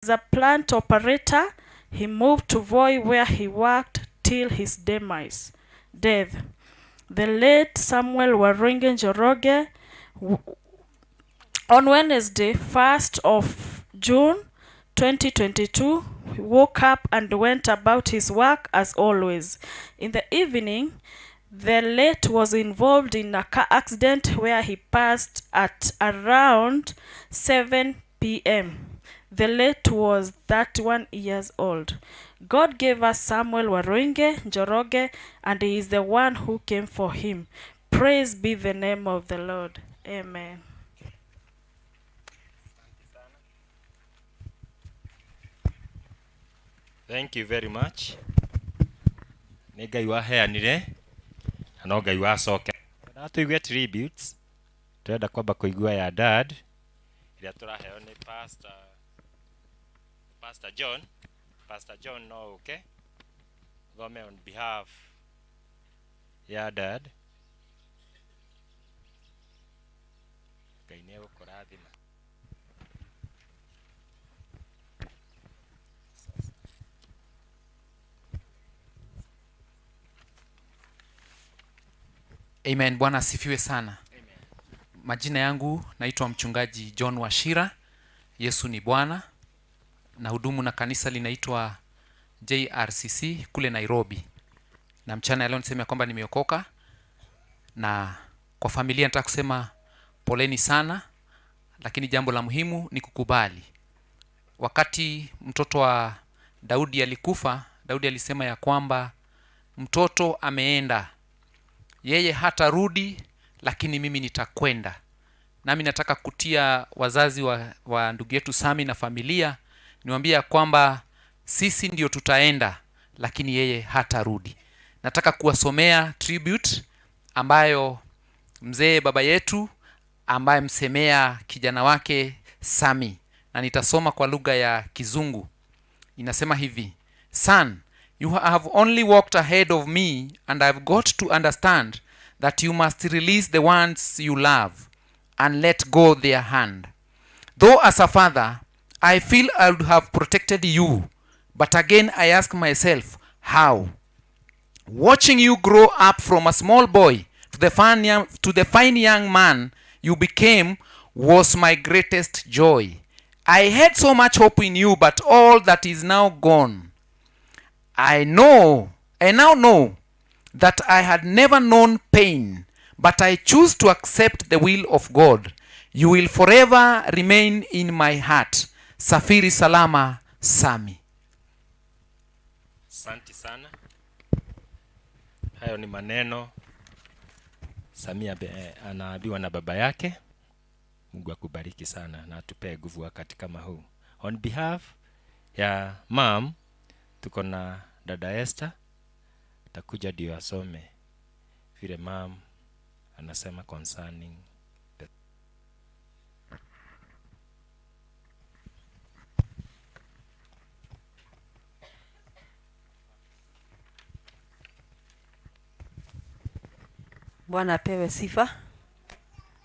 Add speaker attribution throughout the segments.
Speaker 1: a plant operator. He moved to Voi, where he worked till his demise, death. The late Samuel Waruinge Njoroge, on Wednesday, 1st of June 2022, he woke up and went about his work as always. In the evening, the late was involved in a car accident where he passed at around 7 p.m. The late was 31 years old. God gave us Samuel Waruinge Njoroge, and he is the one who came for him. Praise be the name of the Lord. Amen.
Speaker 2: Thank you very much. Nĩ Ngai waheanire na no Ngai wacoke. Na tũigue tributes, tũrenda kwamba kũigua ya dad ĩrĩa tũraheo nĩ Pastor John. Pastor John no ũke thome on behalf ya dad. Ngai nĩ egũkũrathima.
Speaker 3: Amen. Bwana asifiwe sana. Majina yangu naitwa mchungaji John Wachira. Yesu ni Bwana. Nahudumu na kanisa linaitwa JRCC kule Nairobi. Na mchana ya leo niseme kwamba nimeokoka, na kwa familia nataka kusema poleni sana, lakini jambo la muhimu ni kukubali. Wakati mtoto wa Daudi alikufa, Daudi alisema ya kwamba mtoto ameenda, yeye hatarudi, lakini mimi nitakwenda. Nami nataka kutia wazazi wa ndugu yetu Sami na familia, niwaambie ya kwamba sisi ndio tutaenda, lakini yeye hatarudi. Nataka kuwasomea tribute ambayo mzee baba yetu ambaye msemea kijana wake Sami, na nitasoma kwa lugha ya Kizungu. Inasema hivi: Son, you have only walked ahead of me, and I've got to understand that you must release the ones you love and let go their hand. Though as a father, I feel I would have protected you, but again I ask myself, how? Watching you grow up from a small boy to the fine young man you became was my greatest joy. I had so much hope in you, but all that is now gone. I now know that I had never known pain, but I choose to accept the will of God. You will forever remain in my heart. Safiri salama, Sami.
Speaker 2: Asante sana. Hayo ni maneno Samia anaambiwa na baba yake. Mungu akubariki sana na atupee nguvu wakati kama huu. On behalf ya mom tuko na dada Esther, atakuja ndio asome vile mom anasema concerning the.
Speaker 4: Bwana apewe sifa.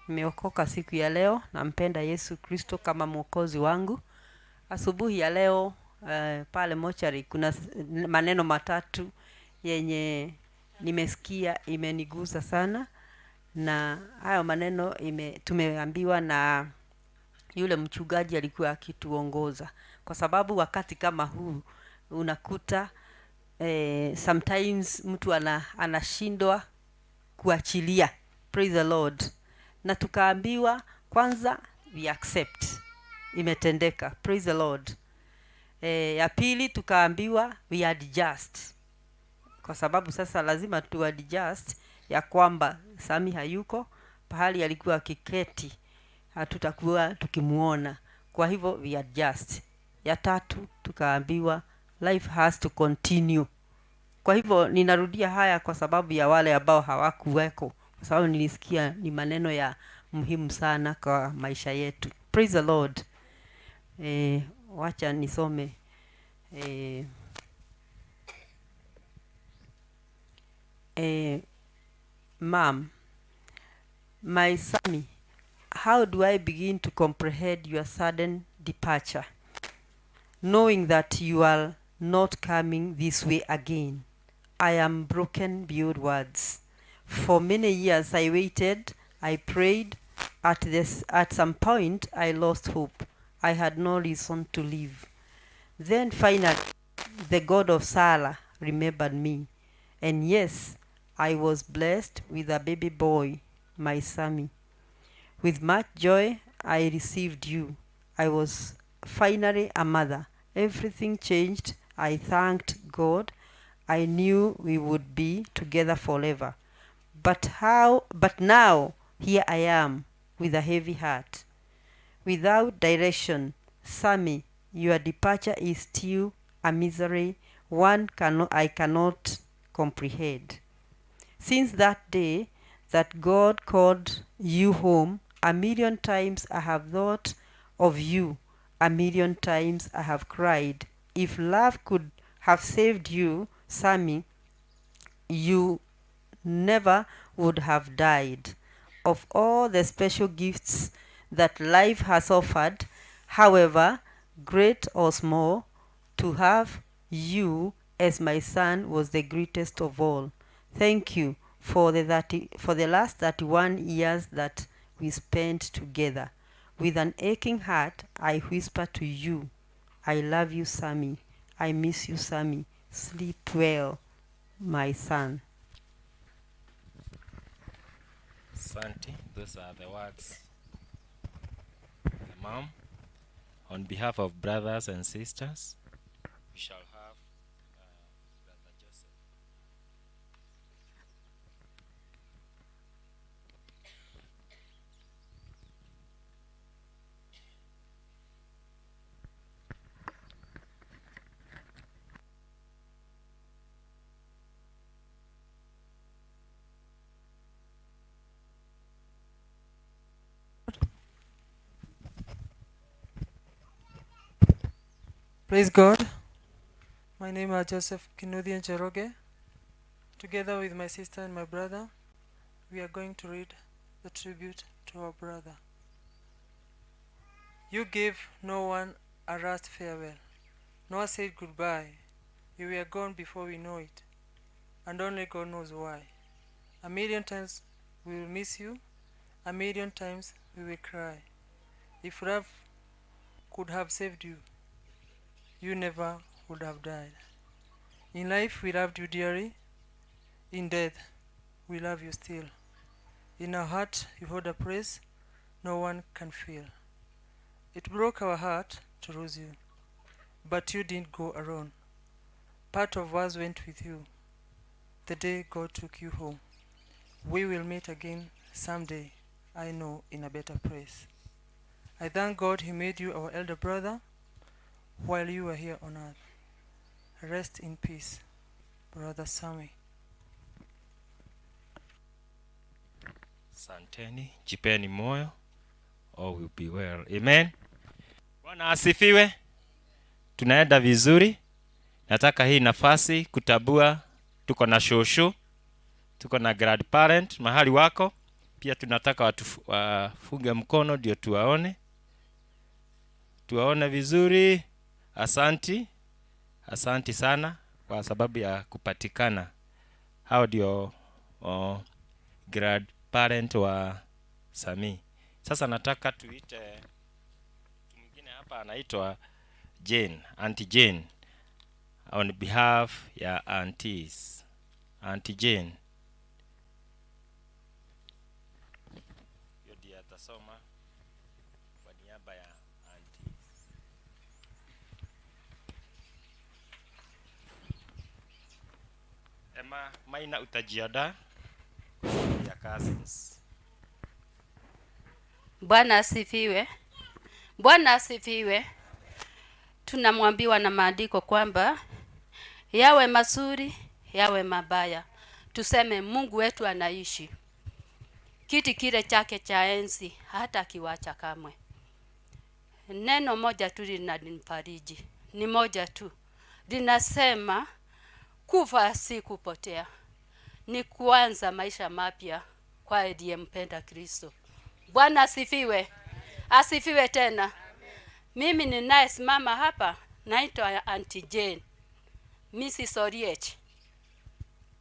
Speaker 4: Nimeokoka siku ya leo, nampenda Yesu Kristo kama mwokozi wangu. Asubuhi ya leo pale mochari kuna maneno matatu yenye nimesikia imenigusa sana, na hayo maneno tumeambiwa na yule mchungaji alikuwa akituongoza, kwa sababu wakati kama huu unakuta sometimes mtu anashindwa kuachilia. Praise the Lord. Na tukaambiwa kwanza we accept imetendeka. Praise the Lord. Ya pili tukaambiwa we adjust, kwa sababu sasa lazima tu adjust ya kwamba Sami hayuko pahali alikuwa akiketi, hatutakuwa tukimuona, kwa hivyo we adjust. Ya tatu tukaambiwa life has to continue. Kwa hivyo ninarudia haya kwa sababu ya wale ambao hawakuweko, kwa sababu nilisikia ni maneno ya muhimu sana kwa maisha yetu. Praise the Lord. Wacha nisome. Ma'am, my Sammy, how do I begin to comprehend your sudden departure? knowing that you are not coming this way again. I am broken beyond words. For many years I waited, I prayed. At some point I lost hope. I had no reason to live. Then finally, the God of Sarah remembered me. And yes, I was blessed with a baby boy, my Sammy. With much joy, I received you. I was finally a mother. Everything changed. I thanked God. I knew we would be together forever. But now here I am with a heavy heart. Without direction, Sammy, your departure is still a misery one cannot I cannot comprehend. Since that day that God called you home, a million times I have thought of you, a million times I have cried. If love could have saved you, Sammy, you never would have died. Of all the special gifts that life has offered, however great or small, to have you as my son was the greatest of all. Thank you for the last 31 years that we spent together. With an aching heart, I whisper to you, I love you, Sammy. I miss you, Sammy. Sleep well, my son.
Speaker 2: Asante. Those are the words. The mom, on behalf of brothers and sisters, we shall have Brother Joseph.
Speaker 5: Praise God. My name is Joseph Kinuthia Njoroge. Together with my sister and my brother, we are going to read the tribute to our brother. You gave no one a last farewell. No one said goodbye. You were gone before we know it, and only God knows why. A million times we will miss you. A million times we will cry. If love could have saved you, you never would have died. In life, we loved you dearly. In death, we love you still. In our heart, you hold a place no one can fill. It broke our heart to lose you, but you didn't go alone. Part of us went with you the day God took you home. We will meet again someday, I know, in a better place. I thank God He made you our elder brother while you were here on earth. Rest in peace, Brother Sammy.
Speaker 2: Asanteni, jipeni moyo, all will be well. Amen. Bwana asifiwe. Tunaenda vizuri. Nataka hii nafasi kutambua tuko na shosho, tuko na grandparent mahali wako. Pia tunataka watu wafunge mkono ndio tuwaone. Tuwaone vizuri. Asanti. Asanti sana kwa sababu ya kupatikana. Hao ndio grandparent wa Sami. Sasa nataka tuite mtu mwingine hapa anaitwa Jane, Auntie Jane, on behalf ya aunties. Auntie Jane. Hiyo ndiye atasoma kwa niaba ya aunties. Emma Maina, utajiandaa kwa sababu ya cousins.
Speaker 6: Bwana asifiwe. Bwana asifiwe. Tunamwambiwa na maandiko kwamba yawe mazuri, yawe mabaya, tuseme Mungu wetu anaishi. Kiti kile chake cha enzi hata akiwacha kamwe. Neno moja tu linanifariji, ni moja tu, linasema kufa si kupotea, ni kuanza maisha mapya kwa aliyempenda Kristo. Bwana asifiwe, asifiwe tena. Mimi ninayesimama hapa Naitwa Auntie Jane, Mrs. Oriech.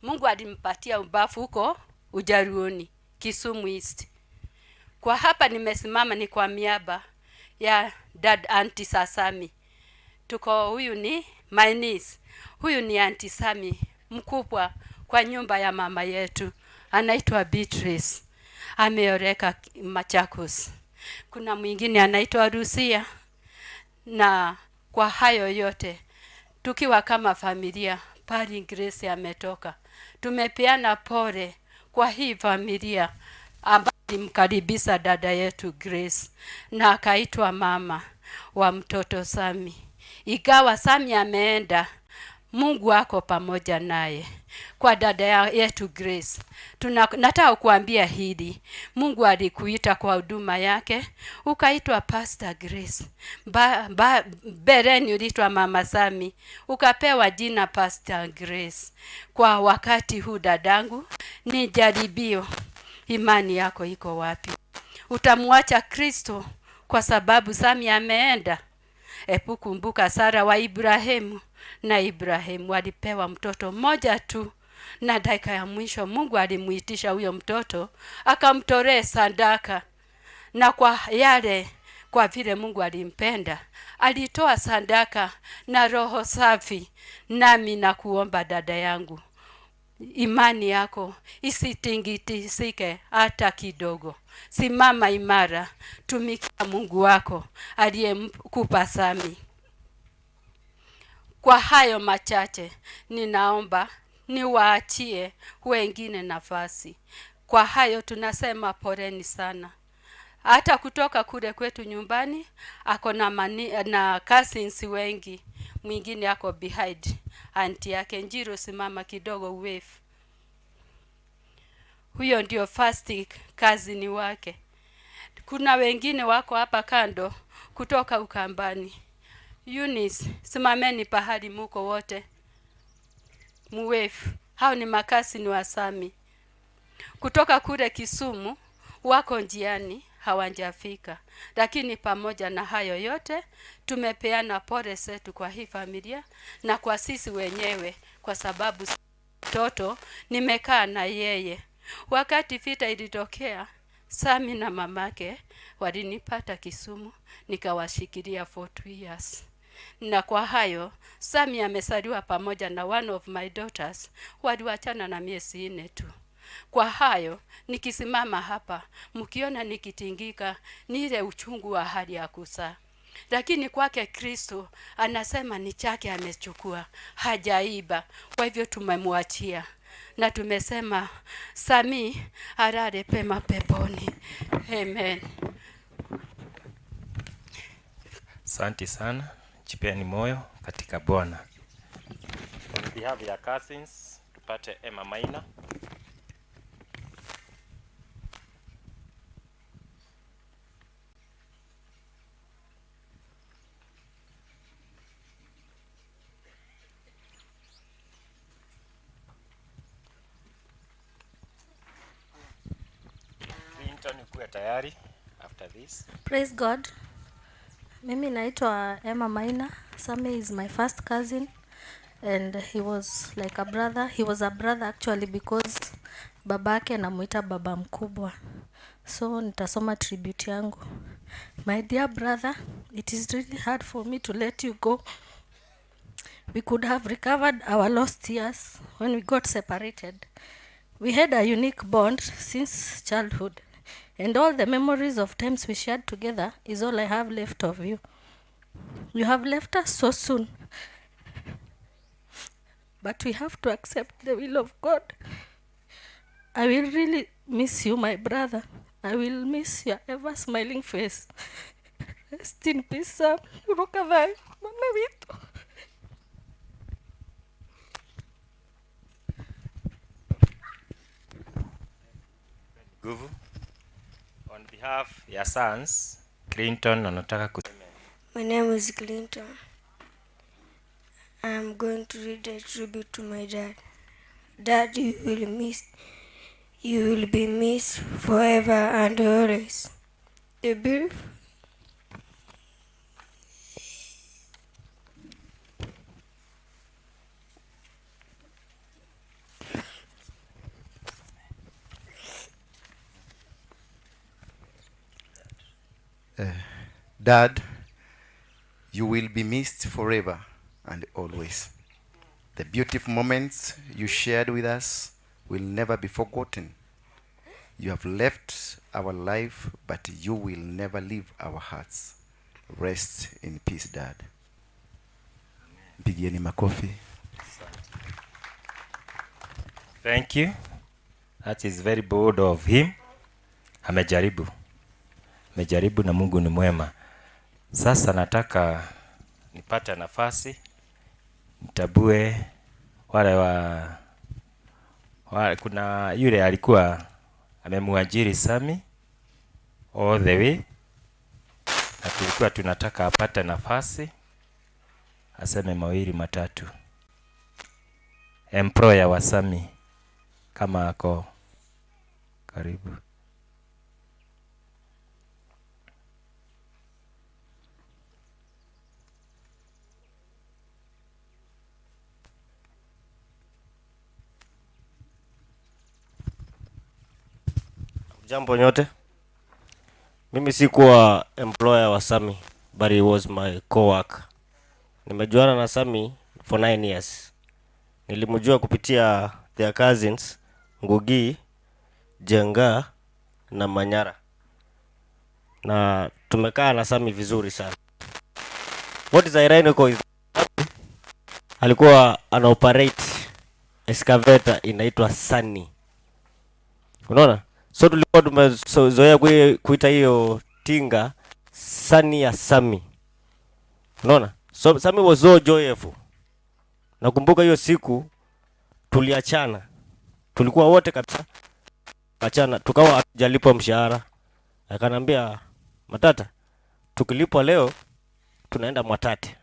Speaker 6: Mungu alimpatia ubafu huko Ujaruoni, Kisumu East. Kwa hapa nimesimama ni kwa miaba ya dad Auntie Sasami. Tuko, huyu ni my niece, huyu ni Auntie Sami mkubwa kwa nyumba ya mama yetu, anaitwa Beatrice, ameoreka Machakos. Kuna mwingine anaitwa Rusia. Na kwa hayo yote, tukiwa kama familia, pali Grace ametoka, tumepeana pole kwa hii familia ambayo ilimkaribisha dada yetu Grace na akaitwa mama wa mtoto Sami. Igawa Sami ameenda, Mungu ako pamoja naye. Kwa dada yetu Grace, nataka kuambia hili, Mungu alikuita kwa huduma yake, ukaitwa Pastor Grace. Mbeleni uliitwa Mama Sami, ukapewa jina Pastor Grace. Kwa wakati huu dadangu, ni jaribio. Imani yako iko wapi? Utamwacha Kristo kwa sababu Sami ameenda? Epu kumbuka Sara wa Ibrahimu na Ibrahimu walipewa mtoto mmoja tu, na dakika ya mwisho Mungu alimuitisha huyo mtoto akamtolee sadaka. Na kwa vile Mungu alimpenda, alitoa sadaka na roho safi. Nami nakuomba dada yangu, imani yako isitingitisike hata kidogo. Simama imara, tumikia Mungu wako aliyekupa Sami. Kwa hayo machache, ninaomba niwaachie wengine nafasi. Kwa hayo tunasema poleni sana. Hata kutoka kule kwetu nyumbani ako na cousins wengi, mwingine ako behind auntie yake Njiro, simama kidogo wave. Huyo ndio first cousin wake. Kuna wengine wako hapa kando kutoka Ukambani. Eunice, simameni pahali muko wote. Muwave. Hao ni makasi ni wasami. Kutoka kule Kisumu wako njiani, hawajafika. Lakini pamoja na hayo yote tumepeana pole zetu kwa hii familia na kwa sisi wenyewe, kwa sababu mtoto nimekaa na yeye. Wakati vita ilitokea, Sami na mamake walinipata Kisumu, nikawashikilia for 2 years. Na kwa hayo, Sami amesaliwa pamoja na one of my daughters, waliwachana na miezi 4 tu. Kwa hayo, nikisimama hapa, mkiona nikitingika, ni ile uchungu wa hali ya kuzaa. Lakini kwake Kristo anasema ni chake amechukua, hajaiba. Kwa hivyo tumemwachia na tumesema Sami alale pema peponi. Amen.
Speaker 2: Asante sana. Jipeni moyo katika Bwana. On behalf ya cousins, tupate Emma Maina. Clinton, ukuwe tayari after this.
Speaker 7: Praise God. Mimi naitwa Emma Maina. Sami is my first cousin and he was like a brother. He was a brother actually because babake anamuita baba mkubwa. So nitasoma tribute yangu. My dear brother, it is really hard for me to let you go. We could have recovered our lost years when we got separated. We had a unique bond since childhood, and all the memories of times we shared together is all I have left of you. You have left us so soon, but we have to accept the will of God. I will really miss you, my brother. I will miss your ever smiling face. Rest in peace, Sam. Rukavai, mama wetu.
Speaker 2: Nguvu. On behalf ya sons, Clinton anataka kusema.
Speaker 8: My name is Clinton. I am going to read a tribute to my dad. Dad, you will be missed forever and always. The beautiful.
Speaker 9: Dad, you will be missed forever and always. The beautiful moments you shared with us will never be forgotten. You have left our life, but you will never leave our hearts. Rest in peace, Dad. Mpigieni makofi.
Speaker 2: Thank you. That is very bold of him. Amejaribu. Amejaribu na Mungu ni mwema. Sasa nataka nipate nafasi nitambue wale wa kuna yule alikuwa amemuajiri Sami all the way, na tulikuwa tunataka apate nafasi aseme mawili matatu. Employer wa Sami kama ako karibu.
Speaker 10: Jambo nyote. Mimi sikuwa employer wa Sami, but he was my co-worker. Nimejuana na Sami for 9 years. Nilimjua kupitia their cousins Ngugi, Jenga na Manyara, na tumekaa na Sami vizuri sana. What is ironical is alikuwa ana operate excavator inaitwa Sunny. Unaona? So tulikuwa tumezoea kuita hiyo tinga Sunny ya Sami. Unaona? So Sami was so joyful. Nakumbuka hiyo siku tuliachana. Tulikuwa wote kabisa. Achana, tukawa hatujalipwa mshahara. Akanambia, "Matata, tukilipwa leo tunaenda Mwatate."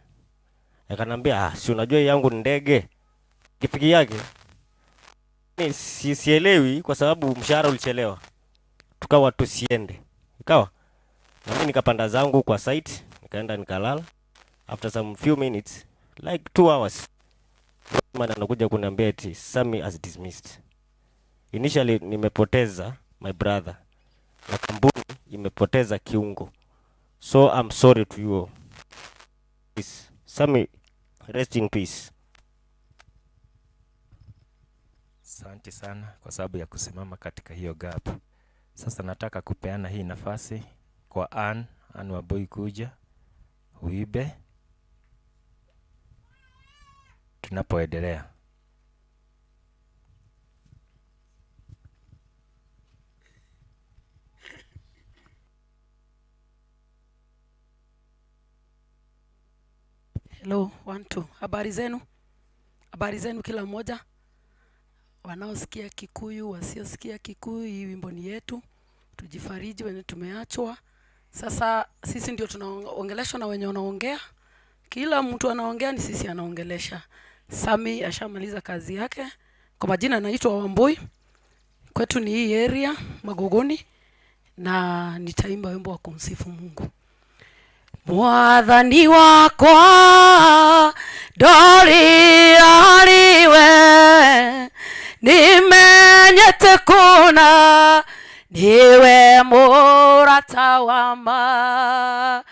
Speaker 10: Akanambia, "Ah, si unajua hii yangu ni ndege." Pikipiki yake. Ni si, sielewi kwa sababu mshahara ulichelewa. Tukawa tusiende. Ikawa na mimi nikapanda zangu kwa site, nikaenda nikalala. After some few minutes, like 2 hours, man anakuja kuniambia eti Sami has dismissed. Initially nimepoteza my brother na kampuni imepoteza kiungo, so I'm sorry to you all. Please, Sami, rest in peace.
Speaker 2: Asante sana kwa sababu ya kusimama katika hiyo gap. Sasa nataka kupeana hii nafasi kwa Ann, Ann Wambui kuja uimbe tunapoendelea.
Speaker 11: Hello, one, two. Habari zenu? Habari zenu kila mmoja. Wanaosikia Kikuyu, wasiosikia Kikuyu, hii wimbo ni yetu. Tujifariji wenye tumeachwa. Sasa sisi ndio tunaongeleshwa na wenye wanaongea. Kila mtu anaongea ni sisi anaongelesha. Sami ashamaliza kazi yake. Kwa majina naitwa Wambui. Kwetu ni hii area Magogoni, na nitaimba wimbo wa kumsifu Mungu. Mwathani wakwa ndorira nimenyete kuna niwe mũrata wa ma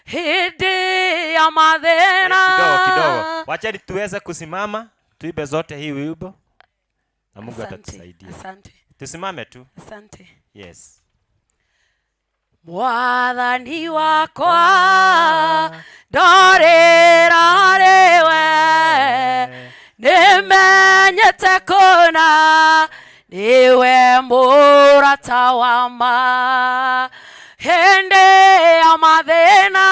Speaker 11: hĩndĩ ya mathĩna.
Speaker 2: Kidogo kidogo, wacheni tuweze kusimama tuimbe zote hii wimbo na Mungu
Speaker 11: Asante,
Speaker 2: atatusaidia.
Speaker 11: asante.
Speaker 2: Tusimame tu.
Speaker 11: Asante.
Speaker 2: Yes.
Speaker 11: Mwathani wakwa ndorĩra rĩwe nĩmenyete kũna nĩwe mũrata wa ma hĩndĩ ya mathĩna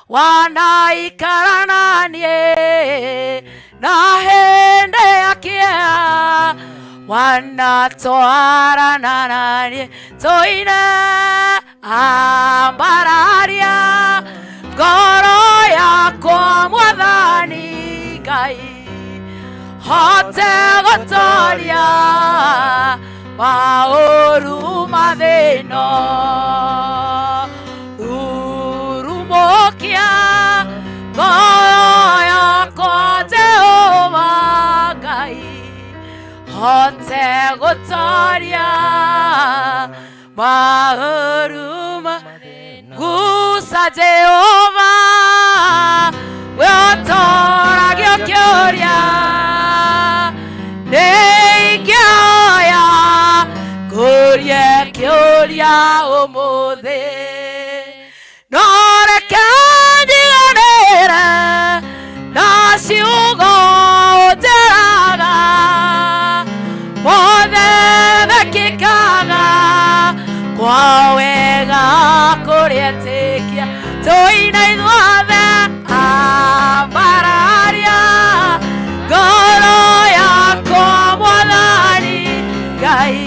Speaker 11: wanaikara na niĩ na hĩndĩ ya kĩeha wanatwarana na niĩ tũine ambararia ngoro yakwa Mwathani Ngai hote gũtoria maũru mathĩno rurumũkia ngoro yakwa Jehova Ngai hote gũtoria maũru mathĩno.
Speaker 12: Goca Jehova we ũtũragio kĩũria nĩingĩoya ngũrie kĩũria ũmũthĩ no reke njiganĩre na ciugo njĩraga mothe mekĩkaga kwa wega kũrĩ etĩkia tũina ithuothe ambararia ngoro yakwa Mwathani Ngai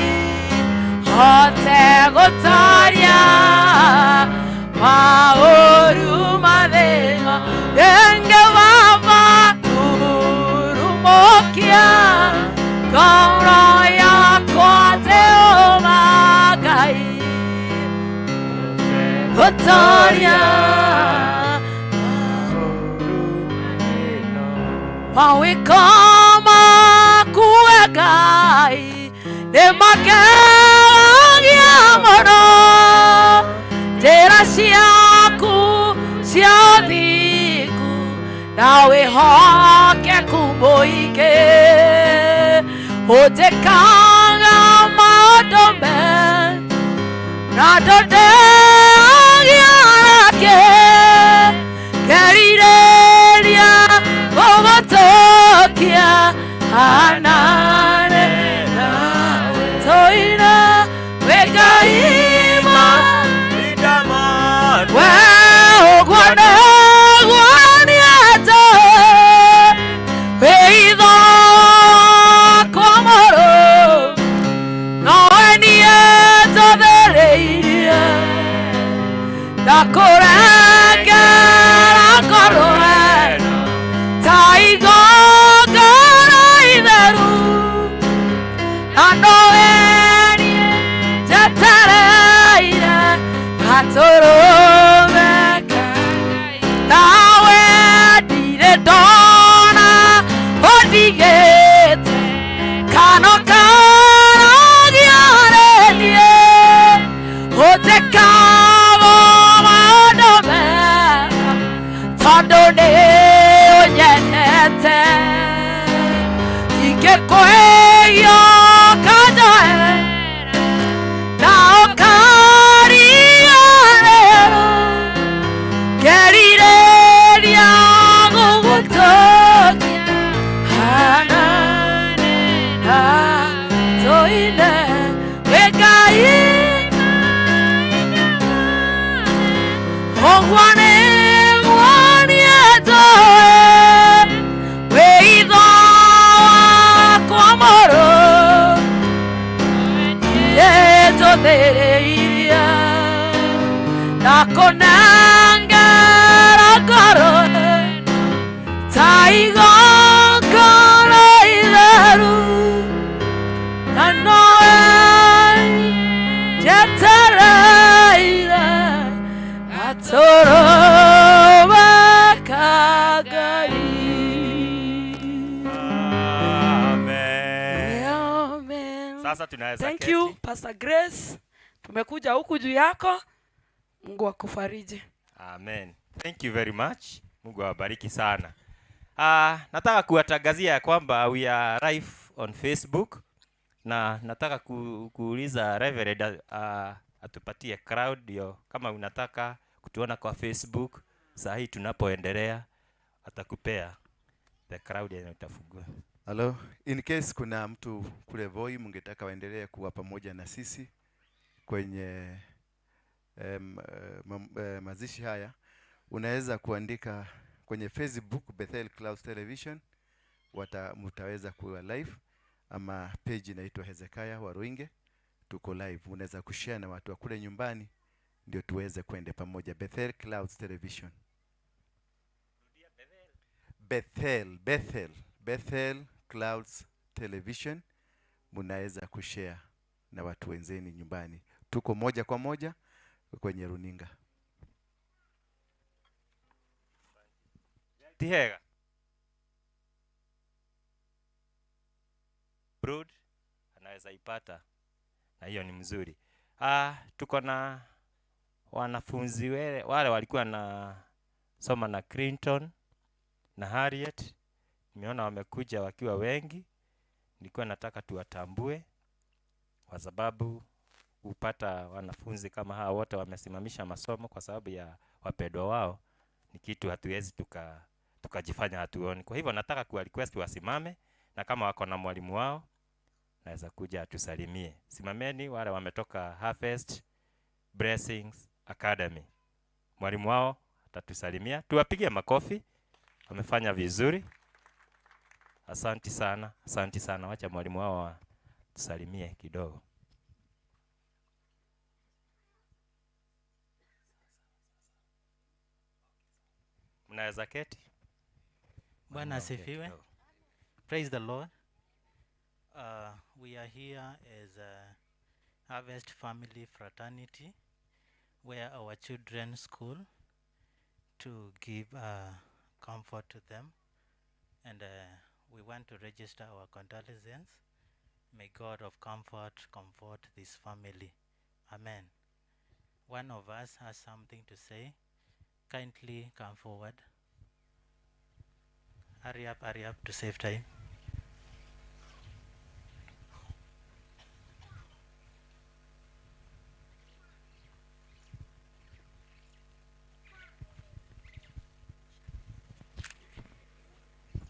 Speaker 12: hote gũtaria maũru mathĩna rĩngĩ Baba rurumũkia ngoro yakwa Jehova Ngai gũtaria mawĩko maku we Ngai nĩmakenagia mũno njĩra ciaku cia ũthingu na wĩhokeku mũingĩ ũnjĩkaga maũndũ mega na ndũndeagia nakĩ ngerirĩria gũgũtũkia hanane nawe tũina wĩ Ngai we ũguo nĩguo niĩ njũĩ wĩ itho wakwa mũrũ nowe niĩ njũthĩrĩirie ndakũrengera ngoro ĩno ta igongona itheru na nowe niĩ njetereire gatũrũme ka Ngai nawe ndirĩ ndona ũndigĩte kana ũkaragia rĩniĩ ũnjĩkaga maũndũ mega tondũ nĩ ũnyendete ingĩkwĩhia ũkanjohera na ũkariganĩrwo ngerirĩria gũgũtũkia hanane nawe tũine wĩ Ngai ũguo nĩguo niĩ njũĩ wĩ itho wakwa mũrũ niĩ njũthĩrĩirie ndakũnengera ngoro ta igongona itheru na nowe njetereire gatũrũme ka Ngai.
Speaker 2: Amen.
Speaker 11: Amen.
Speaker 2: Sasa tunaweza
Speaker 11: Thank
Speaker 2: keti.
Speaker 11: you Pastor Grace. Tumekuja huku juu yako. Mungu akufariji.
Speaker 2: Amen. Thank you very much. Mungu awabariki sana. Nataka kuwatangazia ya kwamba we are live on Facebook na nataka kuuliza Reverend atupatie crowd ndio kama unataka kutuona kwa Facebook saa hii tunapoendelea atakupea the crowd yenye utafungua.
Speaker 9: Hello, in case kuna mtu kule Voi mungetaka waendelee kuwa pamoja na sisi kwenye mazishi haya, unaweza kuandika kwenye Facebook Bethel Clouds Television, mtaweza kuwa live, ama page inaitwa Hezekiah Waruinge, tuko live. Unaweza kushare na watu wa kule nyumbani ndio tuweze kwenda pamoja. Bethel Clouds Television. Bethel, Bethel, Bethel Clouds Television, mnaweza kushare na watu wenzeni nyumbani. Tuko moja kwa moja kwenye runinga.
Speaker 2: Tihega. Broad anaweza ipata na hiyo ni mzuri. Tuko na Wanafunzi wale walikuwa na soma na Clinton na Harriet, nimeona wamekuja wakiwa wengi. Nilikuwa nataka tuwatambue kwa sababu kupata wanafunzi kama hawa wote wamesimamisha masomo kwa sababu ya wapendwa wao ni kitu hatuwezi tukajifanya hatuoni. Kwa hivyo nataka kuwa request wasimame, na kama wako na mwalimu wao naweza kuja atusalimie. Simameni wale wametoka Harvest Blessings Academy. Mwalimu wao atatusalimia. Tuwapigie makofi. Wamefanya vizuri. Asanti sana, asanti sana. Wacha mwalimu wao atusalimie kidogo. Mnaweza keti?
Speaker 13: Bwana asifiwe. Praise the Lord. We are here as a Harvest Family Fraternity, where our children school, to give comfort to them, and we want to register our condolences. May God of comfort comfort this family. Amen. One of us has something to say. Kindly come forward. Hurry up, hurry up to save time.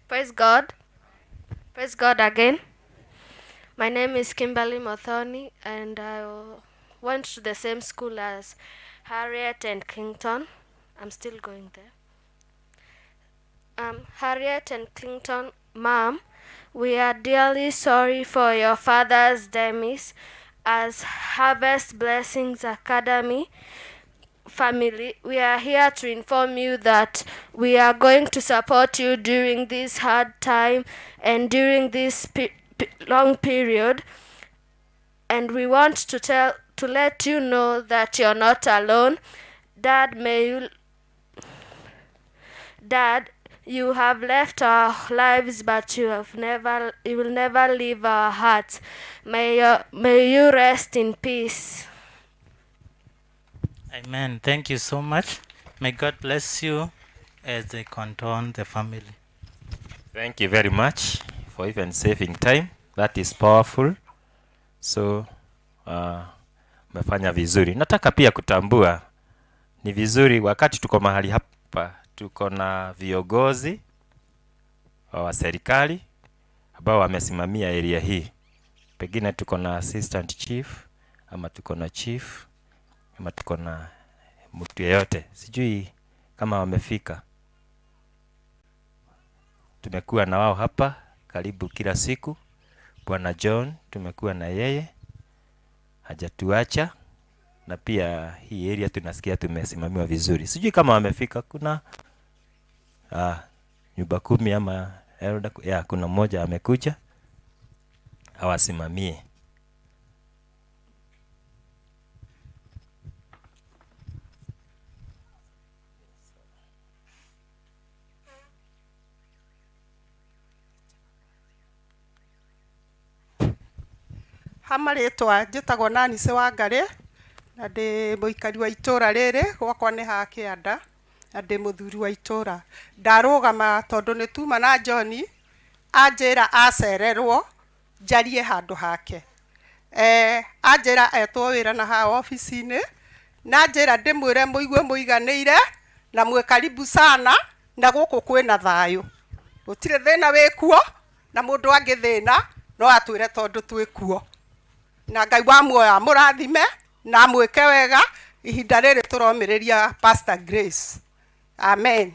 Speaker 14: Praise God. Praise God again. My name is Kimberly Mothoni, and I went to the same school as Harriet and Clinton. I'm still going there. Harriet and Clinton, Mom, we are dearly sorry for your father's demise. As Harvest Blessings Academy family, we are here to inform you that we are going to support you during this hard time and during this long period, and we want to let you know that you're not alone. Dad, you have left our lives, but you will never leave our hearts. May you rest in peace.
Speaker 13: Amen. Thank you so much. May God bless you as they condone the family.
Speaker 2: Thank you very much for even saving time. That is powerful. So, umefanya vizuri. Nataka pia kutambua ni vizuri wakati tuko mahali hapa, tuko na viongozi wa serikali ambao wamesimamia area hii. Pengine tuko na assistant chief ama tuko na chief ama tuko na mtu yeyote, sijui kama wamefika. Tumekuwa na wao hapa karibu kila siku. Bwana John tumekuwa na yeye, hajatuacha, na pia hii area tunasikia tumesimamiwa vizuri. Sijui kama wamefika. Kuna nyumba 10 ama elder, ya, kuna mmoja amekuja awasimamie.
Speaker 15: Ha marĩtwa njĩtagwo Nancy Wangari na ndĩ mũikari wa itũra rĩrĩ, gwakwa nĩ ha kĩanda na ndĩ mũthuri wa itũra. Ndarũgama tondũ nĩ tuma na John anjĩra acererwo njarie handũ hake. Anjĩra etwo wĩra na ha ofici-inĩ, na anjĩra ndĩmwĩre mũigue mũiganĩire na mwĩ karibu sana, na gũkũ kwĩna thayũ, gũtirĩ thĩna wĩkuo, na mũndũ angĩthĩna no atwĩre tondũ twĩkuo. Na Ngai wa muoyo amũrathime na amwĩke wega ihinda rĩrĩ tũromĩrĩria Pastor Grace. Amen.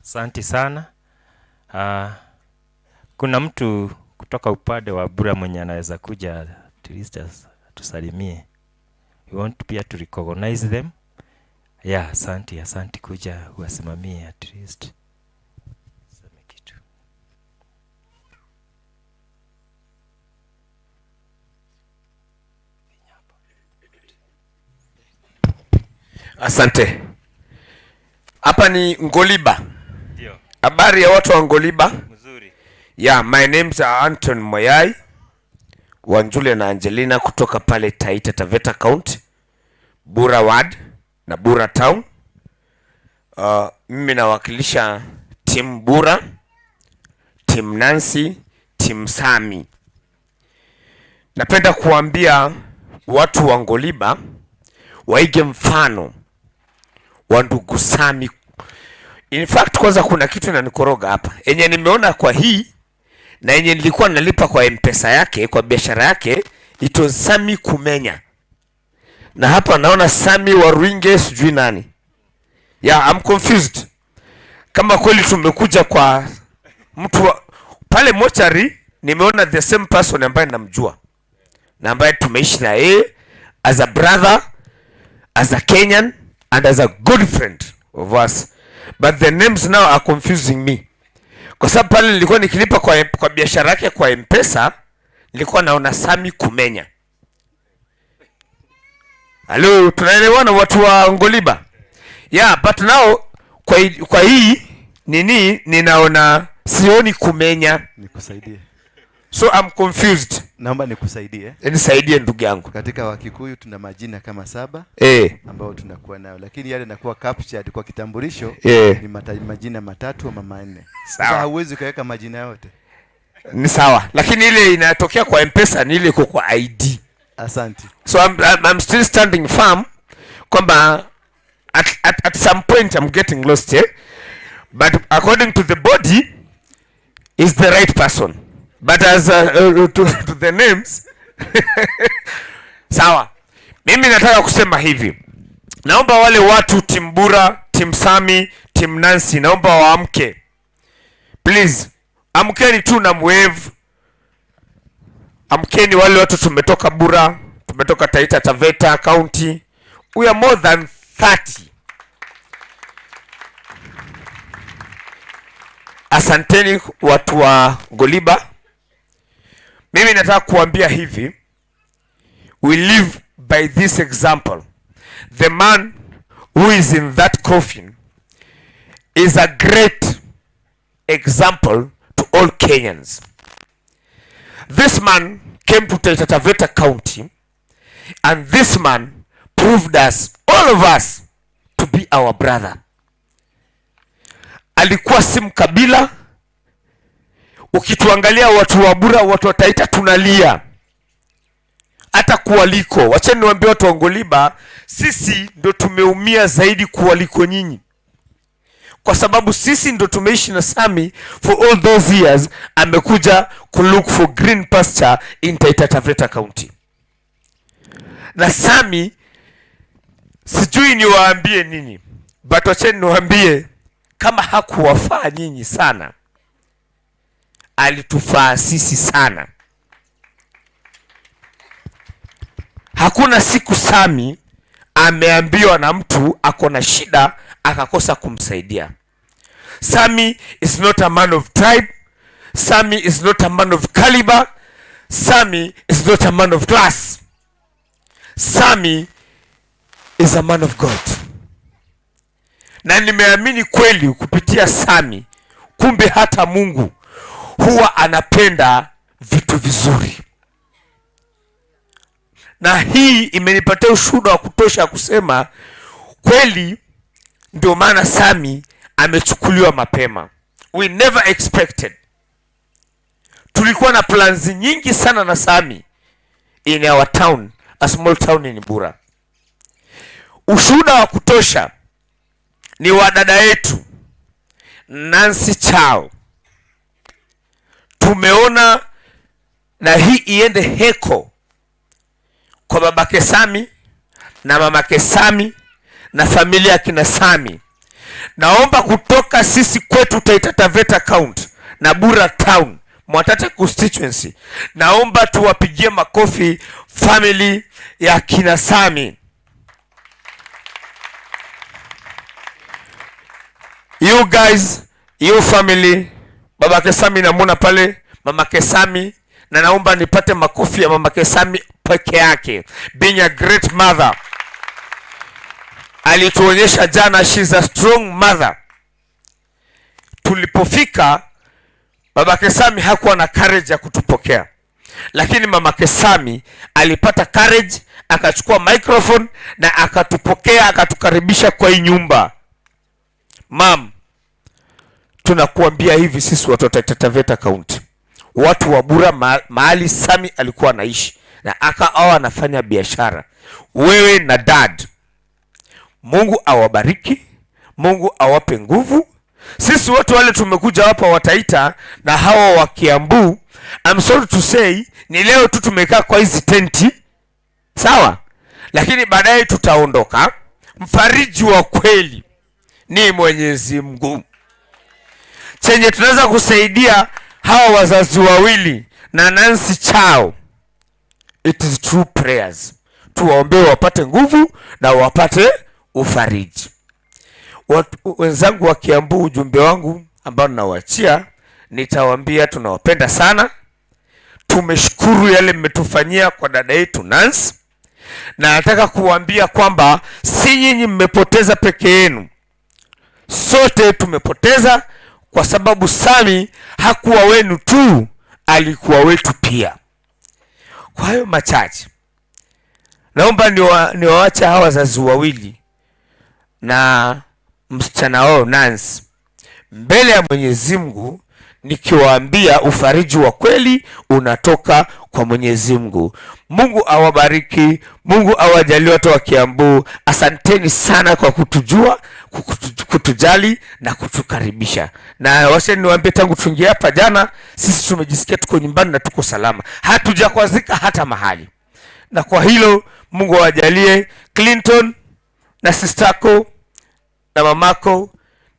Speaker 2: Asante sana. Kuna mtu kutoka upande wa Bura mwenye anaweza kuja at least tusalimie. We want pia to recognize them. Yeah, asante, asante kuja uwasimamie at least. Sema kitu.
Speaker 16: Asante. Hapa ni Ngoliba.
Speaker 2: Ndio.
Speaker 16: Habari ya watu wa Ngoliba?
Speaker 2: Mzuri.
Speaker 16: Yeah, my name's Anton Moyai. Wanjule na Angelina kutoka pale Taita Taveta County, Bura Ward na Bura Town. Mimi nawakilisha team Bura, team Nancy, team Sami. Napenda kuambia watu wa Ngoliba waige mfano wa ndugu Sami. In fact, kwanza kuna kitu inanikoroga hapa yenye nimeona kwa hii na yenye nilikuwa nalipa kwa M-Pesa yake, kwa biashara yake, it was Sami Kumenya, na hapa naona Sami wa Ruinge sijui nani. Yeah, I'm confused. Kama kweli tumekuja kwa mtu pale mochari, nimeona the same person ambaye namjua na ambaye tumeishi na yeye as a brother, as a Kenyan and as a good friend of us, but the names now are confusing me kwa sababu pale nilikuwa nikilipa kwa biashara yake kwa M-Pesa nilikuwa naona Sami Kumenya. Halo, tunaelewana watu wa Ngoliba? Yeah, but now kwa hii nini ninaona sioni Kumenya.
Speaker 9: Nikusaidie.
Speaker 16: So I'm confused.
Speaker 9: Naomba nikusaidie.
Speaker 16: Nisaidie ndugu yangu.
Speaker 9: Katika Wakikuyu tuna majina kama 7 ambayo tunakuwa nayo, lakini yale yanakuwa captured kwa kitambulisho ni majina 3 ama 4.
Speaker 16: Sawa.
Speaker 9: Sasa hauwezi ukaweka majina yote.
Speaker 16: Ni sawa, lakini ile inatokea kwa M-Pesa ni ile iko kwa ID.
Speaker 9: Asante.
Speaker 16: So I'm still standing firm kwamba at some point I'm getting lost here. But according to the body is the right person. But as to the names sawa. Mimi nataka kusema hivi. Naomba wale watu team Bura, team Sami, team Nancy, naomba waamke. Please, amkeni tu na wave. Amkeni wale watu tumetoka Bura, tumetoka Taita Taveta County. We are more than 30. Asanteni watu wa Ngoliba. Mimi nataka kuambia hivi, we live by this example. The man who is in that coffin is a great example to all Kenyans. This man came to Taita Taveta County, and this man proved us, all of us, to be our brother. Alikuwa si mkabila. Ukituangalia watu wa Bura, watu wa Taita tunalia. Hata kuwaliko, wacheni niwaambie watu wa Ngoliba, sisi ndo tumeumia zaidi kuwaliko nyinyi. Kwa sababu sisi ndo tumeishi na Sami for all those years, amekuja ku look for green pasture in Taita Taveta County. Na Sami, sijui niwaambie nini, but wacheni niwaambie, kama hakuwafaa nyinyi sana, alitufaa sisi sana. Hakuna siku Sami ameambiwa na mtu ako na shida akakosa kumsaidia. Sami is not a man of tribe. Sami is not a man of caliber. Sami is not a man of class. Sami is a man of God. Na nimeamini kweli kupitia Sami, kumbe hata Mungu huwa anapenda vitu vizuri. Na hii imenipatia ushuhuda wa kutosha kusema kweli ndio maana Sami amechukuliwa mapema. We never expected. Tulikuwa na plans nyingi sana na Sami in our town, a small town in Bura. Ushuhuda wa kutosha ni wa dada yetu Nancy Chao. Tumeona na hii iende heko kwa babake Sami na mamake Sami na familia ya kina Sami. Naomba kutoka sisi kwetu Taita Taveta County na Bura Town, Mwatate constituency, naomba tuwapigie makofi family ya kina Sami. You guys, you family, babake Sami namuona pale, mamake Sami, na naomba nipate makofi ya mamake Sami peke yake. Being a great mother. Alituonyesha jana she's a strong mother. Tulipofika babake Sami hakuwa na courage ya kutupokea. Lakini mamake Sami alipata courage, akachukua microphone na akatupokea, akatukaribisha kwa hii nyumba. Mam, tunakuambia hivi sisi watoto wa Taita Taveta County, watu wa Bura, mahali Sami alikuwa anaishi na akawa anafanya biashara, wewe na dad, Mungu awabariki, Mungu awape nguvu. Sisi wote wale tumekuja hapa Wataita na hawa wa Kiambu, I'm sorry to say, ni leo tu tumekaa kwa hizi tenti, sawa, lakini baadaye tutaondoka. Mfariji wa kweli ni Mwenyezi Mungu. Chenye tunaweza kusaidia hawa wazazi wawili na Nancy Chao, it is true prayers. Tuwaombee wapate nguvu na wapate ufariji. Wenzangu wa Kiambu, ujumbe wangu ambao ninawaachia, nitawaambia tunawapenda sana. Tumeshukuru yale mmetufanyia kwa dada yetu Nancy, na nataka kuwaambia kwamba si nyinyi mmepoteza peke yenu, sote tumepoteza, kwa sababu Sami hakuwa wenu tu, alikuwa wetu pia. Kwa hayo machache, naomba niwaache hawa wazazi wawili na msichana wao Nancy mbele ya Mwenyezi Mungu, nikiwaambia ufariji wa kweli unatoka kwa Mwenyezi Mungu. Mungu awabariki, Mungu awajalie watu wa Kiambu. Asanteni sana kwa kutujua, kutujali na kutukaribisha. Na wacha niwaambie, tangu tuingie hapa jana, sisi tumejisikia tuko nyumbani na tuko salama, hatujakwazika hata mahali. Na kwa hilo Mungu awajalie Clinton na sistako na mamako.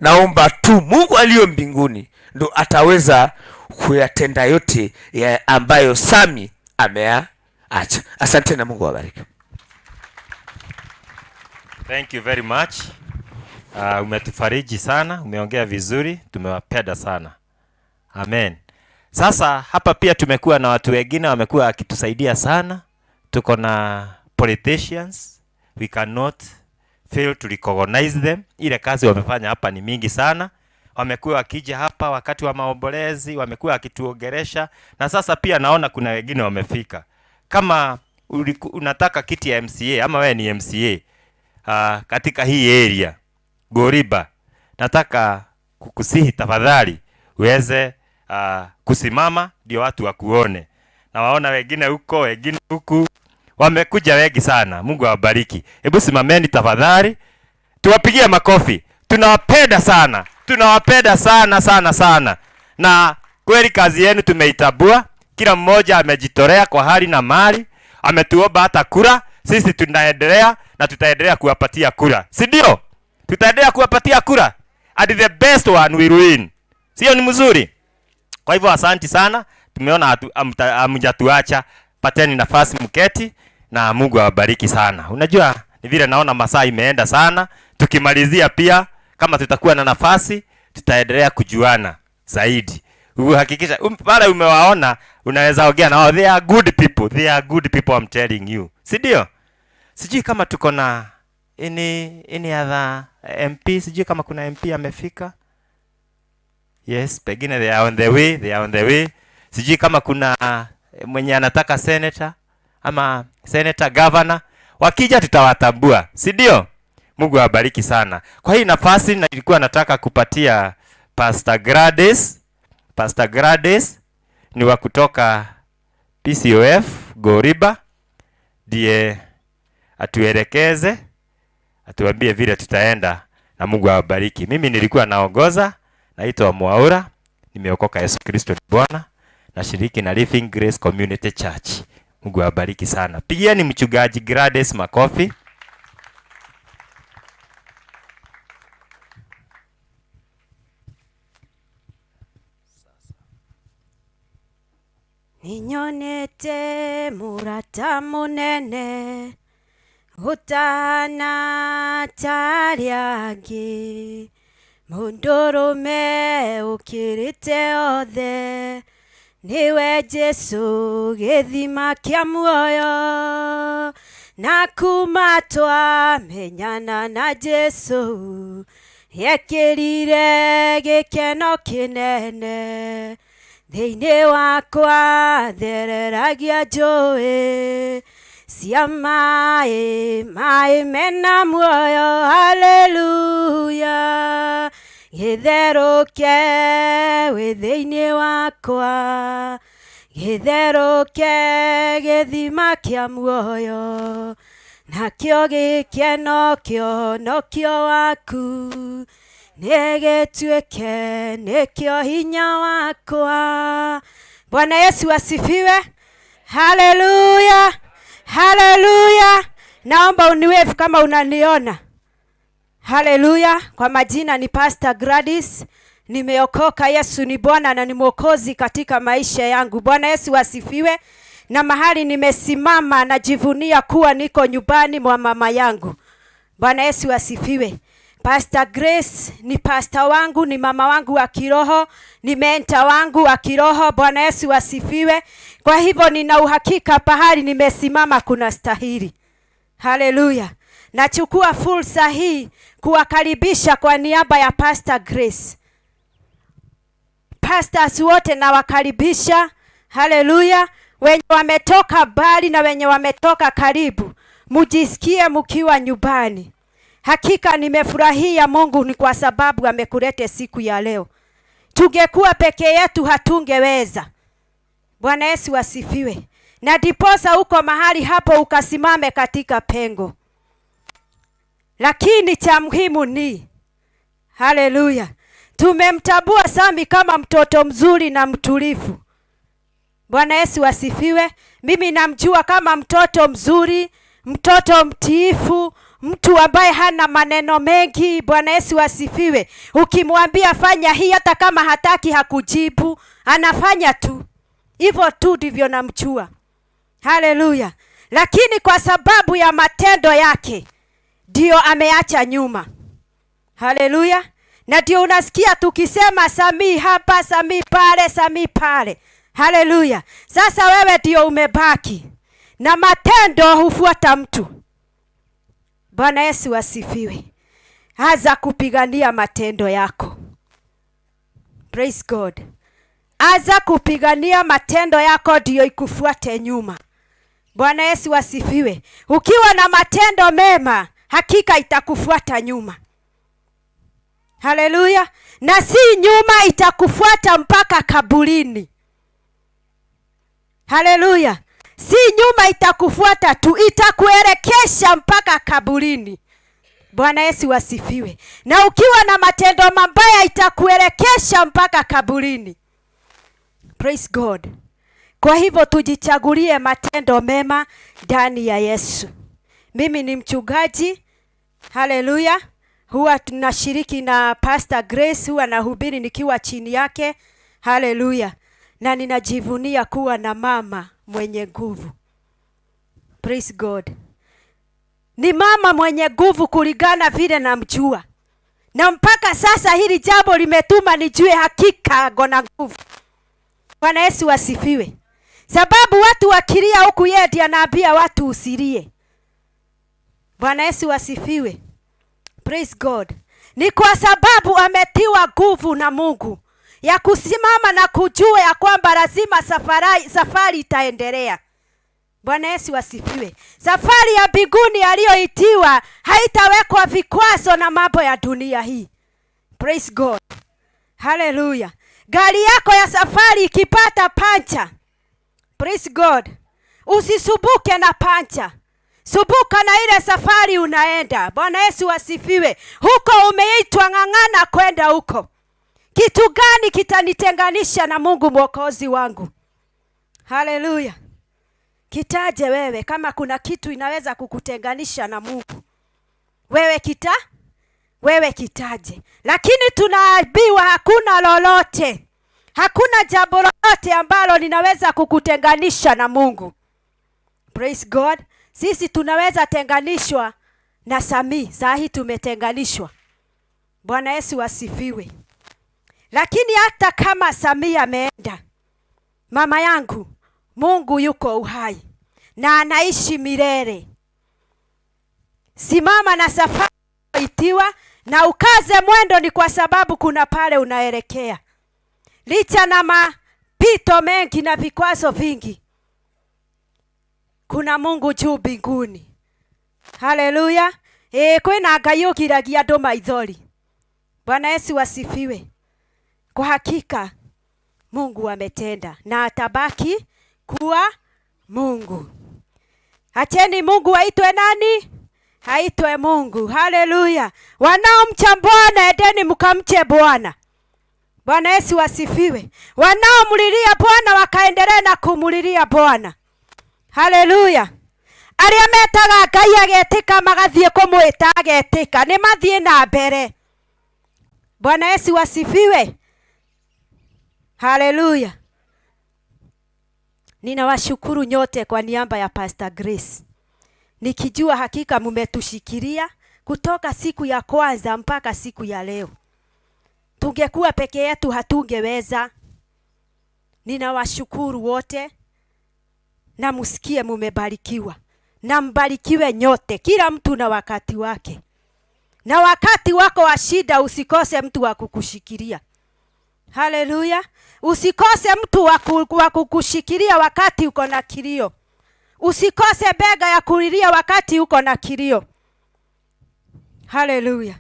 Speaker 16: Naomba tu Mungu aliye mbinguni ndo ataweza kuyatenda yote ya ambayo Sami ameacha. Asante na Mungu awabariki.
Speaker 2: Thank you very much. Umetufariji sana, umeongea vizuri, tumewapenda sana. Amen. Sasa hapa pia tumekuwa na watu wengine wamekuwa wakitusaidia sana. Tuko na politicians, we cannot fail to recognize them. Ile kazi wamefanya hapa ni mingi sana. Wamekuwa wakija hapa wakati wa maombolezi, wamekuwa wakituongelesha, na sasa pia naona kuna wengine wamefika. Kama unataka kiti ya MCA ama wewe ni MCA katika hii area Goriba, nataka kukusihi tafadhali uweze kusimama ndio watu wakuone. Na waona wengine huko, wengine huku, wamekuja wengi sana. Mungu awabariki. Hebu simameni tafadhali, tuwapigie makofi. Tunawapenda sana, tunawapenda sana sana sana, na kweli kazi yenu tumeitambua. Kila mmoja amejitolea kwa hali na mali, ametuomba hata kura. Sisi tunaendelea na tutaendelea kuwapatia kura, si ndio? Tutaendelea kuwapatia kura, and the best one will win. Sio ni mzuri? Kwa hivyo asanti sana, tumeona hamjatuacha. Pateni nafasi mketi, na Mungu awabariki sana. Unajua ni vile naona masaa imeenda sana. Tukimalizia pia kama tutakuwa na nafasi tutaendelea kujuana zaidi. Uhakikisha pale umewaona unaweza ongea na wao. They are good people. They are good people, I'm telling you. Si ndio? Sijui kama tuko na any other MP, sijui kama kuna MP amefika. Yes, pengine they are on the way, they are on the way. Sijui kama kuna mwenye anataka senator ama senator, governor. Wakija tutawatambua, si ndio? Mungu awabariki sana. Kwa hii nafasi nilikuwa nataka kupatia Pastor Gladys. Pastor Gladys ni wa kutoka PCOF Goriba, ndiye atuelekeze, atuambie vile tutaenda, na Mungu awabariki. Mimi nilikuwa naongoza, naitwa Mwaura, nimeokoka Yesu Kristo ni Bwana, nashiriki na Living Grace Community Church. Mungu awabariki sana. Pigieni mchungaji Gladys makofi.
Speaker 17: Ninyonete murata munene utana tariangi mundurume ukirite othe niwe Jesu githima kia muoyo na kuma twamenyana na Jesu yekirire gikeno kinene Thĩinĩ wakwa thereragia njũĩ cia maĩ, maĩ mena muoyo. Haleluya. Gĩtherũke wĩ thĩinĩ wakwa, gĩtherũke gĩthima kĩa muoyo, nakĩo gĩkeno kĩhonokio waku nĩgĩtuĩke nĩkĩo hinya wakwa. Bwana Yesu asifiwe. Haleluya, haleluya. Naomba uniwevu kama unaniona. Haleluya. Kwa majina ni Pastor Gladys. Nimeokoka, Yesu ni Bwana na ni Mwokozi katika maisha yangu. Bwana Yesu asifiwe. Na mahali nimesimama najivunia kuwa niko nyumbani mwa mama yangu. Bwana Yesu asifiwe. Pastor Grace ni pastor wangu, ni mama wangu wa kiroho, ni mentor wangu wa kiroho. Bwana Yesu asifiwe. Kwa hivyo nina uhakika pahali nimesimama kuna stahili. Haleluya. Nachukua fursa hii kuwakaribisha kwa niaba ya Pastor Grace. Pastors wote nawakaribisha. Haleluya. Wenye wametoka mbali na wenye wametoka karibu, mujisikie mkiwa nyumbani. Hakika nimefurahia Mungu ni kwa sababu amekuleta siku ya leo. Tungekuwa peke yetu hatungeweza. Bwana Yesu asifiwe. Na ndiposa uko mahali hapo ukasimame katika pengo. Lakini cha muhimu ni haleluya, tumemtambua Sami kama mtoto mzuri na mtulivu. Bwana Yesu asifiwe. Mimi namjua kama mtoto mzuri, mtoto mtiifu, mtu ambaye hana maneno mengi. Bwana Yesu asifiwe. Ukimwambia fanya hii, hata kama hataki hakujibu, anafanya tu. Hivyo tu ndivyo namjua. Haleluya. Lakini kwa sababu ya matendo yake ndio ameacha nyuma. Haleluya. Na ndio unasikia tukisema Sami hapa, Sami pale, Sami pale. Haleluya. Sasa wewe ndio umebaki, na matendo hufuata mtu. Bwana Yesu asifiwe. Anza kupigania matendo yako. Praise God. Anza kupigania matendo yako ndio ikufuate nyuma. Bwana Yesu asifiwe. Ukiwa na matendo mema, hakika itakufuata nyuma. Haleluya. Na si nyuma, itakufuata mpaka kaburini. Haleluya. Si nyuma itakufuata tu, itakuelekesha mpaka kaburini. Bwana Yesu asifiwe. Na ukiwa na matendo mabaya itakuelekesha mpaka kaburini. Praise God. Kwa hivyo tujichagulie matendo mema ndani ya Yesu. Mimi ni mchungaji. Haleluya. Huwa tunashiriki na Pastor Grace, huwa nahubiri nikiwa chini yake. Haleluya. Na ninajivunia kuwa na mama mwenye nguvu. Praise God. Ni mama mwenye nguvu kulingana vile namjua. Na mpaka sasa hili jambo limetuma nijue hakika ako na nguvu. Bwana Yesu asifiwe. Sababu watu wakilia huku yeye ndiye anaambia watu usilie. Bwana Yesu asifiwe. Praise God. Ni kwa sababu ametiwa nguvu na Mungu ya kusimama na kujua ya kwamba lazima safari itaendelea. Bwana Yesu asifiwe. Safari ya mbinguni aliyoitiwa haitawekwa vikwazo na mambo ya dunia hii. Praise God. Hallelujah. Gari yako ya safari ikipata pancha, praise God, usisumbuke na pancha. Sumbuka na ile safari unaenda. Bwana Yesu asifiwe. Huko umeitwa, ng'ang'ana kwenda huko. Kitu gani kitanitenganisha na Mungu Mwokozi wangu? Hallelujah. Kitaje wewe kama kuna kitu inaweza kukutenganisha na Mungu. Wewe kitaje. Lakini tunaambiwa hakuna lolote. Hakuna jambo lolote ambalo linaweza kukutenganisha na Mungu. Praise God. Sisi tunaweza tenganishwa na Sami. Saa hii tumetenganishwa. Bwana Yesu asifiwe. Lakini hata kama Sami ameenda, mama yangu, Mungu yuko uhai na anaishi milele. Simama na safari itiwa na ukaze mwendo, ni kwa sababu kuna pale unaelekea. Licha na mapito mengi na vikwazo vingi, kuna Mungu juu mbinguni. Haleluya. Kwĩna Ngai ũgiragia andũ maithori. Bwana Yesu asifiwe. Kwa hakika Mungu ametenda na atabaki kuwa Mungu. Acheni Mungu aitwe nani? Aitwe Mungu. Haleluya. Wanaomcha Bwana, endeni mkamche Bwana. Bwana Yesu asifiwe. Wanaomlilia Bwana wakaendelee na kumulilia Bwana. Haleluya. Arĩa metaga Ngai agetĩka magathiĩ kũmwĩta agetĩka, nĩ mathiĩ na mbere. Bwana Yesu asifiwe. Haleluya. Ninawashukuru nyote kwa niaba ya Pastor Grace, nikijua hakika mumetushikilia kutoka siku ya kwanza mpaka siku ya leo. Tungekuwa peke yetu hatungeweza. Ninawashukuru wote na musikie mumebarikiwa, na mbarikiwe nyote, kila mtu na wakati wake. Na wakati wako wa shida usikose mtu wa kukushikilia. Haleluya. Usikose mtu wa kukushikilia wakati uko na kilio. Usikose bega ya kulilia wakati uko na kilio. Haleluya.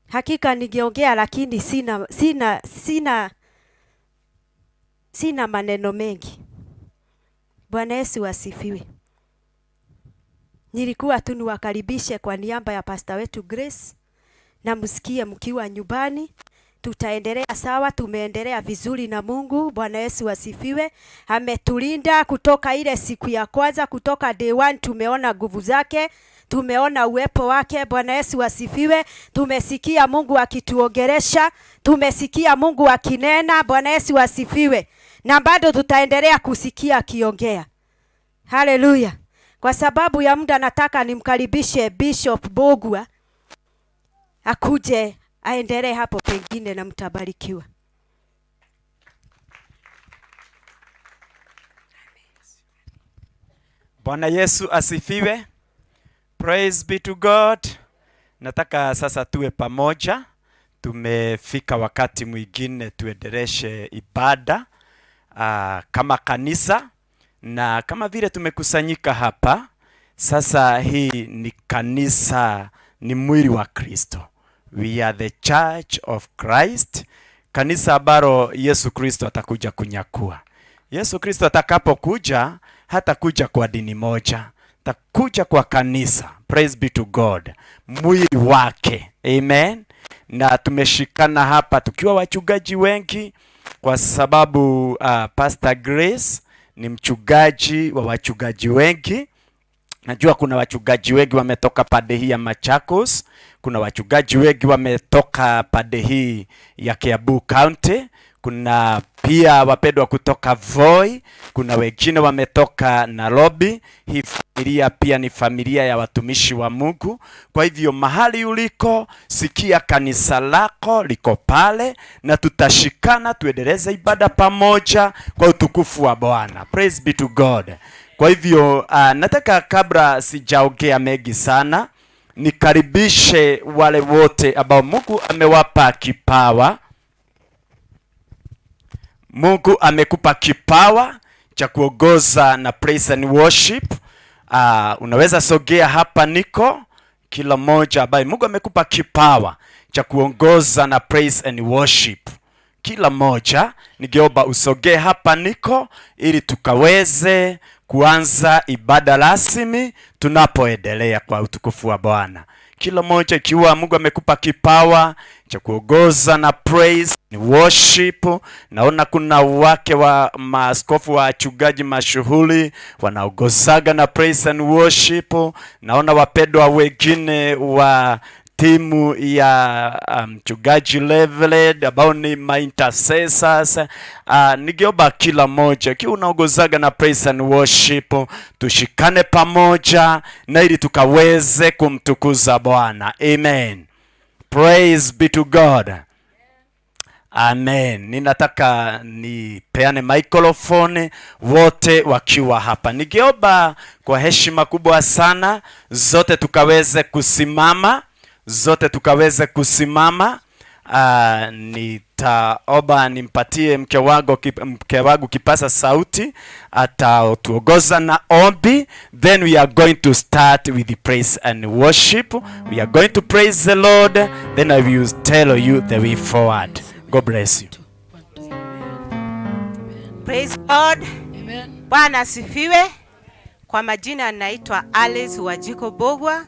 Speaker 17: Hakika ningeongea lakini sina maneno mengi. Bwana Yesu asifiwe. Nilikuwa tu niwakaribishe kwa niaba ya pastor wetu Grace, na msikie mkiwa nyumbani. Tutaendelea sawa, tumeendelea vizuri na Mungu. Bwana Yesu asifiwe. Ametulinda kutoka ile siku ya kwanza, kutoka day one tumeona nguvu zake, tumeona uwepo wake. Bwana Yesu asifiwe. Tumesikia Mungu akituongelesha, tumesikia Mungu akinena. Bwana Yesu asifiwe. Na bado tutaendelea kusikia akiongea. Haleluya. Kwa sababu ya muda nataka nimkaribishe Bishop Bogwa akuje aendelee hapo pengine na mtabarikiwa.
Speaker 18: Bwana Yesu asifiwe. Praise be to God. Nataka sasa tuwe pamoja. Tumefika wakati mwingine tuendeleshe ibada kama kanisa, na kama vile tumekusanyika hapa sasa, hii ni kanisa, ni mwili wa Kristo. We are the Church of Christ, kanisa ambalo Yesu Kristo atakuja kunyakua. Yesu Kristo atakapokuja, hatakuja kwa dini moja, atakuja kwa kanisa. Praise be to God, mwili wake. Amen. Na tumeshikana hapa tukiwa wachungaji wengi, kwa sababu Pastor Grace ni mchungaji wa wachungaji wengi. Najua kuna wachungaji wengi wametoka pande hii ya Machakos, kuna wachungaji wengi wametoka pande hii ya Kiambu County, kuna pia wapendwa kutoka Voi, kuna wengine wametoka Nairobi. Hii familia pia ni familia ya watumishi wa Mungu. Kwa hivyo mahali uliko, sikia kanisa lako liko pale, na tutashikana tuendeleze ibada pamoja kwa utukufu wa Bwana. Praise be to God. Kwa hivyo nataka kabla sijaongea mengi sana, nikaribishe wale wote ambao Mungu amewapa kipawa. Mungu amekupa kipawa cha kuongoza na praise and worship. Unaweza sogea hapa niko, kila mmoja ambaye Mungu amekupa kipawa cha kuongoza na praise and worship. Kila mmoja ningeomba usogee hapa niko, ili tukaweze kuanza ibada rasmi tunapoendelea kwa utukufu wa Bwana. Kila mmoja, ikiwa Mungu amekupa kipawa cha kuongoza na praise ni worship, naona kuna wake wa maaskofu wa wachungaji mashuhuri wanaongozaga na praise and worship. Naona wapendwa wengine wa timu ya mchungaji Reverend ambao ni ma intercessors. Ningeomba kila mmoja ikiwa unaongozaga na praise and worship, tushikane pamoja na ili tukaweze kumtukuza Bwana. Amen. Praise be to God. Amen. Ninataka nipeane microphone wote wakiwa hapa. Ningeomba kwa heshima kubwa sana zote tukaweze kusimama, zote tukaweze kusimama. Nitaomba nimpatie mke wangu kipasa sauti, atatuongoza na ombi, then we are going to start with the praise and worship. We are going to praise the Lord, then I will tell you the way forward. God bless you.
Speaker 19: Praise God. Bwana asifiwe. Kwa majina naitwa Alice Wajiko Bogwa,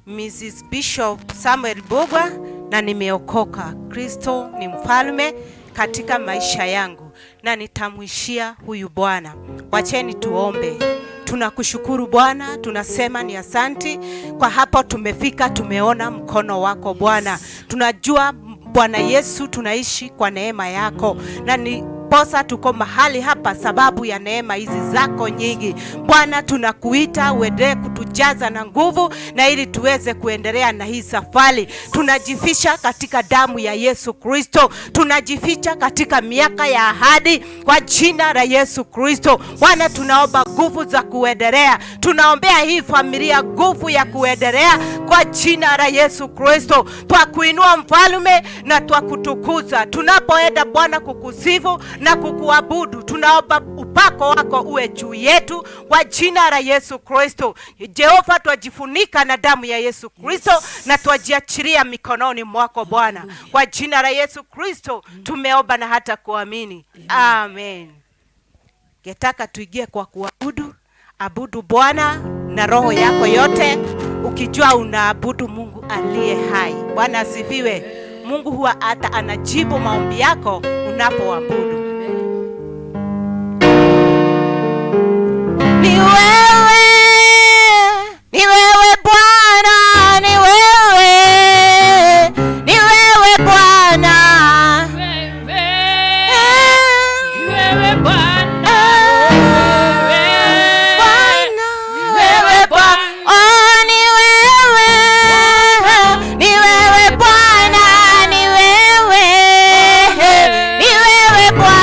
Speaker 19: Mrs. Bishop Samuel Bogwa, na nimeokoka. Kristo ni mfalme katika maisha yangu na nitamwishia huyu Bwana. Wacheni tuombe. Tunakushukuru Bwana, tunasema ni asanti kwa hapo tumefika, tumeona mkono wako Bwana. Tunajua Bwana Yesu tunaishi kwa neema yako, na ni posa tuko mahali hapa sababu ya neema hizi zako nyingi. Bwana, tunakuita uendelee kutujaza na nguvu, na ili tuweze kuendelea na hii safari. Tunajificha katika damu ya Yesu Kristo, tunajificha katika miaka ya ahadi kwa jina la Yesu Kristo. Bwana, tunaomba nguvu za kuendelea, tunaombea hii familia nguvu ya kuendelea kwa jina la Yesu Kristo. Twakuinua mfalme na twakutukuza. Tunapoenda Bwana kukusifu na kukuabudu, tunaomba upako wako uwe juu yetu kwa jina la Yesu Kristo. Jehova, twajifunika na damu ya Yesu Kristo na twajiachilia mikononi mwako Bwana. Kwa jina la Yesu Kristo tumeomba na hata kuamini. Amen. Getaka tuingie kwa kuabudu. Abudu Bwana na roho yako yote, ukijua unaabudu Mungu aliye hai. Bwana asifiwe. Mungu huwa hata anajibu maombi yako unapoabudu. Ni wewe, ni wewe Bwana, ni wewe, ni wewe Bwana.
Speaker 12: Ni wewe Bwana,
Speaker 19: Wewe Bwana, oh, ni wewe, ni wewe Bwana, ni wewe, ni wewe Bwana.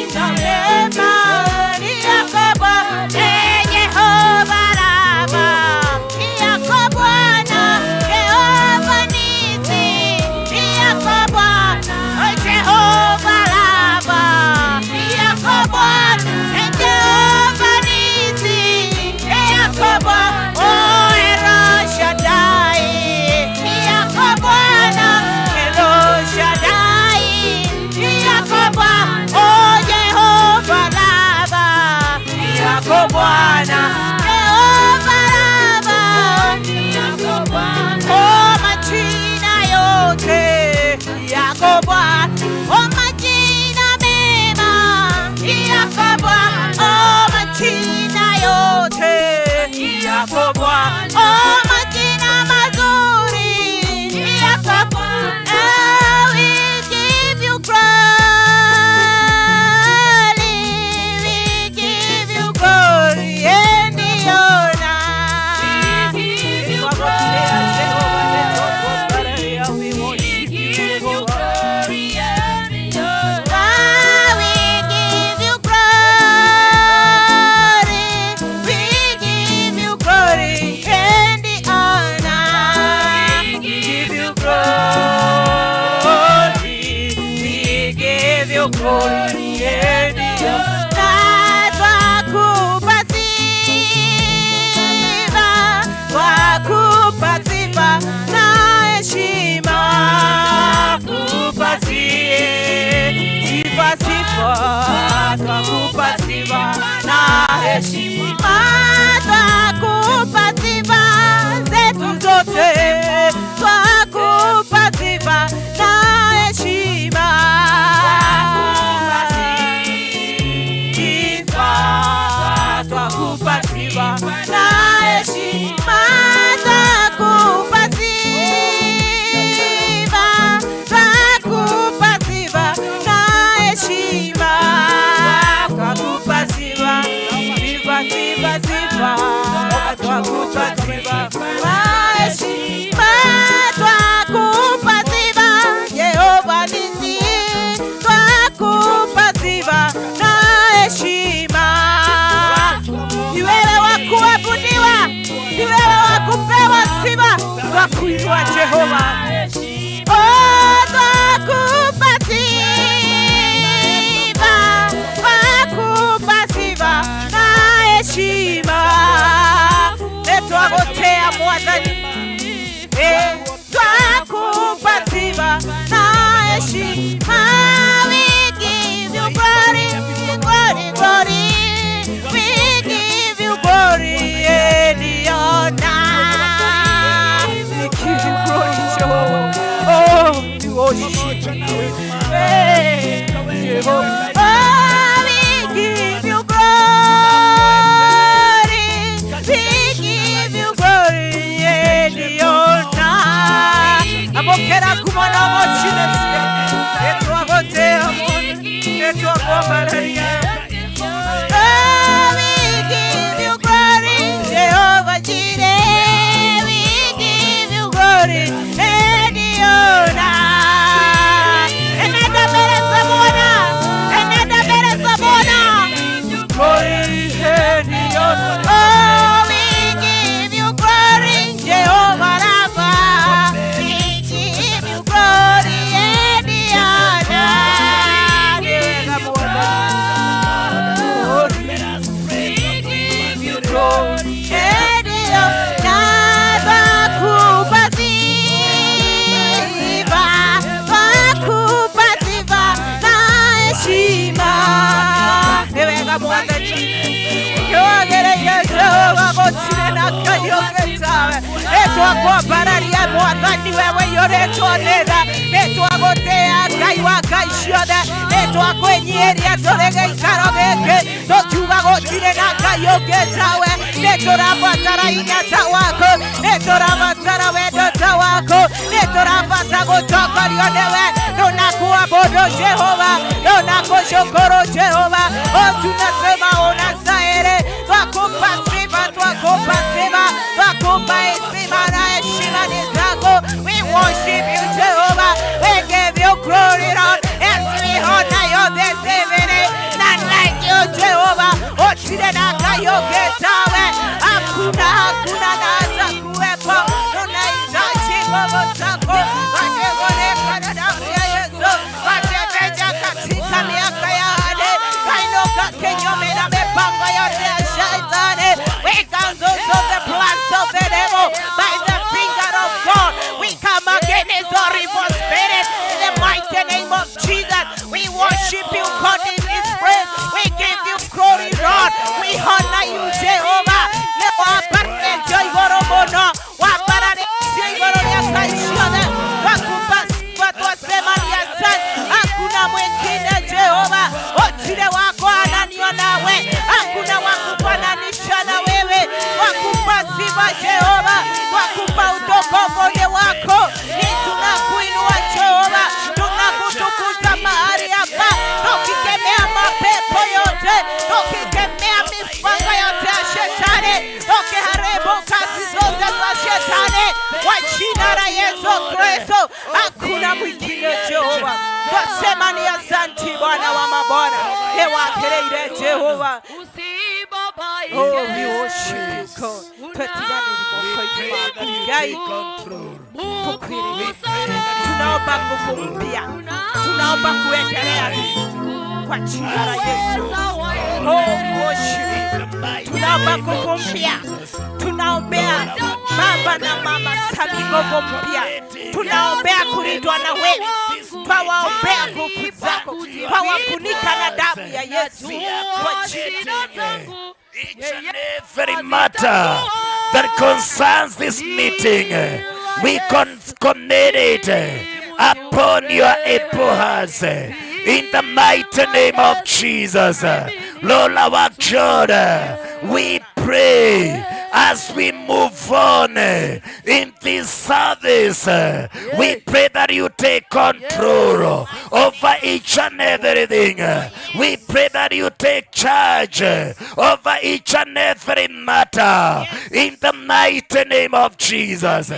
Speaker 12: Majina mema ni yako Bwana, Jehova Rafa ni yako Bwana, Jehova Nisi ni yako Bwana, Jehova Rafa ni yako Bwana, Jehova Nisi ni yako Bwana, oh El Shaddai ni yako Bwana, El Shaddai ni yako Bwana, oh Jehova Rafa ni yako Bwana, Jehova Rafa ni yako Bwana, oh majina yote yako Bwana, oh majina mema yako Bwana, oh majina yote yako Bwana, oh majina mazuri yako Bwana, oh, we give you glory, we give you glory and the honor. We give you glory, we give you glory and the honor. We give you glory, we give you glory and the honor. We give you glory, we give you glory and the honor. Twakupa sifa, twakupa sifa na heshima. Twakupa sifa, sifa, twakupa sifa na heshima. Twakupa sifa zetu zote, twakupa sifa na heshima. Sifa, twakupa sifa na heshima. Twakupa sifa, twakupa sifa na heshima. Twakupa sifa, sifa, sifa, sifa, twakupa sifa na heshima. Twakupa sifa, Jehova Nisi, twakupa sifa na heshima. Ni wewe wa kuabudiwa, ni wewe wa kupewa sifa, twakuinua Jehova. Oh, twakupa sifa, twakupa sifa na heshima. Netwagotea Mwathani, twakupa sifa na heshima. We give you glory, glory, glory. We give you glory and the honor. We give you glory, Jehovah. Oh, we worship you. Hey, Jehovah. Oh, we give you glory. We give you glory and the honor. Amokera kumana mochine. Etwagotea mwana. Etwagombararia. Oh, we give you glory, Jehovah Jireh. We give you glory and the honor. Enenda mbele za Bwana, enenda mbele za Bwana. Glory and the honor. Oh, we give you glory, Jehovah Rapha. We give you glory and the honor. And the honor. Twakupa sifa, twakupa sifa na heshima. Ni wega Mwathani. Yogereire Jehova gũtirĩ na Ngai ũngĩ tawe. Nĩtwakwambararia Mwathani wewe ũiyũrĩtwo nĩ tha. Nĩtwagũtĩĩa Ngai wa ngai ciothe. Nĩtwakwĩnyiihĩria tũrĩ gĩikaro gĩkĩ tũkiuga gũtirĩ na Ngai ũngĩ tawe. Nĩtũrabatara hinya ta waku, nĩtũrabatara wendo ta waku, nĩtũrabatara gũtongorio nĩwe. Tunakuabudu Jehova, tunakushukuru Jehova. Oh, tunasema unastahili. Twakupa sifa, twakupa sifa, twakupa heshima na heshima ni zako. We worship you Jehovah, we give you glory Lord, as we honor you this evening. Gũtirĩ na Ngai ũngĩ tawe. Hakuna, hakuna na hata kuwepo. Tunahitaji nguvu zako. Wategonekana damu ya Yesu. Watebeja katika miaka ya hadi. Kainuka kinyume na mipango yote ya shetani. We cancel all the plans of the devil by the finger of God. We come against all evil spirits in the mighty name of Jesus. We worship you, God, in this place. We give you glory, Lord. We honor you, Jehovah. Nĩwambarĩtio igũrũ mũno, wambararĩtio igũrũ rĩa ngai ciothe. Twakupa sifa, twasema ni asante. Hakuna mwingine Jehova, gũtirĩ wa kũhananio nawe, hakuna wa kufananisha na wewe. Twakupa sifa Jehova, twakupa utukufu ni wako. Ni tunakuinua Jehova, tunakutukuza mahali hapa, tukikemea mapepo yote, tukikemea mipango yote ya shetani, tukiharibu kazi zote za shetani kwa jina la Yesu Kristo. Hakuna mwingine Jehova. Twasema ni asanti Bwana wa mabwana, nĩwakĩrĩire Jehova. Oh, we worship you, God. Twetiganĩri moko-inĩ maku Ngai, tukwĩrĩire. Tunaomba nguvu mpya, tunaomba kuendelea kwa jina la Yesu. Oh, we worship you. Tunaomba nguvu mpya, tunaombea baba na mama Sami nguvu mpya, tunaombea kulindwa na wewe, twawaombea nguvu zako, twawafunika na damu ya Yesu kwa jina.
Speaker 16: Each and every matter that concerns this meeting, we commit it upon your able hands. In the mighty name of Jesus, Lord our God, we pray as we move on in this service. We pray that you take control over each and everything. We pray that you take charge over each and every matter in the mighty name of Jesus.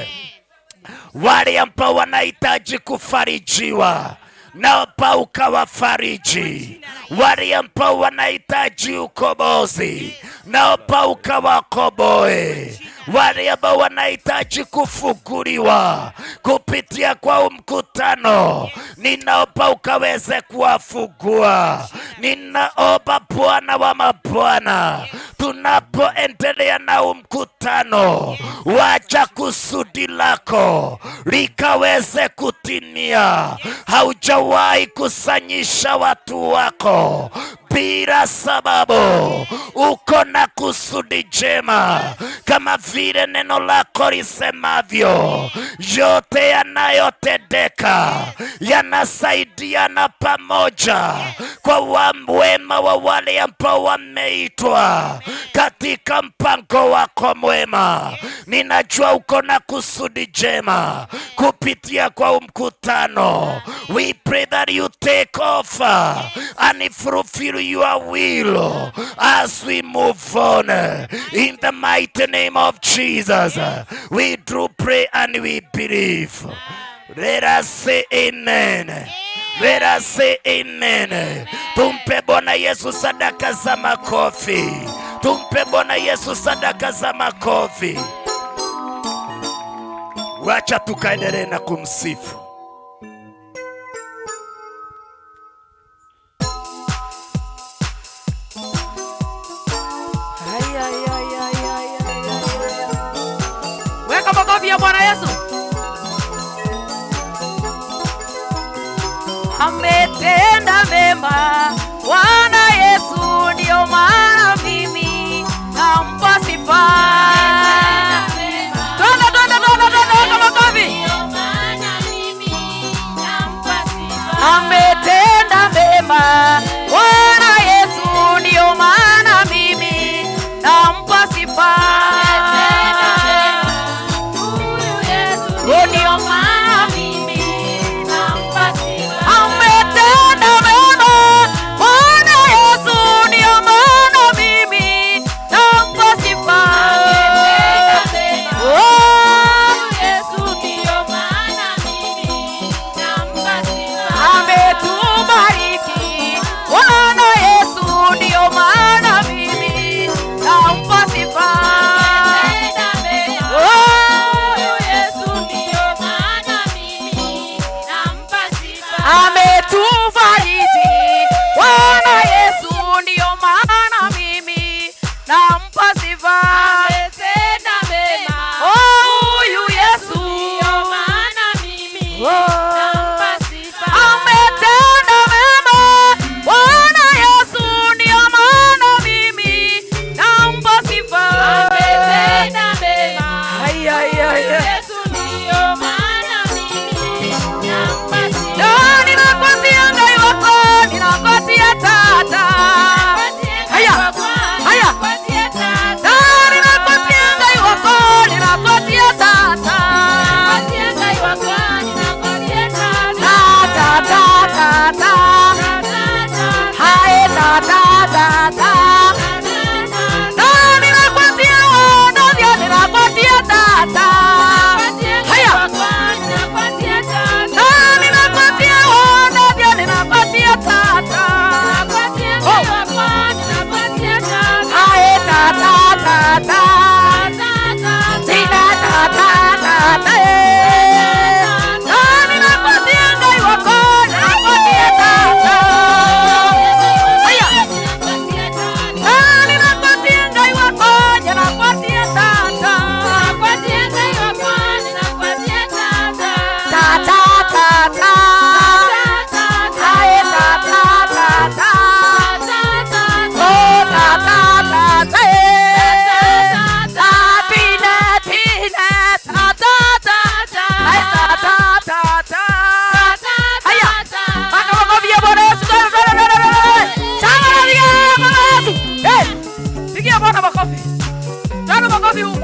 Speaker 16: Wale ambao wanahitaji kufarijiwa, naomba ukawafariji. Wale ambao wanahitaji ukombozi, naomba ukawakomboe. Wale ambao wanahitaji kufunguliwa kupitia kwa mkutano, ninaomba ukaweze kuwafungua. Ninaomba Bwana wa mabwana, tunapoendelea na mkutano, wacha kusudi lako likaweze kutimia. Haujawahi kusanyisha watu wako bila sababu. Uko na kusudi jema, kama vile neno lako lisemavyo, yote yanayotendeka yanasaidiana pamoja kwa wema wa wale ambao wameitwa katika mpango wako mwema. Ninajua uko na kusudi jema kupitia kwa mkutano. We pray that you take over and fulfill your will as we move on. In the mighty name of Jesus, we do pray and we believe. Let us say amen. Let us say amen. Tumpe Bwana Yesu sadaka za makofi. Tumpe Bwana Yesu sadaka za makofi. Wacha tukaendelee na kumsifu.
Speaker 11: Ay, ay, ay, ay, ay, ay, ay. Weka makofi ya Bwana Yesu. Ametenda mema Bwana Yesu, ndio maana mimi nampa sifa. Twende, twende, twende, twende, weka makofi. Ametenda mema Bwana Yesu, ndio maana mimi nampa sifa. Ndio maana mimi nampa sifa. Ametenda mema.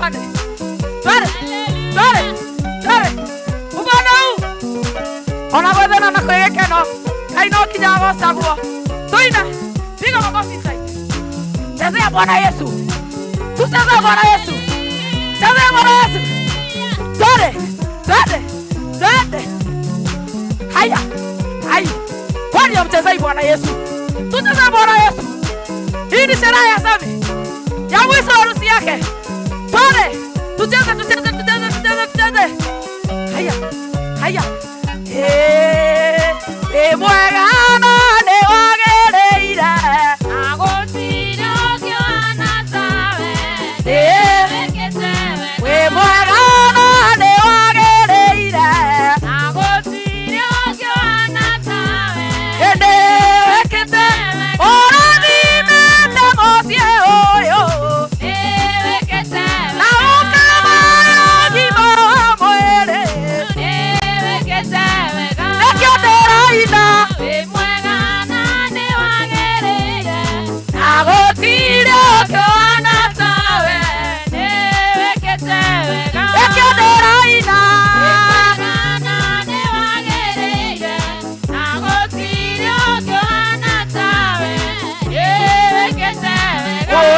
Speaker 11: Twende. Twende. Twende. Twende. Ubona huu. Ona gwethana na kwĩgĩkeno. Ngai no kinya agocagwo. Tuina. Piga makofi sasa. Chezea Bwana Yesu. Tuchezea Bwana Yesu. Chezea Bwana Yesu. Twende. Twende. Twende. Haya. Hai. Kwani hamchezei Bwana Yesu? Tuchezee Bwana Yesu. Hii ni sherehe ya Sami. Ya mwisho harusi yake. Twende. Tucheze, tucheze, tucheze, tucheze, tucheze. Haya. Haya. Eh, mwega na nĩ wagĩrĩire. Wĩ mwega na nĩ wagĩrĩire. Ĩndĩ wĩkĩte ũrathimĩte mũciĩ ũyũ. Na ũkamahe ũgima wa mwĩrĩ. Nĩkĩo ndĩraina. Na gũtirĩ ũngĩhana tawe. Nĩkĩo ndĩraina.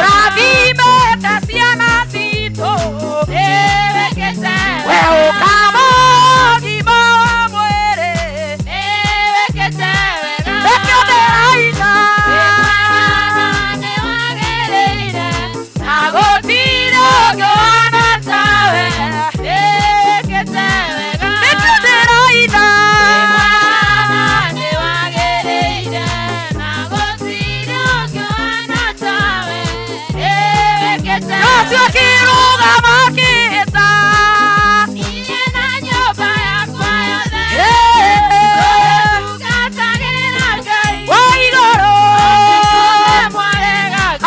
Speaker 11: Ũrathimĩte ciana citũ. We ũkamahe ũgima wa mwĩrĩ. Nĩkĩo ndĩraina. Na gũtirĩ ũngĩhana tawe. Nĩkĩo ndĩraina. Joshua akĩrũgama akĩhĩta. Wa igũrũ.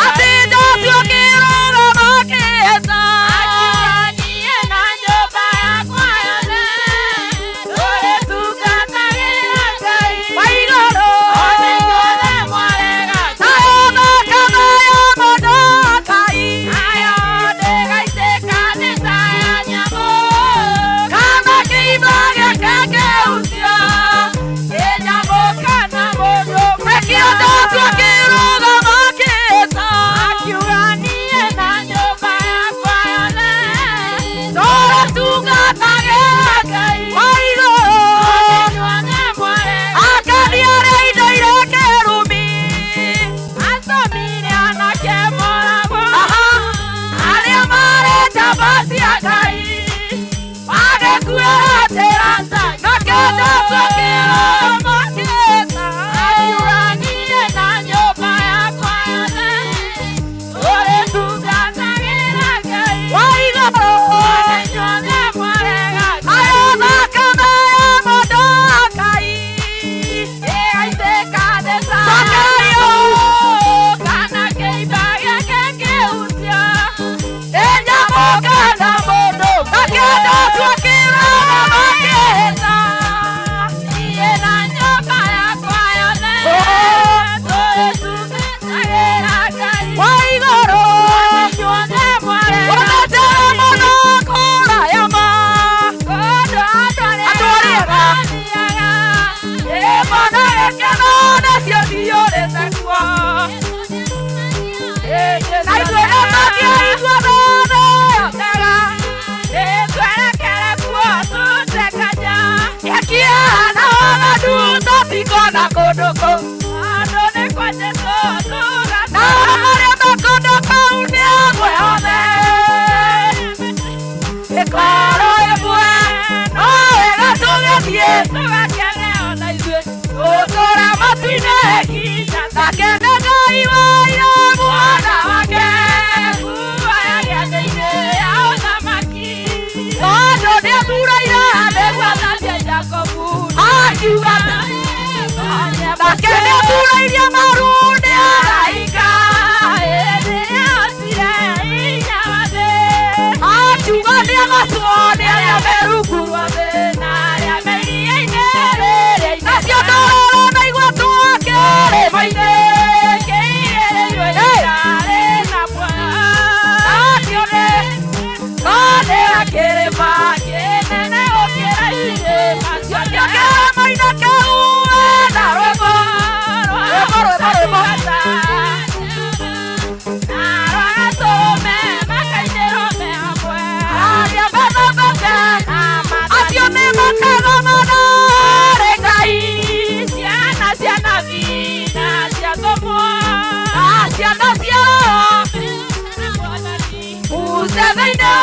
Speaker 11: Atĩ Joshua akĩrũgama akĩhĩta. Wa igũrũ. Nayo thakame ya mũndũ wa Ngai. Kana kĩimba gĩake kĩhutia. Nĩkĩo Joshua akĩrũgama akĩhĩta. Tũrĩtungatagĩra Ngai wa igũrũ. Akani arĩa aindaire kĩrumi. Aha. Arĩa marĩ njamba cia Ngai. Magĩkuĩra njĩra. Nakĩo Joshua akĩrũgama akĩhĩta. Wa igũrũ. Nayo thakame ya mũndũ wa Ngai. Zakayo. Ĩ nyamũ kana mũndũ. Nakĩo Joshua akĩrũgama akĩhĩta. Wa igũrũ. Ũnenjere mũno kũraya ma. Andũ arĩa ega. Ĩ mana gĩkeno nacio ciyũrĩte kuo. Na ithuĩ nĩtũngĩigua thothe. Ĩkĩhana waganu tũtikona kũndũ kũu. Na arĩa me kũndũ kũu nĩ amwe othe. Ĩkorwo ĩmwe no wega tũgĩthiĩ. Tũtũũra matu-inĩ nake nĩ Ngai wa ira mwana wake. Tondũ nĩathuuraire nĩguo akiuga nake nĩathurairie maru nĩ araika.
Speaker 12: Mona,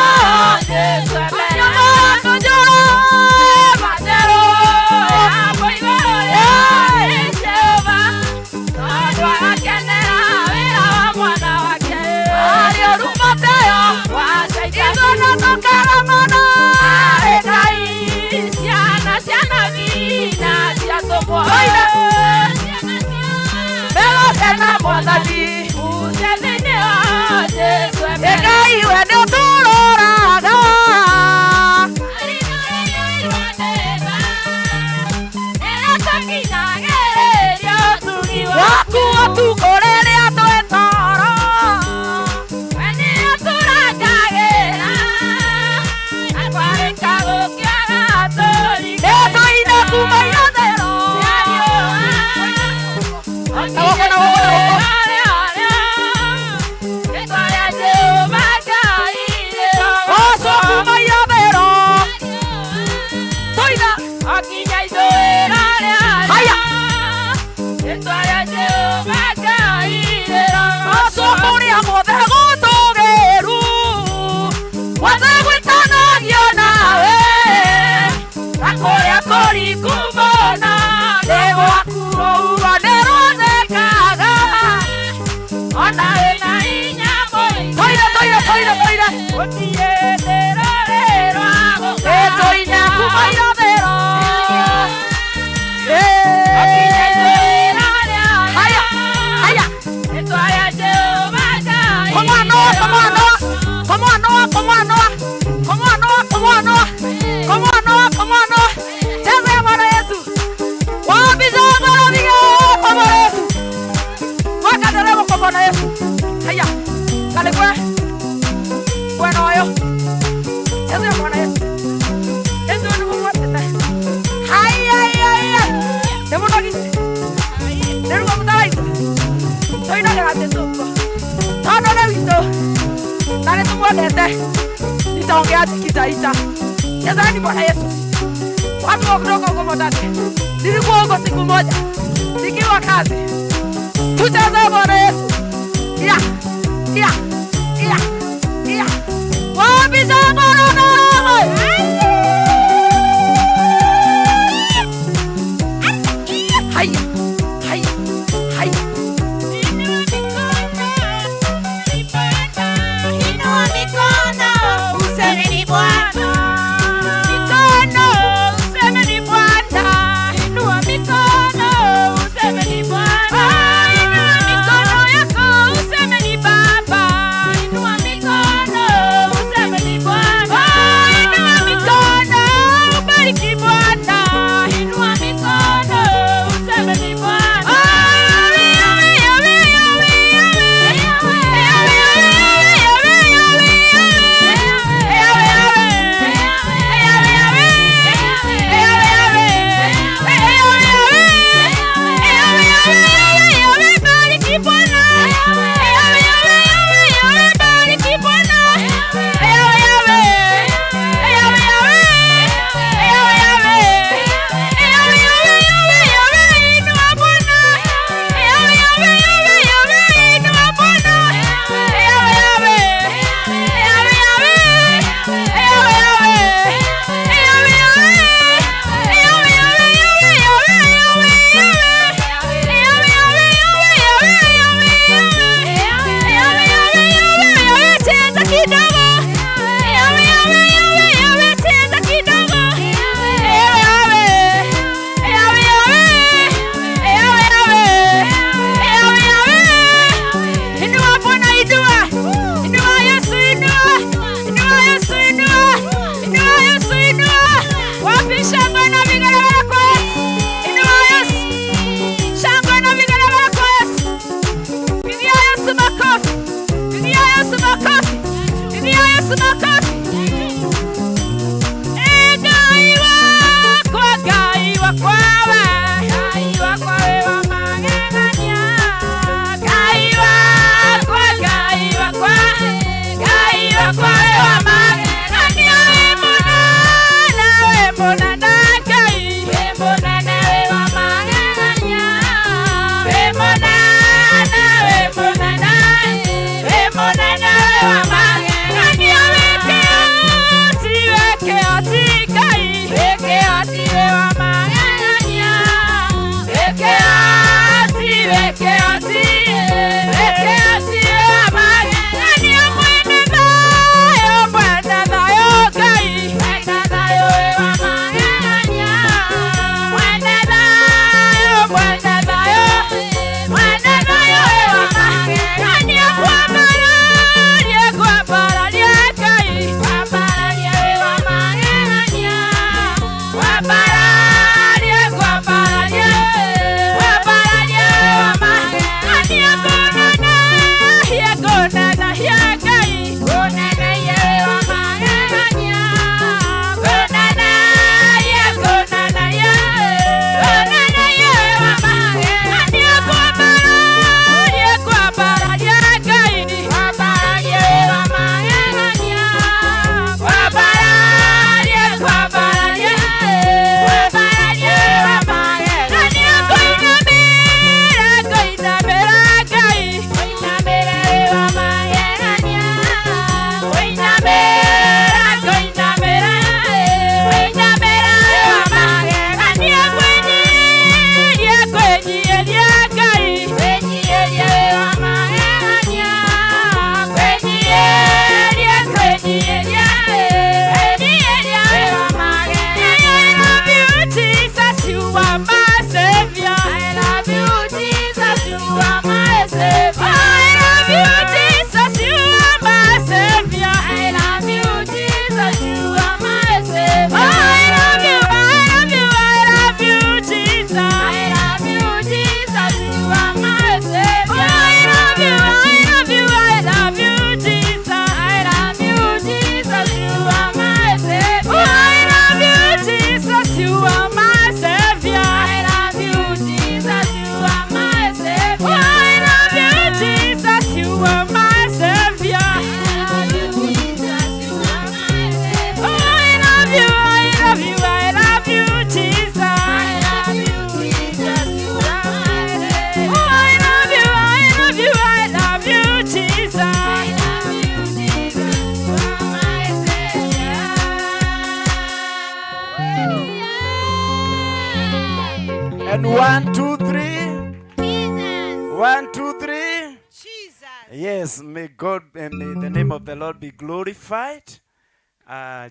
Speaker 18: Yes, may God and may the name of the Lord be glorified.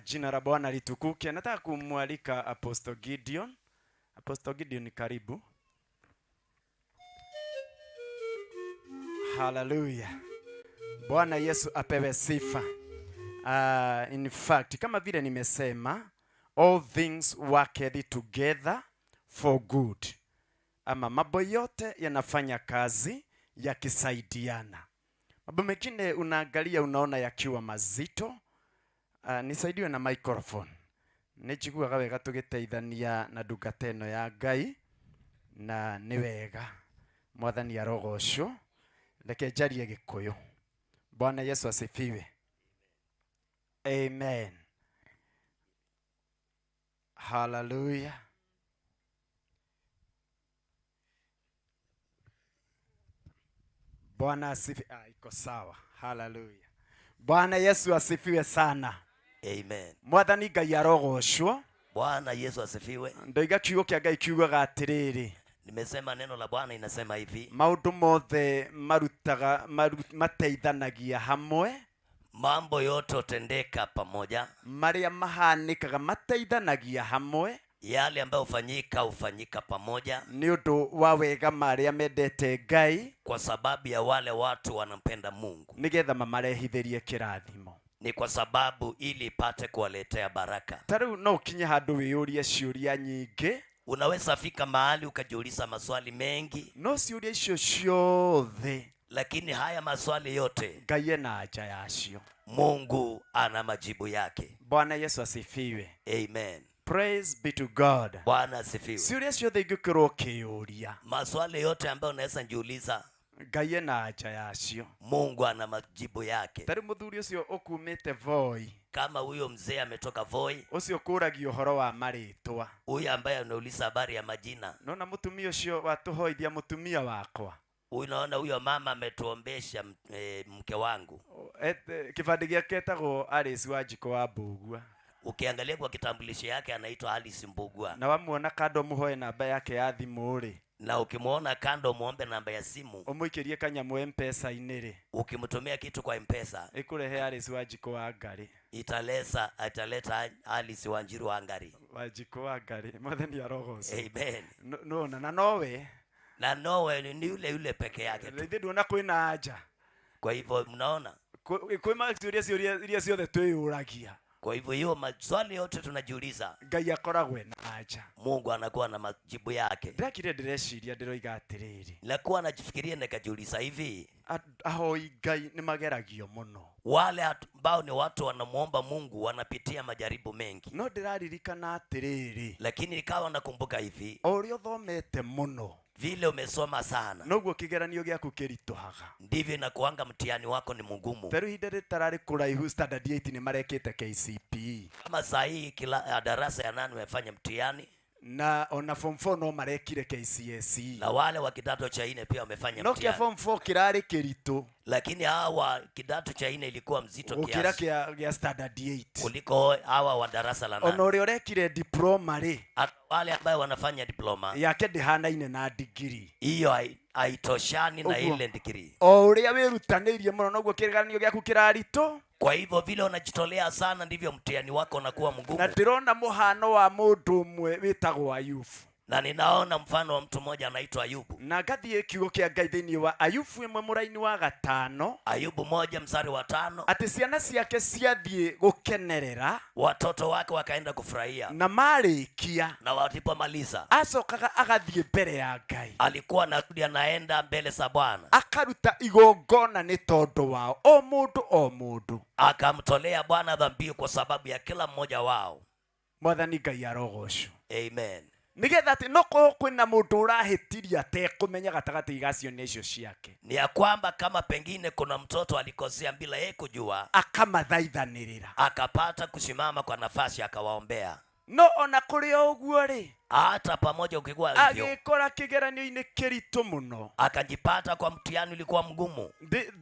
Speaker 18: Jina la Bwana litukuke. Nataka kumwalika Apostle Gideon. Apostle Gideon, karibu. Hallelujah. Bwana Yesu apewe sifa. In fact, kama vile nimesema, all things work together for good. Ama mambo yote yanafanya kazi yakisaidiana. Mambo mengine unaangalia unaona yakiwa mazito. Nisaidiwe na microphone. Nĩnjiguaga wega tũgĩteithania na ndungata ĩno ya Ngai, na nĩ wega. Mwathani arogocwo. Reke njarie Gĩkũyũ. Bwana Yesu asifiwe. Amen. Hallelujah. Bwana asifiwe. Iko sawa. Hallelujah. Bwana Yesu asifiwe sana.
Speaker 20: Amen.
Speaker 18: Mwathani Ngai arogocwo.
Speaker 20: Bwana Yesu asifiwe.
Speaker 18: Ndoiga kiugo kĩa Ngai kiugaga atĩrĩrĩ.
Speaker 20: Nimesema neno la Bwana inasema hivi.
Speaker 18: Maũndũ mothe marutaga mateithanagia hamwe.
Speaker 20: Mambo yote hutendeka pamoja.
Speaker 18: Marĩa mahanĩkaga mateithanagia hamwe.
Speaker 20: Yale ambayo hufanyika hufanyika pamoja.
Speaker 18: Nĩ ũndũ wa wega marĩa mendete Ngai.
Speaker 20: Kwa sababu ya wale watu wanampenda Mungu.
Speaker 18: Nĩgetha mamarehithĩrie kĩrathimo.
Speaker 20: Ni kwa sababu ili ipate kuwaletea baraka.
Speaker 18: Ta rĩu no ũkinye handũ wĩyũrie ciũria nyingĩ.
Speaker 20: Unaweza fika mahali ukajiuliza maswali mengi.
Speaker 18: No ciũria icio ciothe.
Speaker 20: Lakini haya maswali yote
Speaker 18: Ngai ena anja yacio.
Speaker 20: Mungu ana majibu yake.
Speaker 18: Bwana Yesu asifiwe.
Speaker 20: Amen.
Speaker 18: Praise be to God.
Speaker 20: Bwana asifiwe.
Speaker 18: Ciũria ciothe ingĩkorwo ũkĩyũria.
Speaker 20: Maswali yote ambayo unaweza jiuliza,
Speaker 18: Ngai ena anja yacio.
Speaker 20: Mungu ana majibu yake.
Speaker 18: Ta rĩu mũthuri ũcio ũkumĩte Voi.
Speaker 20: Kama huyo mzee ametoka Voi.
Speaker 18: Ũcio ũkũragia ũhoro wa marĩtwa.
Speaker 20: Huyo ambaye anauliza habari ya majina.
Speaker 18: Nona mũtumia ũcio watũhoithia mũtumia wakwa.
Speaker 20: Unaona huyo mama ametuombesha mke wangu.
Speaker 18: Kibandĩ gĩake etagwo Alice Wanjikũ wa Mbugua.
Speaker 20: Ukiangalia kwa kitambulisho yake anaitwa Alice Mbugua.
Speaker 18: Na wamuona kando muhoe namba yake ya thimũ rĩ.
Speaker 20: Na ukimuona kando muombe namba ya simu.
Speaker 18: Ũmũikĩrie kanyamũ M-Pesa-inĩ rĩ.
Speaker 20: Ukimtumia kitu kwa M-Pesa.
Speaker 18: Ĩkũrehe Alice Wanjikũ wa Ngarĩ.
Speaker 20: Italeta Alice Wanjiru wa Ngari.
Speaker 18: Wanjikũ wa Ngarĩ. Mwathani arogocwo.
Speaker 20: Amen.
Speaker 18: No, na nowe.
Speaker 20: Na nowe ni yule yule peke yake tu.
Speaker 18: Ithe nduona kwĩna anja.
Speaker 20: Kwa hivyo mnaona?
Speaker 18: Kwĩ maciũria ciũria iria ciothe twĩyũragia.
Speaker 20: Kwa hivyo hiyo maswali yote tunajiuliza,
Speaker 18: Ngai akoragwo na anja.
Speaker 20: Mungu anakuwa na majibu yake.
Speaker 18: Ndakire ndĩreciria ndĩroiga atĩrĩrĩ.
Speaker 20: Nakuwa najifikiria nikajiuliza hivi.
Speaker 18: Ahoi Ngai nĩ mageragio mũno.
Speaker 20: Wale ambao ni watu wanamuomba Mungu wanapitia majaribu mengi.
Speaker 18: No ndĩraririkana atĩrĩrĩ.
Speaker 20: Lakini nikawa nakumbuka hivi.
Speaker 18: O ũrĩa ũthomete mũno.
Speaker 20: Vile umesoma sana.
Speaker 18: Noguo kĩgeranio gĩaku kĩritũhaga.
Speaker 20: Ndivyo inakuanga mtihani wako ni mgumu.
Speaker 18: Ta rĩu ihinda rĩtararĩ kũraihu standard 8 nĩ marekĩte KCPE.
Speaker 20: Kama saa hii kila darasa ya 8 wamefanya mtihani.
Speaker 18: Na ona form 4 no marekire KCSE.
Speaker 20: Na wale wa kidato cha 4 pia wamefanya
Speaker 18: No
Speaker 20: mtihani.
Speaker 18: kia form 4 kirarĩ kĩritũ.
Speaker 20: Lakini hawa kidato cha 4 ilikuwa mzito
Speaker 18: Gũkĩra
Speaker 20: kiasi.
Speaker 18: kĩa standard 8.
Speaker 20: Kuliko hawa wa darasa la 8.
Speaker 18: Ona ũrĩa ũrekire diploma rĩ.
Speaker 20: Wale ambao wanafanya diploma.
Speaker 18: Yake ndĩhanaine na degree.
Speaker 20: Hiyo haitoshani na
Speaker 18: Ũguo.
Speaker 20: ile degree.
Speaker 18: O ũrĩa wĩrutanĩirie mũno noguo kĩgeranio gĩaku kĩraritũ.
Speaker 20: Kwa hivyo vile unajitolea sana ndivyo mtihani wako unakuwa mgumu.
Speaker 18: Na ndĩrona mũhano wa mũndũ ũmwe wĩtagwo Ayubu.
Speaker 20: Na ninaona mfano wa mtu mmoja anaitwa Ayubu.
Speaker 18: Na ngathiĩ kiugo kĩa Ngai thĩinĩ wa Ayubu ĩmwe mũraini wa 5.
Speaker 20: Ayubu 1 mstari wa 5.
Speaker 18: Atĩ ciana ciake ciathiĩ gũkenerera.
Speaker 20: Watoto wake wakaenda kufurahia.
Speaker 18: Na marĩkia.
Speaker 20: Na walipomaliza.
Speaker 18: Acokaga agathiĩ mbere ya Ngai.
Speaker 20: Alikuwa anarudi anaenda mbele za Bwana.
Speaker 18: Akaruta igongona nĩ tondũ wao, o mũndũ o mũndũ.
Speaker 20: Akamtolea Bwana dhabihu kwa sababu ya kila mmoja wao.
Speaker 18: Mwathani Ngai arogocwo.
Speaker 20: Amen.
Speaker 18: Nĩgetha atĩ no korwo kwĩna mũndũ ũrahĩtirie atekũmenya gatagatĩ ga ciana icio ciake.
Speaker 20: Ni ya kwamba kama pengine kuna mtoto alikosea bila yeye kujua,
Speaker 18: akamathaithanĩrĩra.
Speaker 20: Akapata kusimama kwa nafasi akawaombea.
Speaker 18: No ona kũrĩ o ũguo rĩ,
Speaker 20: hata pamoja ukikuwa hivyo,
Speaker 18: agĩkora kĩgeranio-inĩ kĩritũ mũno.
Speaker 20: Akajipata kwa mtihani ulikuwa mgumu.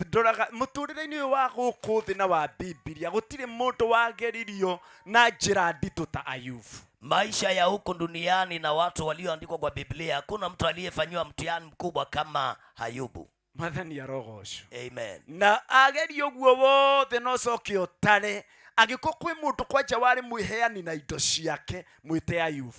Speaker 18: Ndoraga mũtũrĩre-inĩ ũyũ wa gũkũ thĩ na wa Bibilia gũtirĩ mũndũ wageririo na njĩra nditũ ta Ayubu.
Speaker 20: Maisha ya huku duniani na watu walioandikwa kwa Biblia, hakuna mtu aliyefanyiwa mtihani mkubwa kama Ayubu.
Speaker 18: Mwathani arogocwo.
Speaker 20: Amen.
Speaker 18: Na ageria ũguo wothe no coke ũtare angĩkorwo kwĩ mũndũ kwanja warĩ mwĩheani na indo ciake, mwĩte Ayubu.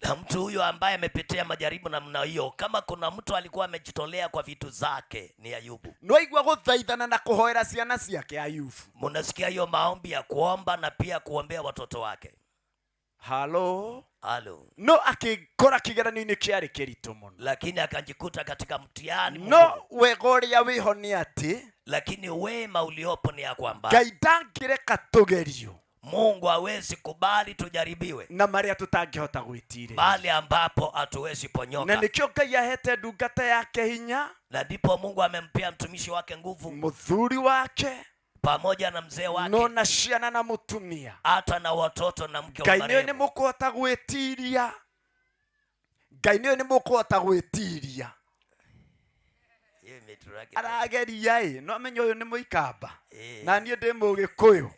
Speaker 20: Na mtu huyo ambaye amepitia majaribu namna hiyo, kama kuna mtu alikuwa amejitolea kwa vitu zake, ni Ayubu.
Speaker 18: Nĩwaigua gũthaithana na kũhoera ciana ciake Ayubu?
Speaker 20: Munasikia hiyo maombi ya kuomba na pia kuombea watoto wake.
Speaker 18: Halo.
Speaker 20: Halo.
Speaker 18: No akĩkora kĩgeranio-inĩ kĩarĩ kĩritũ mũno,
Speaker 20: lakini akajikuta katika mtihani
Speaker 18: no
Speaker 20: mgumu.
Speaker 18: Wega ũrĩa wĩho nĩ atĩ
Speaker 20: Lakini wema uliopo ni ya kwamba
Speaker 18: Ngai ndangĩreka tũgerio
Speaker 20: Mungu hawezi kubali tujaribiwe
Speaker 18: na marĩa tũtangĩhota gwĩtirĩria,
Speaker 20: mahali ambapo hatuwezi ponyoka.
Speaker 18: Na nĩkĩo Ngai ahete ndungata yake hinya,
Speaker 20: Na ndipo Mungu amempea mtumishi wake nguvu,
Speaker 18: mũthuri wake
Speaker 20: pamoja na mzee wake,
Speaker 18: no na ciana na mũtumia,
Speaker 20: hata na watoto na mke wa
Speaker 18: Ngai nĩwe nĩ
Speaker 20: marehemu.
Speaker 18: mũkũhota gwĩtiria. Ngai nĩwe nĩ mũkũhota gwĩtiria.
Speaker 20: Hiyo imeturaki.
Speaker 18: Arageria ĩ no amenye ũyũ nĩ mũikamba
Speaker 20: Eh.
Speaker 18: na niĩ ndĩ mũgĩkũyũ,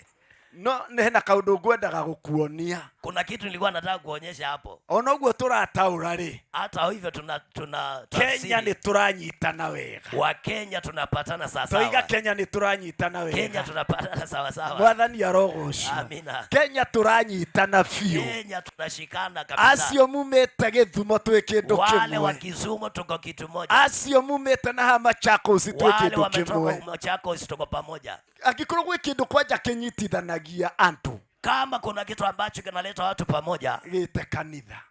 Speaker 18: no nĩ hena kaũndũ ngwendaga gũkuonia.
Speaker 20: Kuna kitu nilikuwa nataka kuonyesha hapo.
Speaker 18: Ona ũguo tũrataũra rĩ,
Speaker 20: Hata hivyo tuna
Speaker 18: Kenya
Speaker 20: tafsiri.
Speaker 18: nĩ tũranyitana wega.
Speaker 20: Wa Kenya tunapatana sawa
Speaker 18: Toiga
Speaker 20: sawa.
Speaker 18: Kenya nĩ tũranyitana
Speaker 20: Kenya
Speaker 18: wega.
Speaker 20: tunapatana sawa sawa.
Speaker 18: Mwathani arogocwo.
Speaker 20: Amina.
Speaker 18: Kenya tũranyitana biũ.
Speaker 20: Kenya tunashikana kabisa.
Speaker 18: Acio mumĩte Gĩthumo twĩ kĩndũ
Speaker 20: Wale wa
Speaker 18: kĩmwe.
Speaker 20: Kisumu tuko kitu moja.
Speaker 18: Acio mumĩte na haha Machakos twĩ
Speaker 20: Wale
Speaker 18: kĩndũ
Speaker 20: wametoka
Speaker 18: kĩmwe.
Speaker 20: Machakos tuko pamoja.
Speaker 18: Angĩkorwo gwĩ kĩndũ kwanja kĩnyitithanagia andũ,
Speaker 20: Kama kuna kitu ambacho kinaleta watu pamoja,
Speaker 18: gĩte kanitha.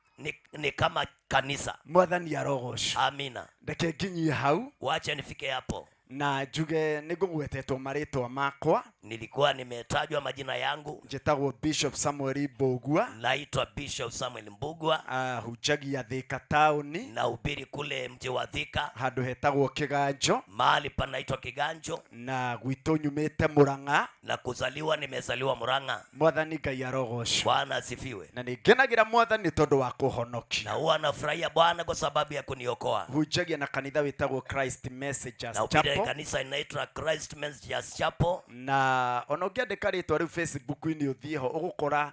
Speaker 20: ni kama kanisa.
Speaker 18: Mwathani arogocwo.
Speaker 20: Amina.
Speaker 18: Reke nginyie hau.
Speaker 20: Wacha nifike hapo.
Speaker 18: Na njuge nĩ ngũgwetetwo marĩtwa makwa.
Speaker 20: Nilikuwa nimetajwa majina yangu.
Speaker 18: Njĩtagwo Bishop Samuel Mbũgua.
Speaker 20: Naitwa Bishop Samuel Mbugua.
Speaker 18: Hunjagia Thika taũni,
Speaker 20: Nahubiri kule mji wa Thika,
Speaker 18: handũ hetagwo Kĩganjo,
Speaker 20: mahali panaitwa Kiganjo,
Speaker 18: na gwitũ nyumĩte Mũrang'a.
Speaker 20: Na kuzaliwa nimezaliwa Murang'a.
Speaker 18: Mwathani Ngai arogocwo.
Speaker 20: Bwana asifiwe.
Speaker 18: Na nĩ ngenagĩra Mwathani tondũ wa kũhonokia.
Speaker 20: Na huwa nafurahia Bwana kwa sababu ya kuniokoa.
Speaker 18: Hunjagia na kanitha wĩtagwo Christ Messengers
Speaker 20: Nahubiri
Speaker 18: Chapel.
Speaker 20: Kanisa inaitwa Christ Messengers Chapel.
Speaker 18: Na ona ũngĩandĩka rĩtwa rĩu Facebook-inĩ ũthiĩ ho ũgũkora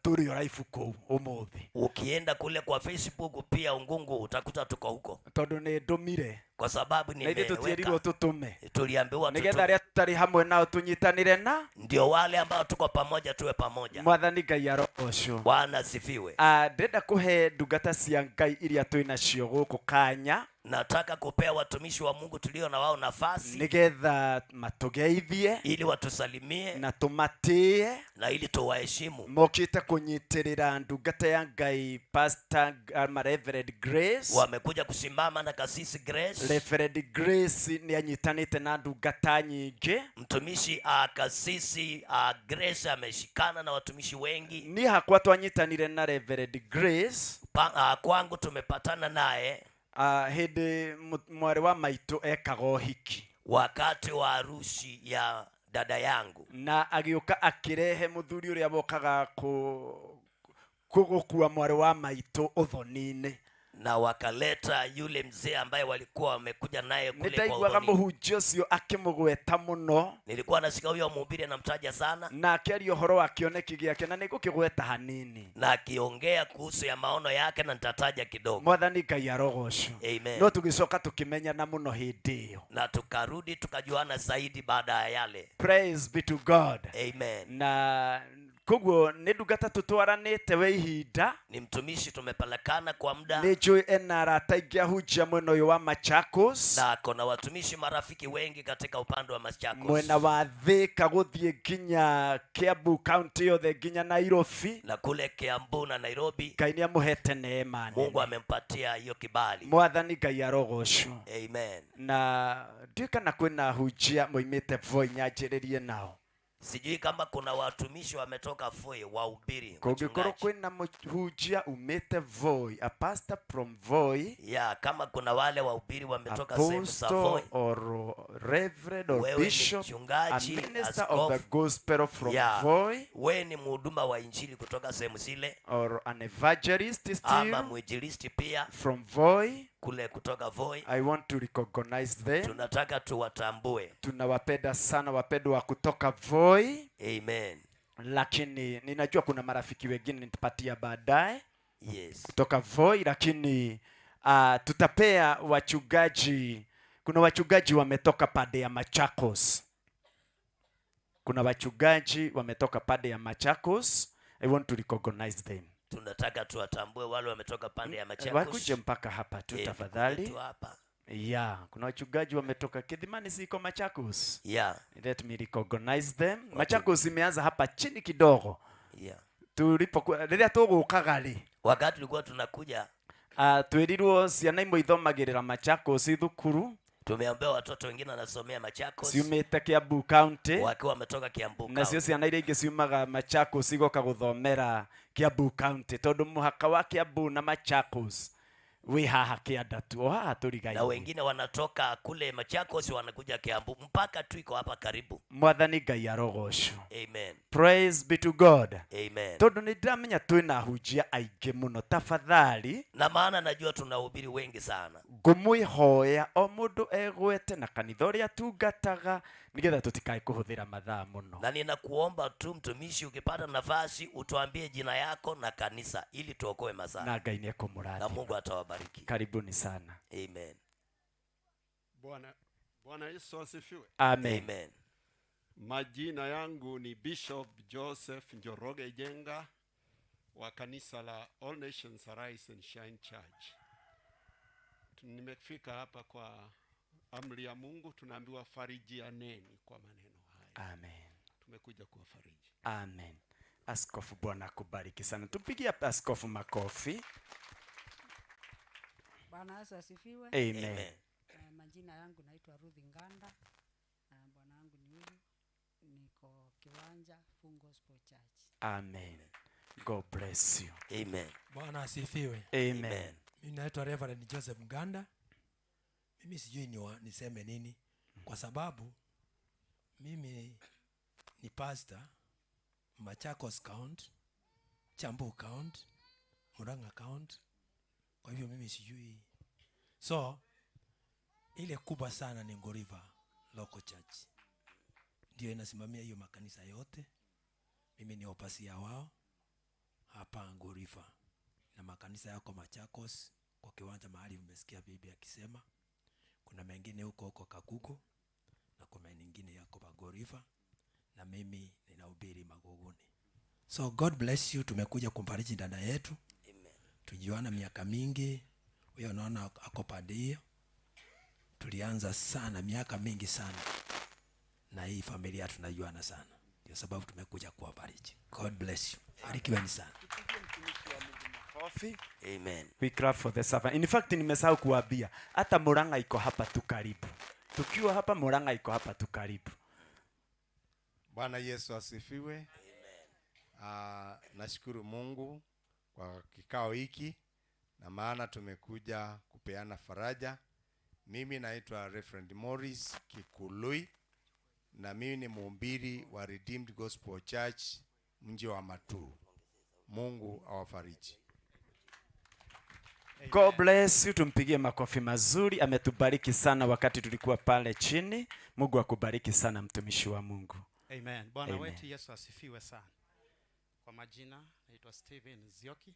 Speaker 18: tũrĩ o live kũu ũmũthĩ.
Speaker 20: Ukienda kule kwa Facebook pia Ungungu utakuta tuko huko,
Speaker 18: Tondũ nĩ ndũmire,
Speaker 20: kwa sababu
Speaker 18: na ithuĩ tũtierirwo
Speaker 20: nimeweka.
Speaker 18: tũtũme,
Speaker 20: Tuliambiwa
Speaker 18: nĩgetha
Speaker 20: tutume,
Speaker 18: arĩa tũtarĩ hamwe nao tũnyitanĩre na
Speaker 20: ndio wale ambao tuko pamoja tuwe pamoja.
Speaker 18: Mwathani Ngai arogocwo.
Speaker 20: Bwana asifiwe.
Speaker 18: Ah, ndĩrenda kũhe ndungata cia Ngai iria twĩ nacio gũkũ kanya,
Speaker 20: Nataka kupea watumishi wa Mungu tulio na wao nafasi
Speaker 18: nĩgetha matũgeithie
Speaker 20: ili watusalimie
Speaker 18: na tũmatĩe,
Speaker 20: na ili tuwaheshimu.
Speaker 18: Mokĩte kũnyitĩrĩra ndungata ya Ngai Pastor ama Reverend Grace.
Speaker 20: Wamekuja kusimama na kasisi Grace.
Speaker 18: Reverend Grace nĩ anyitanĩte na ndungata nyingĩ.
Speaker 20: Mtumishi kasisi Grace ameshikana na watumishi wengi.
Speaker 18: Niĩ hakwa twanyitanire na Reverend Grace
Speaker 20: Kwangu tumepatana naye
Speaker 18: hĩndĩ mwarĩ wa maitũ ekaga ũhiki,
Speaker 20: wakati wa harusi ya dada yangu,
Speaker 18: na agĩũka akĩrehe mũthuri ũrĩa wokaga gũkua mwarĩ wa maitũ ũthoni-inĩ.
Speaker 20: Na wakaleta yule mzee ambaye walikuwa wamekuja naye
Speaker 18: Nĩ
Speaker 20: kule kwa
Speaker 18: ndaiguaga
Speaker 20: udhoni.
Speaker 18: Mũhunjia ũcio akĩmũgweta mũno,
Speaker 20: Nilikuwa nasikia huyo mhubiri anamtaja sana,
Speaker 18: na akĩaria ũhoro wa kĩoneki gĩake, na nĩngũkĩgweta hanini.
Speaker 20: Na akiongea kuhusu ya maono yake, na nitataja kidogo.
Speaker 18: Mwathani Ngai arogocwo.
Speaker 20: Amen.
Speaker 18: No tũgĩcoka tũkĩmenyana mũno hĩndĩ ĩyo.
Speaker 20: Na tukarudi tukajuana zaidi baada ya yale.
Speaker 18: Praise be to God.
Speaker 20: Amen.
Speaker 18: Na koguo nĩ ndungata tũtwaranĩte we ihinda.
Speaker 20: Ni mtumishi tumepelekana kwa muda,
Speaker 18: Nĩ njũĩ ena arata aingĩ ahunjia mwena ũyũ wa Machakos,
Speaker 20: na kuna watumishi marafiki wengi katika upande wa Machakos,
Speaker 18: mwena wa Thika gũthiĩ nginya Kiambu county yothe nginya Nairobi.
Speaker 20: Na kule Kiambu na Nairobi.
Speaker 18: Ngai nĩ amũhete neema nene.
Speaker 20: Mungu amempatia hiyo kibali.
Speaker 18: Mwathani Ngai arogocwo.
Speaker 20: Amen.
Speaker 18: Na ndiũĩ kana kwĩna ahunjia moimĩte Voi nyanjĩrĩrie nao.
Speaker 20: Sijui kama kuna watumishi wametoka Voi wahubiri,
Speaker 18: Kũngĩkorwo
Speaker 20: wachungaji.
Speaker 18: Kwĩna mũhunjia umĩte Voi, a pastor from Voi,
Speaker 20: Ya, kama kuna wale wahubiri wametoka sehemu za
Speaker 18: apostle
Speaker 20: Voi,
Speaker 18: or reverend or
Speaker 20: wewe ni
Speaker 18: bishop, a
Speaker 20: mchungaji,
Speaker 18: minister of the
Speaker 20: askofu,
Speaker 18: gospel from
Speaker 20: ya,
Speaker 18: Voi,
Speaker 20: wewe ni mhuduma wa injili kutoka sehemu zile,
Speaker 18: or an evangelist
Speaker 20: ama
Speaker 18: still
Speaker 20: mwinjilisti pia
Speaker 18: from Voi,
Speaker 20: kule kutoka Voi,
Speaker 18: I want to recognize them.
Speaker 20: Tunataka tuwatambue.
Speaker 18: Tunawapenda sana wapendwa kutoka Voi.
Speaker 20: Amen.
Speaker 18: Lakini ninajua kuna marafiki wengine nitapatia baadaye
Speaker 20: Yes.
Speaker 18: kutoka Voi, lakini tutapea wachungaji Kuna wachungaji wametoka pande ya Machakos. Kuna wachungaji wametoka pande ya Machakos. I want to recognize them.
Speaker 20: Tunataka tuwatambue wale wametoka pande ya Machakos.
Speaker 18: Wakuje mpaka hapa tu tafadhali.
Speaker 20: Tukuje tu hapa.
Speaker 18: Yeah, kuna wachungaji wametoka Kithimani, siko Machakos.
Speaker 20: Yeah.
Speaker 18: Let me recognize them. Machakos imeanza hapa chini kidogo.
Speaker 20: Yeah.
Speaker 18: Tulipokuwa rĩrĩa tũgũkaga rĩ.
Speaker 20: Wakati tulikuwa tunakuja,
Speaker 18: Twĩrirwo ciana imwe ithomagĩrĩra Machakos thukuru.
Speaker 20: Tumeambiwa watoto wengine wanasomea Machakos.
Speaker 18: Ciumĩte Kiambu County.
Speaker 20: Wakiwa wametoka Kiambu
Speaker 18: Nacio
Speaker 20: County.
Speaker 18: ciana iria ingĩ ciumaga Machakos igoka gũthomera Kiambu County tondũ mũhaka wa Kiambu na Machakos wĩ haha kĩanda tu, o haha tũrigainie.
Speaker 20: Na wengine wanatoka kule Machakos wanakuja Kiambu, mpaka tu iko hapa karibu.
Speaker 18: Mwathani Ngai arogocwo.
Speaker 20: Amen.
Speaker 18: Praise be to God.
Speaker 20: Amen.
Speaker 18: Tondũ nĩ ndĩramenya twĩna ahunjia aingĩ mũno, tafadhali.
Speaker 20: Na maana najua tunahubiri wengi sana.
Speaker 18: Ngũmwĩhoya o mũndũ egwete na kanitha ũrĩa atungataga nĩgetha tũtikae kũhũthĩra mathaa mũno.
Speaker 20: Na ninakuomba tu mtumishi, ukipata nafasi utuambie jina yako na kanisa ili tuokoe masaa.
Speaker 18: Na Ngai nĩekũmũrathima.
Speaker 20: Na Mungu atawabariki.
Speaker 18: Karibuni sana.
Speaker 20: Amen.
Speaker 21: Bwana Yesu asifiwe.
Speaker 18: Amen.
Speaker 20: Amen.
Speaker 21: Majina yangu ni Bishop Joseph Njoroge Jenga wa kanisa la All Nations Arise and Shine Church. Nimefika hapa kwa amri ya Mungu, tunaambiwa farijianeni kwa maneno haya.
Speaker 18: Amen.
Speaker 21: Tumekuja kuwafariji.
Speaker 18: Amen. Askofu, Bwana akubariki sana. Tumpigie askofu makofi.
Speaker 22: Bwana Yesu asifiwe.
Speaker 18: Amen. Amen.
Speaker 22: Majina yangu naitwa Ruth Nganda. Bwana wangu ni huyu. Niko Kiwanja Full Gospel Church.
Speaker 18: Amen. God bless you.
Speaker 20: Amen.
Speaker 23: Bwana asifiwe.
Speaker 18: Amen. Amen.
Speaker 23: Mimi naitwa Reverend Joseph Nganda. Mimi sijui niseme nini kwa sababu mimi ni pastor Machakos County, Kiambu County, Murang'a County. Kwa hivyo mimi sijui. So ile kubwa sana ni Ngoliva Local Church. Ndio inasimamia hiyo makanisa yote. Mimi ni opasia wao hapa Ngoliva. Na makanisa yako Machakos kwa kiwanja mahali umesikia bibi akisema. Kuna mengine huko huko Kagugo na kuna mengine yako Ngoliva, na mimi ninahubiri Magogoni. So God bless you. Tumekuja kumfariji dada yetu.
Speaker 20: Amen.
Speaker 23: Tujuana miaka mingi. Huyo unaona ako pande hiyo. Tulianza sana miaka mingi sana. Na hii familia tunajuana sana. Ndio sababu tumekuja kuwabariki. God bless you. Barikiweni sana.
Speaker 18: Kofi.
Speaker 20: Amen.
Speaker 18: We clap for the servant. In fact, nimesahau kuambia hata Murang'a iko hapa tu karibu. Tukiwa hapa Murang'a iko hapa tu karibu.
Speaker 24: Bwana Yesu asifiwe. Amen. Nashukuru Mungu kwa kikao hiki na maana tumekuja kupeana faraja. Mimi naitwa Reverend Morris Kikului na mimi ni mhubiri wa Redeemed Gospel Church mji wa Matuu. Mungu awafariji.
Speaker 18: God bless you. Tumpigie makofi mazuri. Ametubariki sana wakati tulikuwa pale chini. Mungu akubariki sana mtumishi wa Mungu.
Speaker 25: Amen. Bwana
Speaker 18: Amen.
Speaker 25: wetu Yesu asifiwe sana. Kwa majina naitwa Steven Zioki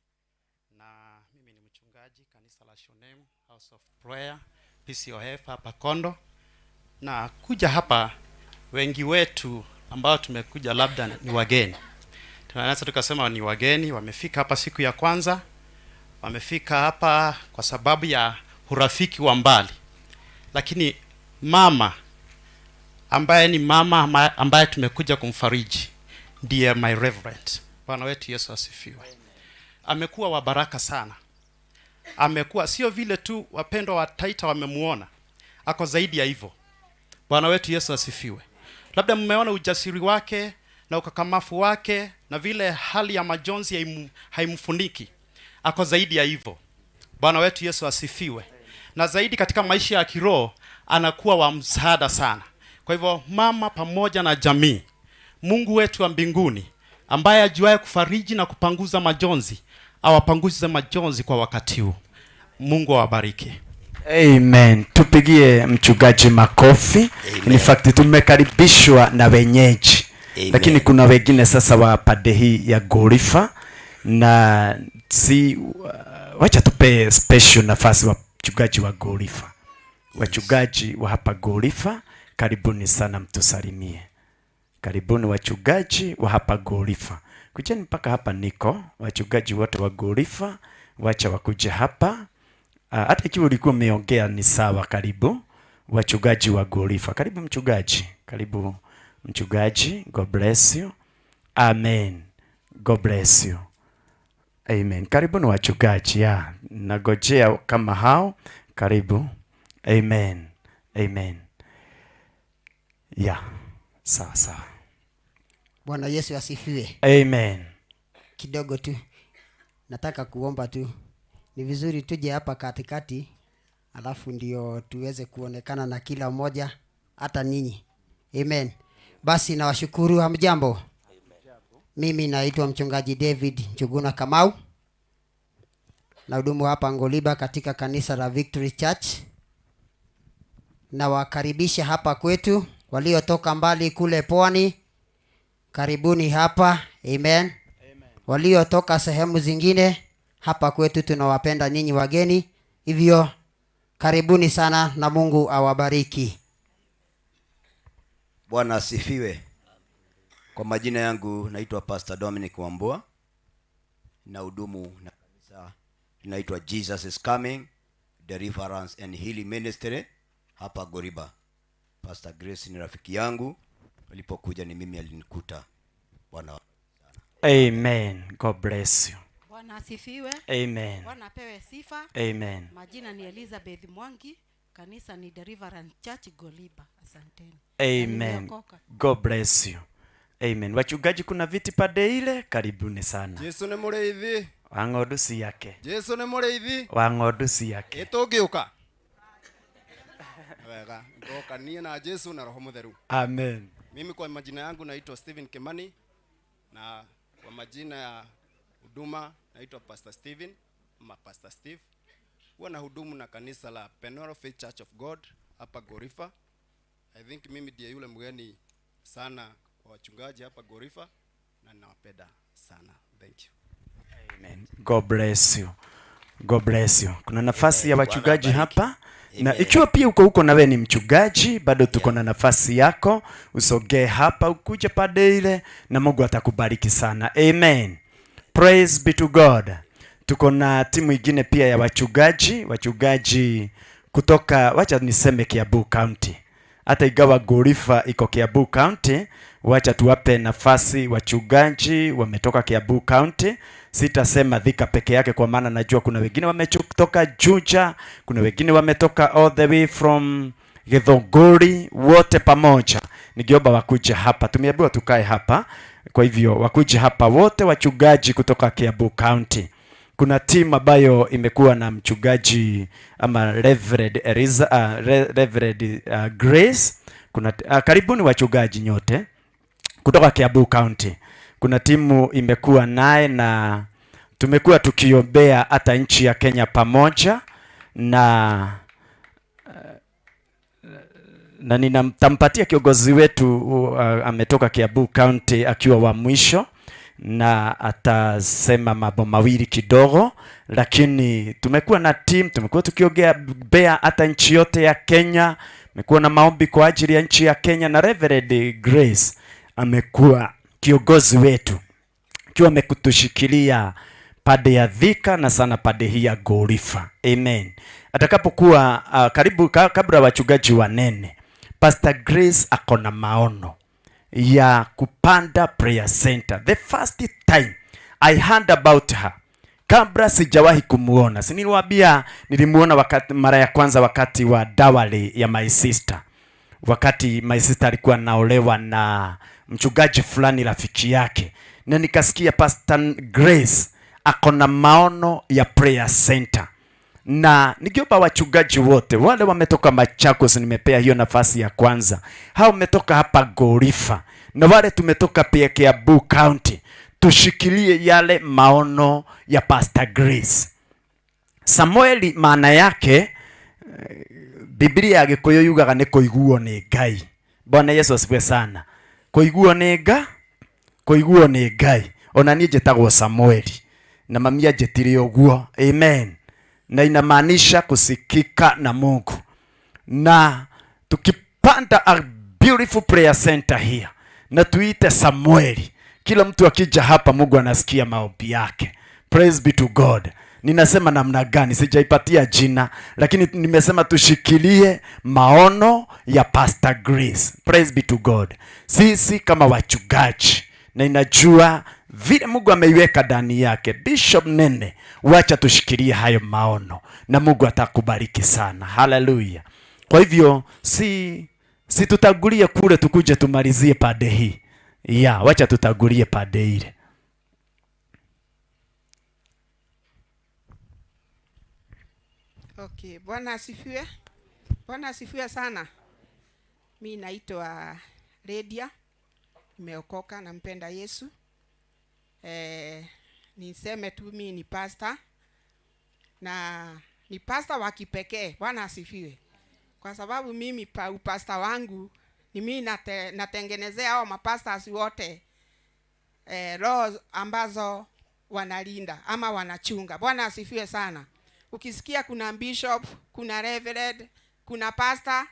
Speaker 25: na mimi ni mchungaji kanisa la Shunem House of Prayer PCOF hapa Kondo. Na kuja hapa wengi wetu ambao tumekuja labda ni wageni. Tunaweza tukasema ni wageni, wamefika hapa siku ya kwanza. Wamefika hapa kwa sababu ya urafiki wa mbali. Lakini mama ambaye ni mama ambaye tumekuja kumfariji ndiye my reverend. Bwana wetu Yesu asifiwe. Amekuwa wa baraka sana. Amekuwa sio vile tu wapendwa wa Taita wamemuona, ako zaidi ya hivyo. Bwana wetu Yesu asifiwe. Labda mmeona ujasiri wake na ukakamafu wake na vile hali ya majonzi haimfuniki. Ako zaidi ya hivyo. Bwana wetu Yesu asifiwe. Na zaidi katika maisha ya kiroho anakuwa wa msaada sana. Kwa hivyo mama pamoja na jamii, Mungu wetu wa mbinguni ambaye ajuaye kufariji na kupanguza majonzi, awapanguze majonzi kwa wakati huu. Mungu awabariki.
Speaker 18: Amen. Tupigie mchungaji makofi.
Speaker 20: Amen.
Speaker 18: In fact tumekaribishwa na wenyeji.
Speaker 20: Amen.
Speaker 18: Lakini kuna wengine sasa wa pande hii ya Gorifa na si wacha tupe special nafasi wa mchungaji wa Gorifa. Wachungaji wa hapa Golifa, karibuni sana, mtusalimie. Karibuni wachungaji wa hapa Golifa, kujeni mpaka hapa niko. Wachungaji wote wa Golifa, wacha wakuje hapa. Hata ikiwa ulikuwa umeongea ni sawa. Karibu wachungaji wa Golifa, karibu mchungaji, karibu mchungaji. God bless you. Amen. God bless you. Amen. Karibuni wachungaji, ya nagojea kama hao. Karibu. Amen. Amen. Ya, sawa sawa.
Speaker 1: Bwana Yesu asifiwe.
Speaker 18: Amen.
Speaker 1: Kidogo tu nataka kuomba tu, ni vizuri tuje hapa katikati, alafu ndio tuweze kuonekana na kila mmoja, hata ninyi. Amen. Basi nawashukuru. Hamjambo? Mimi naitwa mchungaji David Njuguna Kamau, nahudumu hapa Ngoliba katika kanisa la Victory Church. Nawakaribisha hapa kwetu waliotoka mbali kule pwani, karibuni hapa. Amen. Waliotoka sehemu zingine hapa kwetu tunawapenda nyinyi wageni, hivyo karibuni sana na Mungu awabariki.
Speaker 3: Bwana asifiwe. Kwa majina yangu naitwa Pastor Dominic Wambua, na hudumu na kanisa linaitwa Jesus is Coming Deliverance and Healing Ministry hapa Goriba. Pastor Grace ni rafiki yangu, alipokuja ni mimi alinikuta. Bwana
Speaker 18: Amen. God bless you.
Speaker 4: Bwana asifiwe.
Speaker 18: Amen.
Speaker 4: Bwana apewe sifa.
Speaker 18: Amen.
Speaker 4: Majina ni Elizabeth Mwangi, kanisa ni Deliverance Church Goliba. Asanteni.
Speaker 18: Amen.
Speaker 4: Nimeokoka.
Speaker 18: God bless you. Amen. Wachungaji, kuna viti pande ile, karibuni sana.
Speaker 5: Jesu nĩ mũrĩithi.
Speaker 18: Wa ng'ondu ciake.
Speaker 5: Jesu nĩ mũrĩithi.
Speaker 18: Wa ng'ondu ciake.
Speaker 5: Ĩ tũngĩũka wega ndoka niĩ na Jesu na Roho Mũtheru.
Speaker 18: Amen.
Speaker 5: Mimi kwa majina yangu naitwa Stephen Kimani, na kwa majina ya huduma naitwa Pastor Stephen ama Pastor Steve. Huwa nahudumu na kanisa la Penoro Faith Church of God hapa Gorifa. I think mimi ndiye yule mgeni sana kwa wachungaji hapa Gorifa, na ninawapenda sana. Thank you.
Speaker 18: Amen. God bless you. God bless you. Kuna nafasi ya
Speaker 20: Amen.
Speaker 18: wachungaji
Speaker 20: Bwana abariki.
Speaker 18: hapa. Na
Speaker 20: Amen.
Speaker 18: ikiwa pia uko huko nawe ni mchungaji, bado tuko na nafasi yako, usogee hapa ukuje pande ile na Mungu atakubariki sana. Amen. Praise be to God. Tuko na timu ingine pia ya wachungaji, wachungaji kutoka, wacha niseme Kiambu County. Hata ingawa Gorifa iko Kiambu County, wacha tuwape nafasi wachungaji wametoka Kiambu County. Sitasema Thika peke yake kwa maana najua kuna wengine wametoka Juja, kuna wengine wametoka all the way from Githunguri, wote pamoja. Ningeomba wakuje hapa. Tumeambiwa tukae hapa. Kwa hivyo wakuje hapa wote wachungaji kutoka Kiambu County. Kuna timu ambayo imekuwa na mchungaji ama Reverend Eliza, Reverend Grace. Kuna karibuni wachungaji nyote kutoka Kiambu County. Kuna timu imekuwa naye na tumekuwa tukiombea hata nchi ya Kenya pamoja na ninamtampatia kiongozi wetu ametoka Kiambu County akiwa wa mwisho, na atasema mambo mawili kidogo, lakini tumekuwa na team, tumekuwa tukiongea bea hata nchi yote ya Kenya, tumekuwa na maombi kwa ajili ya nchi ya Kenya, na Reverend Grace amekuwa kiongozi wetu akiwa amekutushikilia pande ya Thika na sana pande hii ya Gorifa. Amen. Atakapokuwa karibu kabla wachungaji wanene, Pastor Grace ako na maono ya kupanda prayer center. The first time I heard about her, kabla sijawahi kumuona, si niliwaambia nilimuona wakati mara ya kwanza wakati wa dowry ya my sister, wakati my sister alikuwa anaolewa na mchungaji fulani rafiki yake, na nikasikia Pastor Grace ako na maono ya prayer center. Na nikiomba wachungaji wote wale wametoka Machakos, nimepea hiyo nafasi ya kwanza, hao wametoka hapa Gorifa na wale tumetoka pia Kiambu County, tushikilie yale maono ya Pastor Grace. Samueli maana yake Biblia ya Gikuyu yugaga ni kuiguo ni Ngai. Bwana Yesu asifiwe sana. Kuiguo ni Ngai, kuiguo ni Ngai. Ona niĩ njĩtagwo Samueli na mami anjĩtire ũguo. Amen. Na inamaanisha kusikika na Mungu. Na tukipanda a beautiful prayer center here na tuite Samueli, kila mtu akija hapa Mungu anasikia maombi yake. Praise be to God. Ninasema namna gani? Sijaipatia jina, lakini nimesema tushikilie maono ya Pastor Grace. Praise be to God. Sisi kama wachungaji, na inajua vile Mungu ameiweka ndani yake Bishop Nene, wacha tushikilie hayo maono na Mungu atakubariki sana. Hallelujah. Kwa hivyo si tutagulie kule tukuje tumalizie pande hii. Ya, wacha tutagulie pande ile.
Speaker 6: Okay, Bwana asifiwe. Bwana asifiwe sana. Mi naitwa Lydia, nimeokoka, nampenda Yesu. Niseme tu mi ni pastor na ni pastor wa kipekee. Bwana asifiwe. Kwa sababu mimi upasta wangu ni mimi natengenezea hao mapastors wote roho ambazo wanalinda ama wanachunga. Bwana asifiwe sana. Ukisikia kuna bishop, kuna reverend, kuna pastor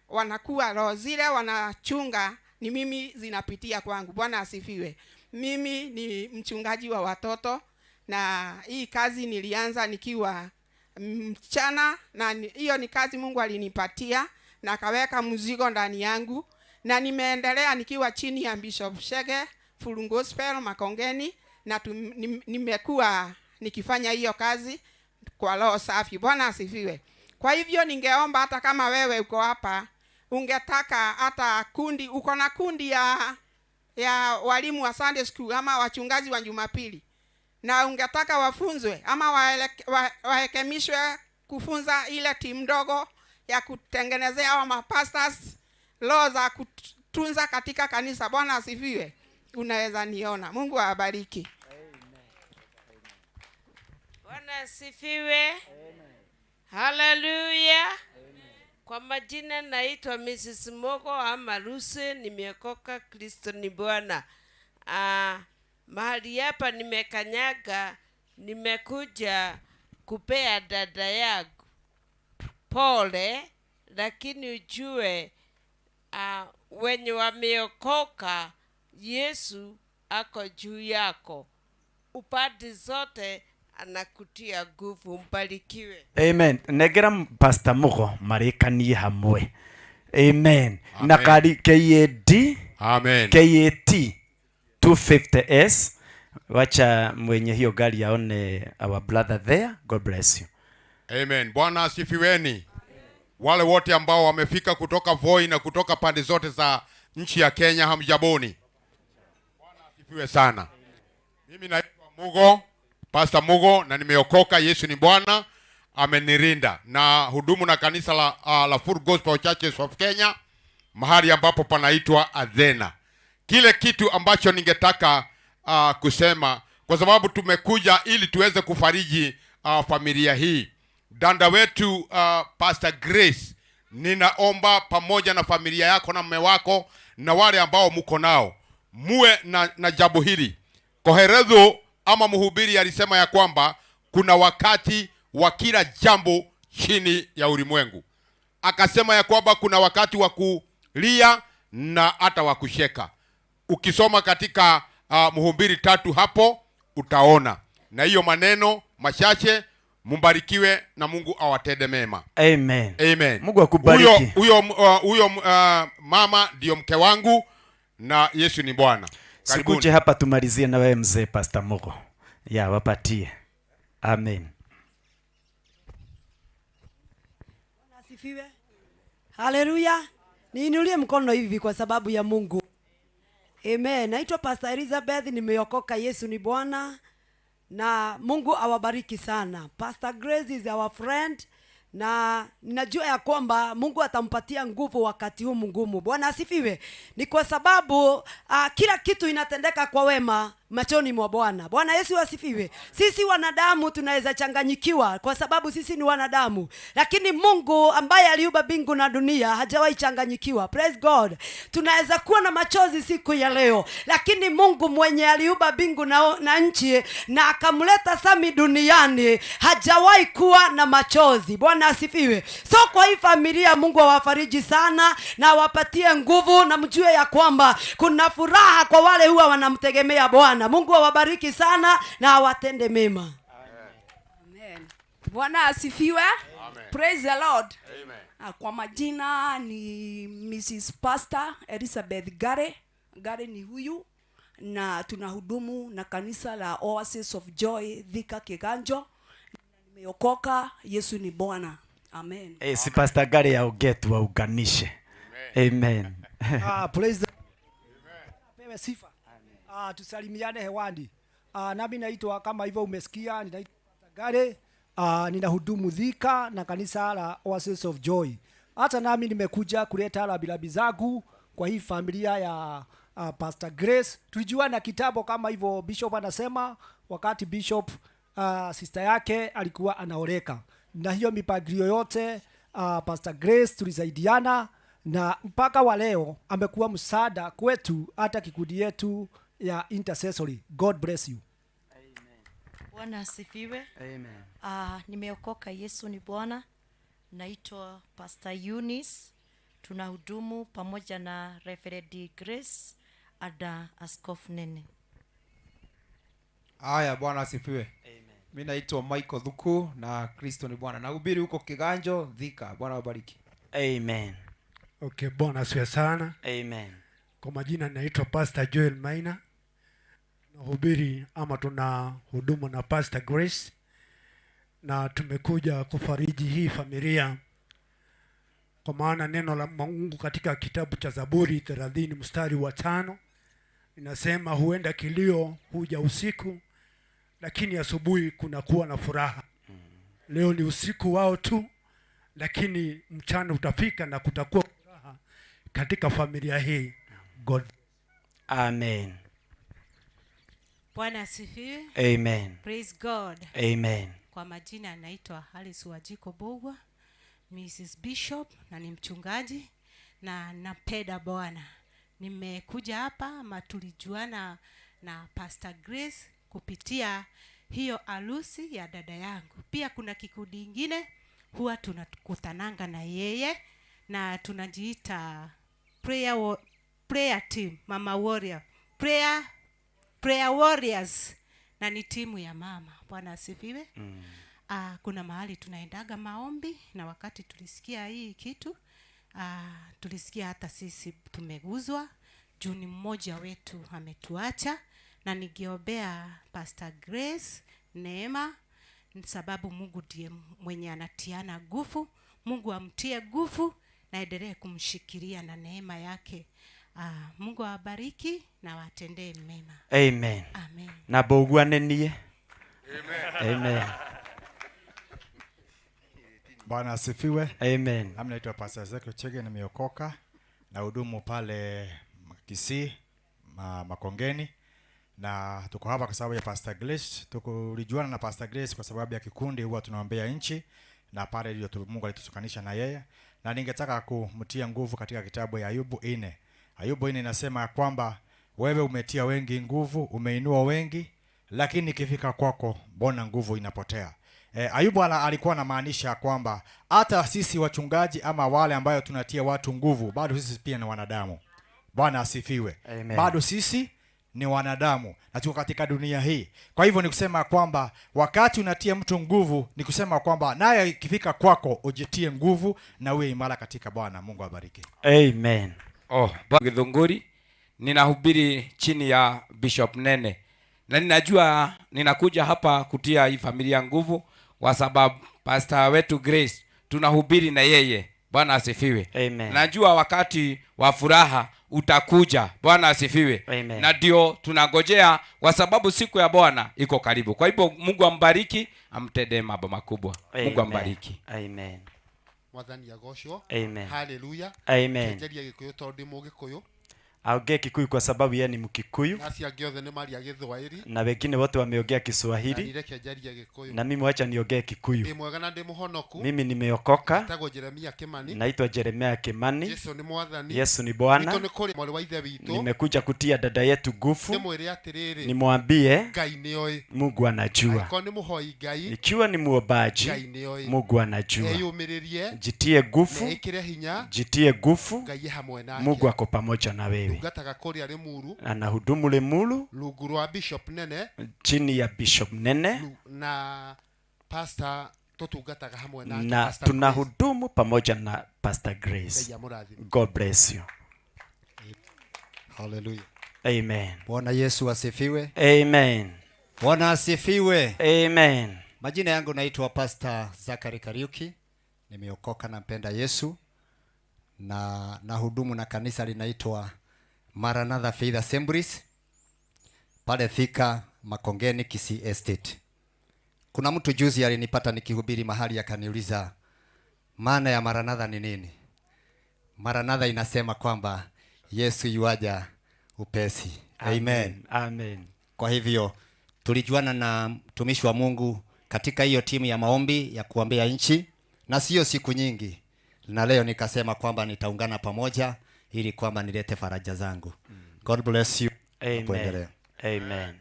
Speaker 6: wanakuwa roho zile wanachunga ni mimi zinapitia kwangu. Bwana asifiwe. Mimi ni mchungaji wa watoto na hii kazi nilianza nikiwa mchana, na hiyo ni kazi Mungu alinipatia na akaweka mzigo ndani yangu, na nimeendelea nikiwa chini ya Bishop Shege Full Gospel Makongeni, na nimekuwa nikifanya hiyo kazi kwa roho safi. Bwana asifiwe. Kwa hivyo ningeomba hata kama wewe uko hapa ungetaka hata kundi, uko na kundi ya walimu wa Sunday school ama wachungaji wa Jumapili, na ungetaka wafunzwe ama waekemishwe kufunza ile timu ndogo ya kutengenezea hawa mapastors roho za kutunza katika kanisa. Bwana asifiwe. Unaweza niona. Mungu awabariki.
Speaker 7: Bwana asifiwe. Haleluya. Kwa majina naitwa Mrs. Mogo ama Lucy, nimeokoka, Kristo ni Bwana. Mahali hapa nimekanyaga, nimekuja kupea dada yangu pole, lakini ujue wenye wameokoka Yesu ako juu yako, upande zote anakutia nguvu. Mbarikiwe.
Speaker 18: Amen. Negera Pastor Mugo marikanie hamwe. Amen.
Speaker 21: Amen.
Speaker 18: Na kari KAD.
Speaker 21: Amen.
Speaker 18: KAT 250S. Wacha mwenye hiyo gari aone our brother there. God bless you.
Speaker 21: Amen. Bwana asifiweni. Wale wote ambao wamefika kutoka Voi na kutoka pande zote za nchi ya Kenya, hamjaboni. Bwana asifiwe sana. Mimi naitwa Mugo, Pastor Mugo, na nimeokoka. Yesu ni Bwana, amenirinda na hudumu na kanisa la Full Gospel Churches of Kenya, mahali ambapo panaitwa Athena. Kile kitu ambacho ningetaka kusema, kwa sababu tumekuja ili tuweze kufariji familia hii. Danda wetu Pastor Grace, ninaomba pamoja na familia yako na mume wako na wale ambao mko nao, muwe na jambo hili. Koheretho ama mhubiri alisema ya kwamba kuna wakati wa kila jambo chini ya ulimwengu. Akasema ya kwamba kuna wakati wa kulia na hata wa kucheka. Ukisoma katika Mhubiri 3 hapo utaona. Na hiyo maneno machache, mumbarikiwe na Mungu awatende mema.
Speaker 18: Amen.
Speaker 21: Amen.
Speaker 18: Mungu akubariki.
Speaker 21: Huyo mama ndio mke wangu na Yesu ni Bwana. Karibuni.
Speaker 18: Sikuje hapa tumalizie na wewe mzee Pastor Mugo. Ya wapatie. Amen.
Speaker 8: Bwana asifiwe. Haleluya. Niinulie mkono hivi kwa sababu ya Mungu. Amen. Naitwa Pastor Elizabeth, nimeokoka, Yesu ni Bwana. Na Mungu awabariki sana. Pastor Grace is our friend, na ninajua ya kwamba Mungu atampatia nguvu wakati huu mgumu. Bwana asifiwe. Ni kwa sababu kila kitu inatendeka kwa wema machoni mwa Bwana. Bwana Yesu asifiwe. Sisi wanadamu tunaweza changanyikiwa kwa sababu sisi ni wanadamu, lakini Mungu ambaye aliumba mbingu na dunia hajawahi changanyikiwa. Praise God. Tunaweza kuwa na machozi siku ya leo, lakini Mungu mwenye aliumba mbingu na nchi na akamleta Sami duniani hajawahi kuwa na machozi. Bwana asifiwe. So kwa hii familia, Mungu awafariji sana na awapatie nguvu, na mjue ya kwamba kuna furaha kwa wale huwa wanamtegemea Bwana. Mungu awabariki sana na awatende mema.
Speaker 9: Amen. Bwana asifiwe.
Speaker 21: Amen.
Speaker 9: Praise the Lord.
Speaker 21: Amen.
Speaker 9: Kwa majina ni Mrs. Pastor Elizabeth Gare. Gare ni huyu, na tunahudumu na kanisa la Oasis of Joy Thika Kiganjo. Nimeokoka, Yesu ni Bwana. Amen.
Speaker 18: Si Pastor Gare ya ugetu waunganishe. Amen.
Speaker 10: Praise the Pewe sifa. Tusalimiane hewani. Nami naitwa kama hivyo umesikia, ninaitwa Gare. Ninahudumu Thika na kanisa la Oasis of Joy. Hata nami nimekuja kuleta rabilabi zangu kwa hii familia ya Pastor Grace. Tulijuana kitambo kama hivyo Bishop anasema, wakati Bishop sister yake alikuwa anaoleka. Na hiyo mipangilio yote Pastor Grace tulisaidiana, na mpaka wa leo amekuwa msaada kwetu, hata kikundi yetu ya intercessory. God bless you.
Speaker 13: Bwana asifiwe.
Speaker 18: Amen.
Speaker 13: Nimeokoka, Yesu ni Bwana. Naitwa Pastor Eunice. Tunahudumu pamoja na Reverend Grace ada Askofu Nene.
Speaker 14: Haya, Bwana asifiwe.
Speaker 18: Amen.
Speaker 14: Mimi naitwa Michael Thuku na Kristo ni Bwana. Nahubiri huko Kiganjo, Thika. Bwana awabariki.
Speaker 18: Amen.
Speaker 15: Okay, Bwana asifiwe sana.
Speaker 18: Amen.
Speaker 15: Kwa majina naitwa Pastor Joel Maina. Tunahubiri ama tunahudumu na Pastor Grace, na tumekuja kufariji hii familia, kwa maana neno la Mungu katika kitabu cha Zaburi 30 mstari wa 5 inasema huenda kilio huja usiku, lakini asubuhi kunakuwa na furaha. Leo ni usiku wao tu, lakini mchana utafika na kutakuwa furaha katika familia hii. God.
Speaker 18: Amen.
Speaker 19: Bwana asifiwe.
Speaker 18: Amen.
Speaker 19: Praise God.
Speaker 18: Amen.
Speaker 19: Kwa majina anaitwa Alice Wajiko Bogwa, Mrs. Bishop, na ni mchungaji na napenda Bwana. Nimekuja hapa ama tulijuana na Pastor Grace kupitia hiyo harusi ya dada yangu. Pia kuna kikundi kingine huwa tunakutananga na yeye na tunajiita prayer team, Mama Warrior. Prayer Warriors, na ni timu ya mama. Bwana asifiwe. Kuna mahali tunaendaga maombi, na wakati tulisikia hii kitu, tulisikia hata sisi tumeguzwa juu ni mmoja wetu ametuacha, na ningeombea Pastor Grace neema, sababu Mungu ndiye mwenye anatiana nguvu. Mungu amtie nguvu na endelee kumshikilia na neema yake. Mungu awabariki na watendee mema.
Speaker 18: Amen.
Speaker 19: Amen.
Speaker 18: Na Bogwa nenie.
Speaker 21: Amen.
Speaker 18: Amen.
Speaker 26: Bwana asifiwe.
Speaker 18: Amen.
Speaker 26: Nami naitwa Pastor Ezekiel Chege, nimeokoka na hudumu pale Kisii, Makongeni, na tuko hapa kwa sababu ya Pastor Grace. Tulijuana na Pastor Grace kwa sababu ya kikundi huwa tunaombea nchi, na pale ndio Mungu alitusukanisha na yeye, na ningetaka kumtia nguvu katika kitabu ya Ayubu 4. Ayubu 4 inasema kwamba wewe umetia wengi nguvu, umeinua wengi, lakini ikifika kwako mbona nguvu inapotea? Ayubu alikuwa anamaanisha kwamba hata sisi wachungaji ama wale ambayo tunatia watu nguvu, bado sisi pia ni wanadamu. Bwana asifiwe.
Speaker 18: Amen.
Speaker 26: Bado sisi ni wanadamu na tuko katika dunia hii. Kwa hivyo ni kusema kwamba wakati unatia mtu nguvu, ni kusema kwamba naye ikifika kwako ujitie nguvu na uwe imara katika Bwana. Mungu awabariki.
Speaker 18: Amen.
Speaker 16: Githunguri, ninahubiri chini ya Bishop Nene, na ninajua ninakuja hapa kutia hii familia nguvu kwa sababu pastor wetu Grace tunahubiri na yeye. Bwana asifiwe.
Speaker 18: Amen.
Speaker 16: Najua wakati wa furaha utakuja. Bwana asifiwe.
Speaker 18: Amen.
Speaker 16: Na ndio tunangojea kwa sababu siku ya Bwana iko karibu. Kwa hivyo Mungu ambariki, amtendee mambo makubwa.
Speaker 18: Amen.
Speaker 16: Mungu ambariki.
Speaker 18: Amen.
Speaker 27: Mwathani agoco.
Speaker 18: Amen.
Speaker 27: Hallelujah.
Speaker 18: Amen.
Speaker 27: Njeria Gikuyu tondu ndi Mugikuyu.
Speaker 18: Aongee Kikuyu kwa sababu yeye ni Mkikuyu
Speaker 2: Na acio angĩ othe nĩ maria Gĩthwaĩri.
Speaker 18: na wengine wote wameongea
Speaker 2: Na
Speaker 18: Kiswahili,
Speaker 2: niĩ reke njarie Gĩkũyũ.
Speaker 18: na mimi wacha niongee Kikuyu.
Speaker 2: Ndĩ mwega na ndĩ mũhonoku.
Speaker 18: Mimi nimeokoka.
Speaker 2: Njĩtagwo Jeremia Kimani.
Speaker 18: Naitwa Jeremia Kimani.
Speaker 2: Jesu nĩ Mwathani.
Speaker 18: Yesu ni Bwana.
Speaker 2: Gwitũ nĩ kũrĩ mwarĩ wa ithe witũ.
Speaker 18: Nimekuja kutia dada yetu nguvu,
Speaker 2: Ndĩmwĩre atĩrĩrĩ.
Speaker 18: nimwambie
Speaker 2: Ngai nĩoĩ.
Speaker 18: Mungu anajua.
Speaker 2: Angĩkorwo nĩ mũhoi Ngai.
Speaker 18: Ikiwa ni muombaji,
Speaker 2: Ngai nĩoĩ.
Speaker 18: Mungu anajua.
Speaker 2: Eyũmĩrĩrie.
Speaker 18: Jitie nguvu,
Speaker 2: Na ĩkĩre hinya.
Speaker 18: jitie nguvu,
Speaker 2: Ngai e hamwe nake.
Speaker 18: Mungu ako pamoja na wewe.
Speaker 2: Ndungataga kũrĩa Limuru.
Speaker 18: Anahudumu Limuru
Speaker 2: Rungu rwa Bishop Nene.
Speaker 18: chini ya Bishop Nene
Speaker 2: Na pastor tũtungataga hamwe nake
Speaker 18: na
Speaker 2: Pastor Grace.
Speaker 18: tunahudumu pamoja na Pastor Grace.
Speaker 2: Ngai amũrathime.
Speaker 18: God bless you.
Speaker 11: Hallelujah.
Speaker 18: Amen.
Speaker 11: Bwana Yesu asifiwe.
Speaker 18: Amen.
Speaker 11: Bwana asifiwe.
Speaker 18: Amen.
Speaker 11: Majina yangu naitwa Pastor Zachary Kariuki. Nimeokoka na mpenda Yesu na nahudumu na kanisa linaitwa Maranatha Faith Assemblies pale Thika Makongeni Kisii Estate. Kuna mtu juzi alinipata nikihubiri mahali akaniuliza maana ya Maranatha ni nini? Maranatha inasema kwamba Yesu yuaja upesi. Amen.
Speaker 18: Amen.
Speaker 11: Kwa hivyo tulijuana na mtumishi wa Mungu katika hiyo timu ya maombi ya kuombea nchi, na sio siku nyingi, na leo nikasema kwamba nitaungana pamoja ili kwamba nilete faraja zangu. God bless you.
Speaker 18: Amen.
Speaker 11: Kuendelea.
Speaker 18: Amen.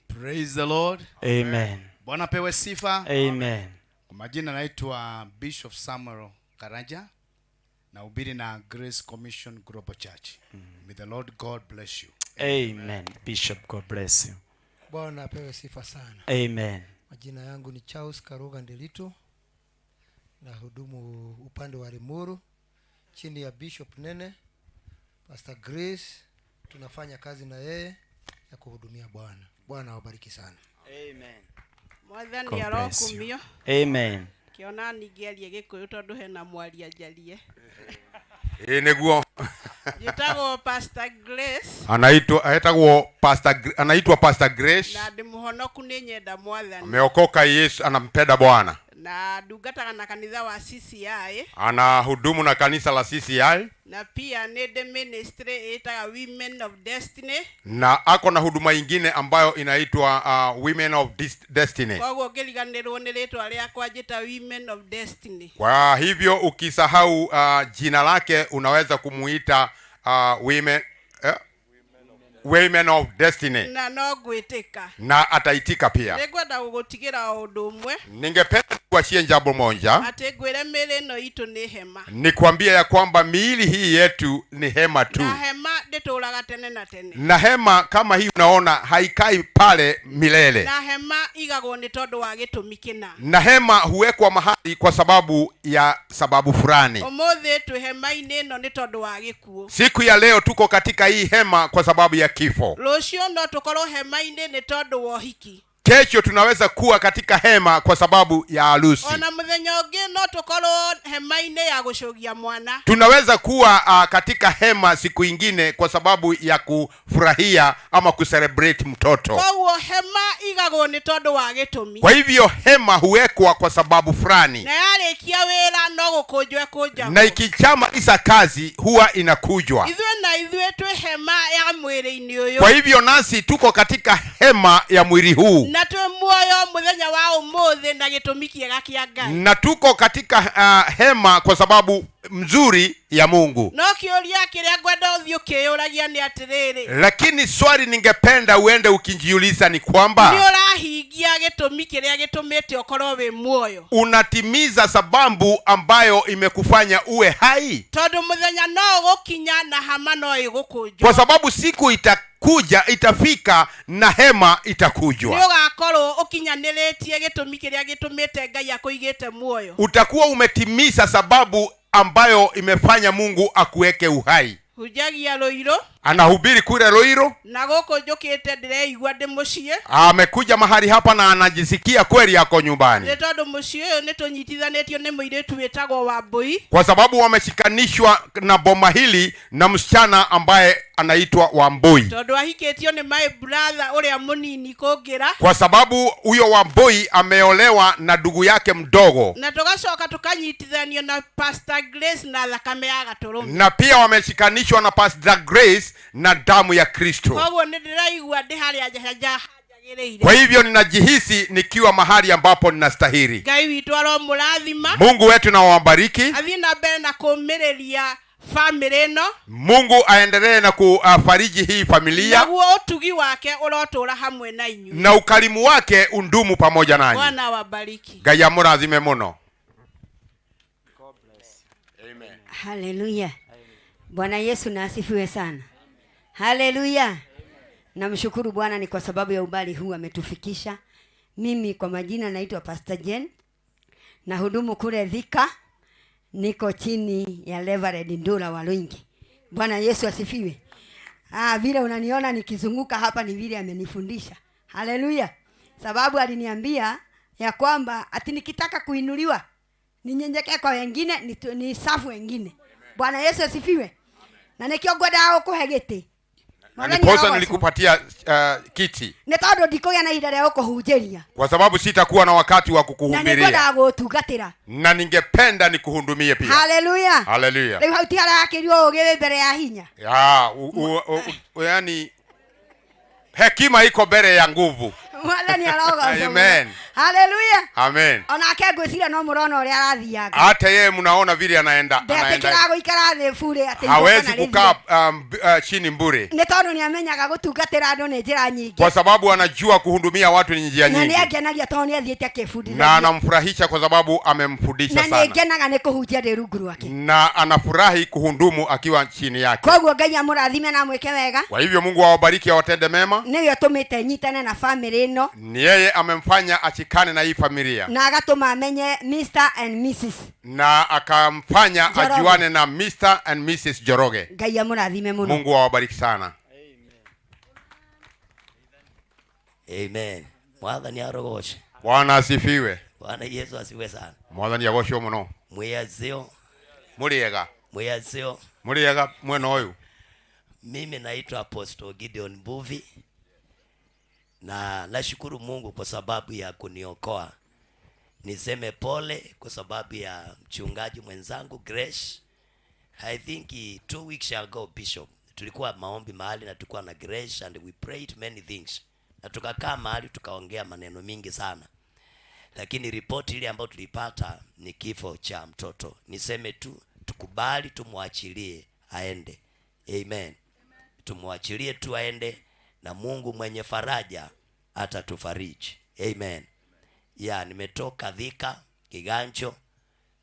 Speaker 24: Praise the Lord.
Speaker 18: Amen.
Speaker 24: Bwana pewe sifa.
Speaker 18: Amen.
Speaker 24: Kwa majina naitwa Bishop Samuel Karanja, nahubiri na Grace Commission Global Church. May the Lord God bless you.
Speaker 18: Amen. Bishop, God bless you.
Speaker 25: Bwana apewe sifa sana.
Speaker 18: Amen.
Speaker 25: Majina yangu ni Charles Karuga Nderitu, nahudumu upande wa Limuru chini ya Bishop Nene, Pastor Grace, tunafanya kazi na yeye ya kuhudumia Bwana. Bwana awabariki sana.
Speaker 18: Amen.
Speaker 6: Mwathani
Speaker 18: God bless you.
Speaker 6: arokumio.
Speaker 18: Amen.
Speaker 6: Kiona ningĩaria Gĩkũyũ tondũ hena mwaria njarie.
Speaker 21: Ĩĩ nĩguo.
Speaker 6: Njĩtagwo Pastor Grace.
Speaker 21: Anaitwa etagwo Pastor anaitwa Pastor Grace.
Speaker 6: Na ndĩ mũhonoku nĩ nyenda Mwathani.
Speaker 21: Ameokoka Yesu, anampenda Bwana.
Speaker 6: Na ndungataga na kanitha wa CCI.
Speaker 21: Anahudumu na kanisa la CCI
Speaker 6: Na pia nĩ ndĩ ministry ĩtaga Women of Destiny.
Speaker 21: na ako na huduma ingine ambayo inaitwa Women of Destiny.
Speaker 6: Koguo ngĩriganĩrwo nĩ rĩtwa rĩakwa njĩta Women of Destiny.
Speaker 21: Kwa hivyo ukisahau jina lake unaweza kumuita Women of Destiny
Speaker 6: Na no ngwĩtĩka.
Speaker 21: na ataitika pia.
Speaker 6: Nĩngwenda gũgũtigĩra o ũndũ ũmwe.
Speaker 21: Ningependa kuachie jambo moja,
Speaker 6: Atĩ ngwĩre mĩĩrĩ ĩno itũ nĩ hema.
Speaker 21: nikwambia ya kwamba miili hii yetu ni hema tu,
Speaker 6: Na hema ndĩtũraga tene na tene.
Speaker 21: na hema kama hii unaona haikai pale milele,
Speaker 6: Na hema igagwo nĩ tondũ wa gĩtũmi kĩna.
Speaker 21: na hema huwekwa mahali kwa sababu ya sababu fulani.
Speaker 6: Ũmũthĩ twĩ hema-inĩ ĩno nĩ tondũ wa gĩkuũ.
Speaker 21: Siku ya leo tuko katika hii hema kwa sababu ya kifo.
Speaker 6: Rũciũ no tũkorwo hema-inĩ nĩ tondũ wa ũhiki.
Speaker 21: Kesho tunaweza kuwa katika hema kwa sababu ya harusi.
Speaker 6: Ona mũthenya ũngĩ no tũkorwo hema-inĩ ya gũcũgia mwana.
Speaker 21: Tunaweza kuwa katika hema siku ingine kwa sababu ya kufurahia ama kucelebrate mtoto.
Speaker 6: Koguo hema igagwo nĩ tondũ wa gĩtũmi.
Speaker 21: Kwa hivyo hema huwekwa kwa sababu fulani,
Speaker 6: Na yarĩkia wĩra no gũkũnjwo ĩkũnjagwo.
Speaker 21: na ikichamaliza kazi huwa inakujwa.
Speaker 6: Ithuĩ na ithuĩ twĩ hema ya mwĩrĩ-inĩ ũyũ.
Speaker 21: Kwa hivyo nasi tuko katika hema ya mwili huu,
Speaker 6: Na twĩ muoyo mũthenya wa ũmũthĩ na gĩtũmi kĩega kĩa Ngai.
Speaker 21: na tuko katika hema kwa sababu mzuri ya Mungu.
Speaker 6: No kĩũria kĩrĩa ngwenda ũthiĩ ũkĩyũragia nĩ atĩrĩrĩ,
Speaker 21: Lakini swali ningependa uende ukijiuliza ni kwamba
Speaker 6: nĩ ũrahingia gĩtũmi kĩrĩa gĩtũmĩte ũkorwo wĩ muoyo?
Speaker 21: Unatimiza sababu ambayo imekufanya uwe hai?
Speaker 6: Tondũ mũthenya no ũgũkinya na hama no ĩgũkũnjwo.
Speaker 21: Kwa sababu siku itakuja, itafika na hema itakujwa.
Speaker 6: Nĩ ũgakorwo ũkinyanĩrĩtie gĩtũmi kĩrĩa gĩtũmĩte Ngai akũigĩte muoyo.
Speaker 21: Utakuwa umetimiza sababu ambayo imefanya Mungu akuweke uhai.
Speaker 6: Hunjagia Ruiru.
Speaker 21: Anahubiri kule Ruiru.
Speaker 6: Na gũkũ njũkĩte ndĩreigua ndĩ mũciĩ.
Speaker 21: Amekuja mahali hapa na anajisikia kweli yako nyumbani.
Speaker 6: Nĩ tondũ mũciĩ ũyũ nĩ tũnyitithanĩtio nĩ mũirĩtu wĩtagwo Wambũi.
Speaker 21: Kwa sababu wameshikanishwa na boma hili na msichana ambaye anaitwa Wambui.
Speaker 6: Tondũ ahikĩtio nĩ my brother ũrĩa mũnini kũngĩra.
Speaker 21: Kwa sababu huyo Wambui ameolewa na ndugu yake mdogo.
Speaker 6: Na tũgacoka tũkanyitithanio na Pastor Grace na thakame ya gatũrũme.
Speaker 21: Na pia wameshikanishwa na Pastor Grace na damu ya Kristo.
Speaker 6: Koguo nĩ ndĩraigua ndĩ harĩa njagĩrĩire.
Speaker 21: Kwa hivyo ninajihisi nikiwa mahali ambapo ninastahili.
Speaker 6: Ngai witũ aromũrathima.
Speaker 21: Mungu wetu na wabariki.
Speaker 6: Athiĩ na mbere na kũũmĩrĩria family ĩno.
Speaker 21: Mungu aendelee na kufariji hii familia.
Speaker 6: Naguo ũtugi wake ũrotũra hamwe na inyuĩ.
Speaker 21: Na ukarimu wake undumu pamoja nanyi.
Speaker 6: Bwana awabariki.
Speaker 21: Ngai amũrathime mũno. Amen.
Speaker 8: Haleluya. Bwana Yesu na asifiwe sana. Haleluya. Namshukuru Bwana ni kwa sababu ya ubali huu ametufikisha. Mimi kwa majina naitwa Pastor Jen. Nahudumu kule Thika. Niko chini ya Reverend Ndura Walwingi. Bwana Yesu asifiwe. Vile unaniona nikizunguka hapa ni vile amenifundisha. Haleluya. Sababu aliniambia ya kwamba ati nikitaka kuinuliwa ninyenyekee kwa wengine, ni safu wengine. Bwana Yesu asifiwe. Na nikio ngwendaga gũkũhe gĩtĩ.
Speaker 21: Na ndiposa nilikupatia kiti.
Speaker 8: Nĩ tondũ ndikũgĩa na ihinda rĩa gũkũhunjĩria.
Speaker 21: Kwa sababu sitakuwa na wakati wa kukuhubiria.
Speaker 8: Na nĩngwendaga gũgũtungatĩra.
Speaker 21: Na ningependa nikuhudumie pia.
Speaker 8: Haleluya.
Speaker 21: Haleluya.
Speaker 8: Rĩu hau ti harakĩrio ũũgĩ wĩ mbere ya hinya.
Speaker 21: Ya, yani hekima iko mbele ya nguvu.
Speaker 8: Mwathani arogocwo.
Speaker 21: Amen.
Speaker 8: Haleluya.
Speaker 21: Amen.
Speaker 8: Onake ngwĩciria no mũrona ũrĩa arathianga.
Speaker 21: Hata yeye mnaona vile anaenda, anaenda.
Speaker 8: Ndetĩkĩra gũikara thĩ bure atĩ
Speaker 21: hawezi kukaa chini mbure.
Speaker 8: Nĩ tondũ nĩamenyaga gũtungatĩra andũ nĩ njĩra nyingĩ.
Speaker 21: Kwa sababu anajua kuhudumia watu ni njia nyingi.
Speaker 8: Na nĩangenagia tondũ nĩathiĩte akĩbundithia.
Speaker 21: Na anamfurahisha kwa sababu amemfundisha sana.
Speaker 8: Na nĩngenaga nĩ kũhunjia ndĩ rungu rwake.
Speaker 21: Na anafurahi kuhudumu akiwa chini yake.
Speaker 8: Koguo Ngai amũrathime na amwĩke wega.
Speaker 21: Kwa hivyo Mungu awabariki awatende mema.
Speaker 8: Nĩwe ũtũmĩte nyitane na family ĩno.
Speaker 21: Ni yeye amemfanya achikane na hii familia.
Speaker 8: Na agatũma amenye Mr and Mrs.
Speaker 21: Na akamfanya
Speaker 8: Njoroge.
Speaker 21: Ajuane na Mr and Mrs Njoroge.
Speaker 8: Ngai amũrathime mũno.
Speaker 21: Mungu awabariki sana.
Speaker 20: Amen. Mwathani arogocwo.
Speaker 21: Bwana asifiwe.
Speaker 20: Bwana Yesu asifiwe sana.
Speaker 21: Mwathani agocwo mũno.
Speaker 20: Mwĩazio.
Speaker 21: Mũrĩega.
Speaker 20: Mwĩazio.
Speaker 21: Mũrĩega mwena ũyũ.
Speaker 20: Mimi naitwa Apostle Gideon Mbuvi. Na nashukuru Mungu kwa sababu ya kuniokoa. Niseme pole kwa sababu ya mchungaji mwenzangu Grace. I think 2 weeks ago Bishop, tulikuwa maombi mahali na tulikuwa na Grace and we prayed many things. Na tukakaa mahali tukaongea maneno mingi sana. Lakini ripoti ile ambayo tulipata ni kifo cha mtoto. Niseme tu tukubali tumwachilie aende. Amen. Tumwachilie tu aende na Mungu mwenye faraja atatufariji. Amen. Ya, nimetoka Thika Kiganjo.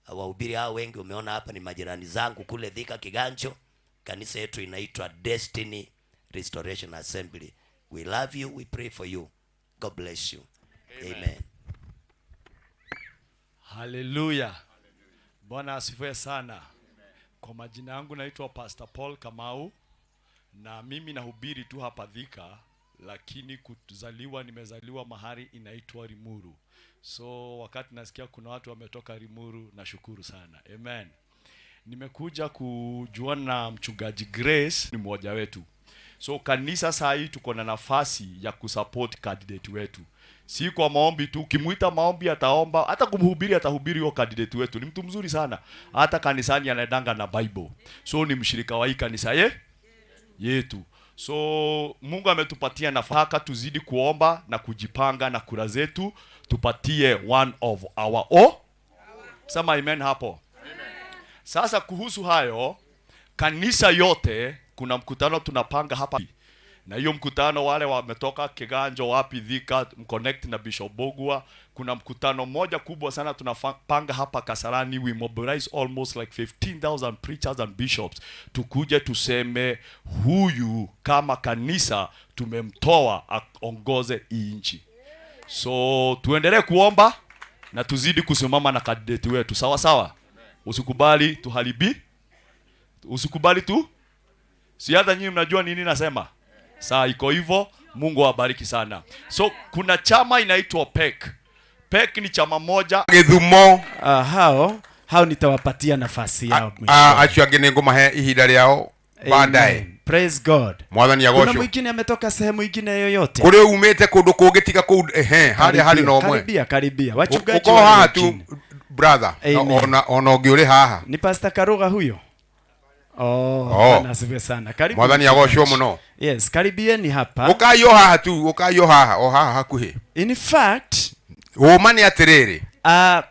Speaker 20: Wahubiri hao wengi umeona hapa ni majirani zangu kule Thika Kiganjo. Kanisa yetu inaitwa Destiny Restoration Assembly. We love you, we pray for you. God bless you. Amen. Amen.
Speaker 1: Hallelujah. Bwana asifiwe sana. Kwa majina yangu naitwa Pastor Paul Kamau na mimi nahubiri tu hapa Thika, lakini kuzaliwa nimezaliwa mahali inaitwa Limuru. So wakati nasikia kuna watu wametoka Limuru nashukuru sana. Amen. Nimekuja kujuana na mchungaji Grace, ni mmoja wetu. So kanisa saa hii tuko na nafasi ya kusupport candidate wetu. Si kwa maombi tu, ukimuita maombi ataomba, hata kumhubiri atahubiri huyo candidate wetu. Ni mtu mzuri sana. Hata kanisani anaendanga na Bible. So ni mshirika wa hii kanisa yetu. So Mungu ametupatia nafaka tuzidi kuomba na kujipanga na kura zetu tupatie one of our own. Sema amen hapo. Amen. Sasa kuhusu hayo, kanisa yote kuna mkutano tunapanga hapa. Na hiyo mkutano wale wametoka Kiganjo wapi Thika mconnect na Bishop Bogwa. Kuna mkutano moja kubwa sana tunapanga hapa Kasarani. We mobilize almost like 15,000 preachers and bishops. Tukuje tuseme huyu kama kanisa tumemtoa aongoze hii nchi. So tuendelee kuomba na tuzidi kusimama na candidate wetu. Sawa sawa. Usikubali tuharibi. Usikubali tu. Si hata nyinyi mnajua nini nasema? Saa iko hivyo. Mungu awabariki sana. So kuna chama inaitwa PEC. PEC ni chama moja
Speaker 21: Githumo.
Speaker 18: Hao nitawapatia nafasi yao mwisho.
Speaker 21: Acio angĩ nĩ ngũmahe ihinda rĩao baadaye.
Speaker 18: Amen. Praise God.
Speaker 21: Mwathani
Speaker 18: Kuna
Speaker 21: agocwo.
Speaker 18: mwingine ametoka sehemu ingine yoyote?
Speaker 21: Kũrĩ umĩte kũndũ kũngĩ tiga kũu, ehe, harĩa harĩ na ũmwe.
Speaker 18: Karibia, karibia. Wachungaji
Speaker 21: Uko
Speaker 18: wale
Speaker 21: haha tu,
Speaker 18: wengine.
Speaker 21: brother.
Speaker 18: Amen.
Speaker 21: Ona ũngĩ ũrĩ haha.
Speaker 18: Ni Pastor Karuga huyo? Oh,
Speaker 21: Oh.
Speaker 18: Bwana asifiwe sana. Karibu
Speaker 21: Mwathani agocwo
Speaker 18: mchungaji.
Speaker 21: mũno.
Speaker 18: Yes, karibieni hapa.
Speaker 21: Ũkai o haha tu, ũkai o haha, o haha hakuhĩ.
Speaker 18: In fact,
Speaker 21: ũma nĩ atĩrĩrĩ.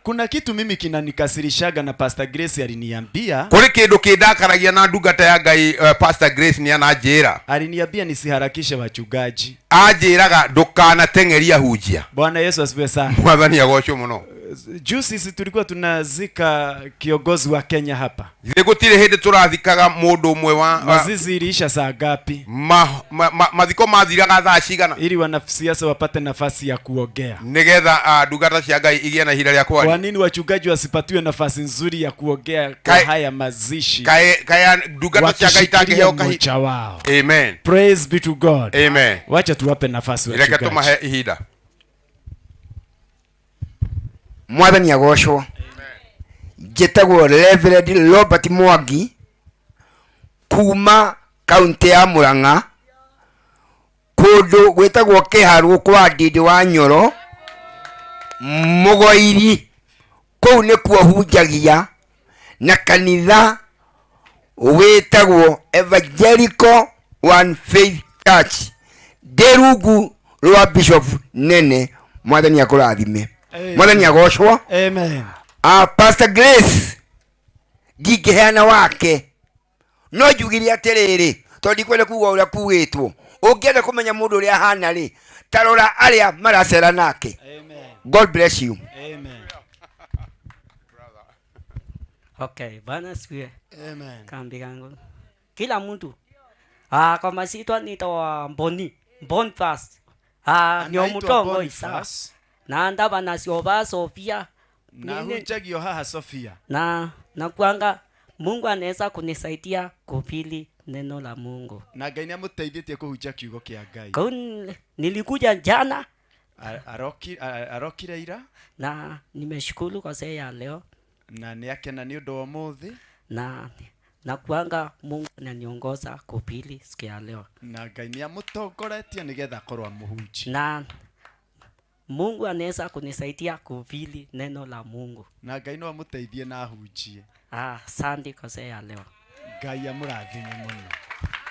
Speaker 18: Kuna kitu mimi kinanikasirishaga na Pastor Grace aliniambia.
Speaker 21: Kũrĩ kĩndũ kĩndakaragia na ndungata ya Ngai, Pastor Grace nĩ ananjĩra.
Speaker 18: Aliniambia nisiharakishe wachungaji.
Speaker 21: Anjĩraga ndũkanateng'eria hunjia.
Speaker 18: Bwana Yesu asifiwe sana.
Speaker 21: Mwathani agocwo mũno.
Speaker 18: Juzi sisi tulikuwa tunazika kiongozi wa Kenya hapa.
Speaker 21: Githĩ gũtirĩ hĩndĩ tũrathikaga mũndũ ũmwe wa
Speaker 18: Mazizi iliisha saa ngapi?
Speaker 21: Mathiko mathiraga thaa cigana?
Speaker 18: Ili wanasiasa wapate nafasi ya kuongea.
Speaker 21: Nĩgetha ndungata cia Ngai igĩe na ihinda rĩa kwaria.
Speaker 18: Kwa nini wachungaji wasipatiwe nafasi nzuri ya kuongea kwa haya mazishi?
Speaker 21: Kae ndungata cia Ngai
Speaker 18: Wakishikilia
Speaker 21: itangĩheo kahinda.
Speaker 18: mmoja wao.
Speaker 21: Amen.
Speaker 18: Praise be to God.
Speaker 21: Amen.
Speaker 18: Wacha tuwape nafasi
Speaker 21: Reke
Speaker 18: wachungaji.
Speaker 21: tumahe ihinda.
Speaker 3: Mwathani agocwo. Njĩtagwo Reverend Robert Mwangi kuma kaunti ya Murang'a, kũndũ gwĩtagwo Kĩharũ kwa Ndindi wa Nyoro, Mũgoiri. Kũu nĩkuo hunjagia na kanitha wĩtagwo Evangelical One Faith Church, ndĩ rungu rwa Bishop Nene. Mwathani akũrathime.
Speaker 18: Amen.
Speaker 3: Mwathani agocwo.
Speaker 18: Amen.
Speaker 3: Pastor Grace ndingĩheana wake, no njugire atĩrĩrĩ, tondũ ndikwenda kuga ũrĩa kugĩtwo. Ũngĩenda kũmenya mũndũ ũrĩa ahana rĩ, ta rora arĩa maracera nake.
Speaker 18: Amen.
Speaker 3: God bless you.
Speaker 18: Amen.
Speaker 4: Okay, Bwana asifiwe.
Speaker 18: Amen.
Speaker 4: Kambi yangu. Kila mtu. Kwa masitwa nitawa Mboni, Boniface. Ni
Speaker 18: Anaitwa
Speaker 4: omutongo isa.
Speaker 18: Boniface.
Speaker 4: Na ndaba na sioba Sofia.
Speaker 18: Na
Speaker 4: Nini?
Speaker 18: hunjagio haha Sofia.
Speaker 4: Na kuanga Mungu anaweza kunisaidia kuhubiri neno la Mungu.
Speaker 18: Na Ngai nĩamũteithĩtie kũhunjia kiugo kĩa Ngai.
Speaker 4: Kwa hiyo nilikuja jana.
Speaker 18: Arokire ira.
Speaker 4: Na nimeshukuru kwa siku ya leo.
Speaker 18: Na nĩakena nĩ ũndũ wa ũmũthĩ.
Speaker 4: Na kuanga Mungu ananiongoza kuhubiri siku ya leo.
Speaker 18: Na Ngai nĩamũtongoretie nĩgetha akorwo amũhunjie.
Speaker 4: Na Mungu anaweza kunisaidia kuhubiri neno la Mungu.
Speaker 18: Na Ngai no amũteithie na ahunjie.
Speaker 4: Asante kwa siku ya leo.
Speaker 18: Ngai amũrathime mũno.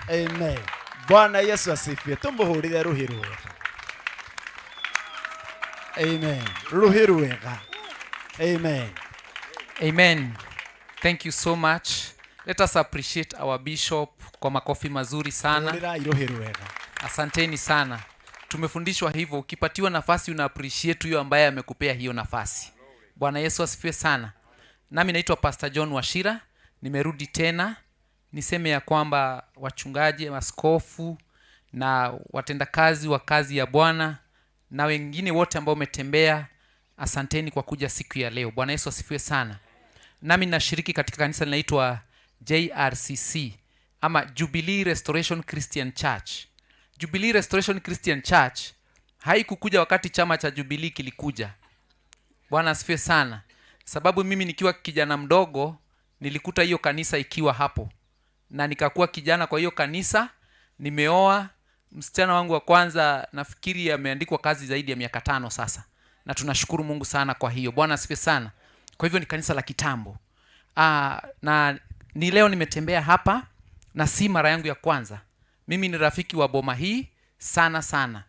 Speaker 18: Amen. Bwana Yesu asifiwe. Tũmũhũrĩre rũhĩ rwega. Amen. Rũhĩ rwega. Amen.
Speaker 12: Amen. Thank you so much. Let us appreciate our bishop kwa makofi mazuri sana.
Speaker 18: Hũrĩrai rũhĩ rwega.
Speaker 12: Asanteni sana. Tumefundishwa hivyo, ukipatiwa nafasi una appreciate huyo ambaye amekupea hiyo nafasi. Bwana Yesu asifiwe sana. Nami naitwa Pastor John Wachira. Nimerudi tena niseme ya kwamba wachungaji, askofu na watendakazi wa kazi ya Bwana na wengine wote ambao umetembea, asanteni kwa kuja siku ya leo. Bwana Yesu asifiwe sana. Nami nashiriki katika kanisa linaloitwa JRCC ama Jubilee Restoration Christian Church. Jubilee Restoration Christian Church haikukuja wakati chama cha Jubilee kilikuja. Bwana asifiwe sana. Sababu mimi nikiwa kijana mdogo nilikuta hiyo kanisa ikiwa hapo. Na nikakuwa kijana kwa hiyo kanisa, nimeoa msichana wangu wa kwanza, nafikiri ameandikwa kazi zaidi ya miaka 5 sasa. Na tunashukuru Mungu sana kwa hiyo. Bwana asifiwe sana. Kwa hivyo ni kanisa la kitambo. Na ni leo nimetembea hapa na si mara yangu ya kwanza. Mimi ni rafiki wa boma hii sana sana.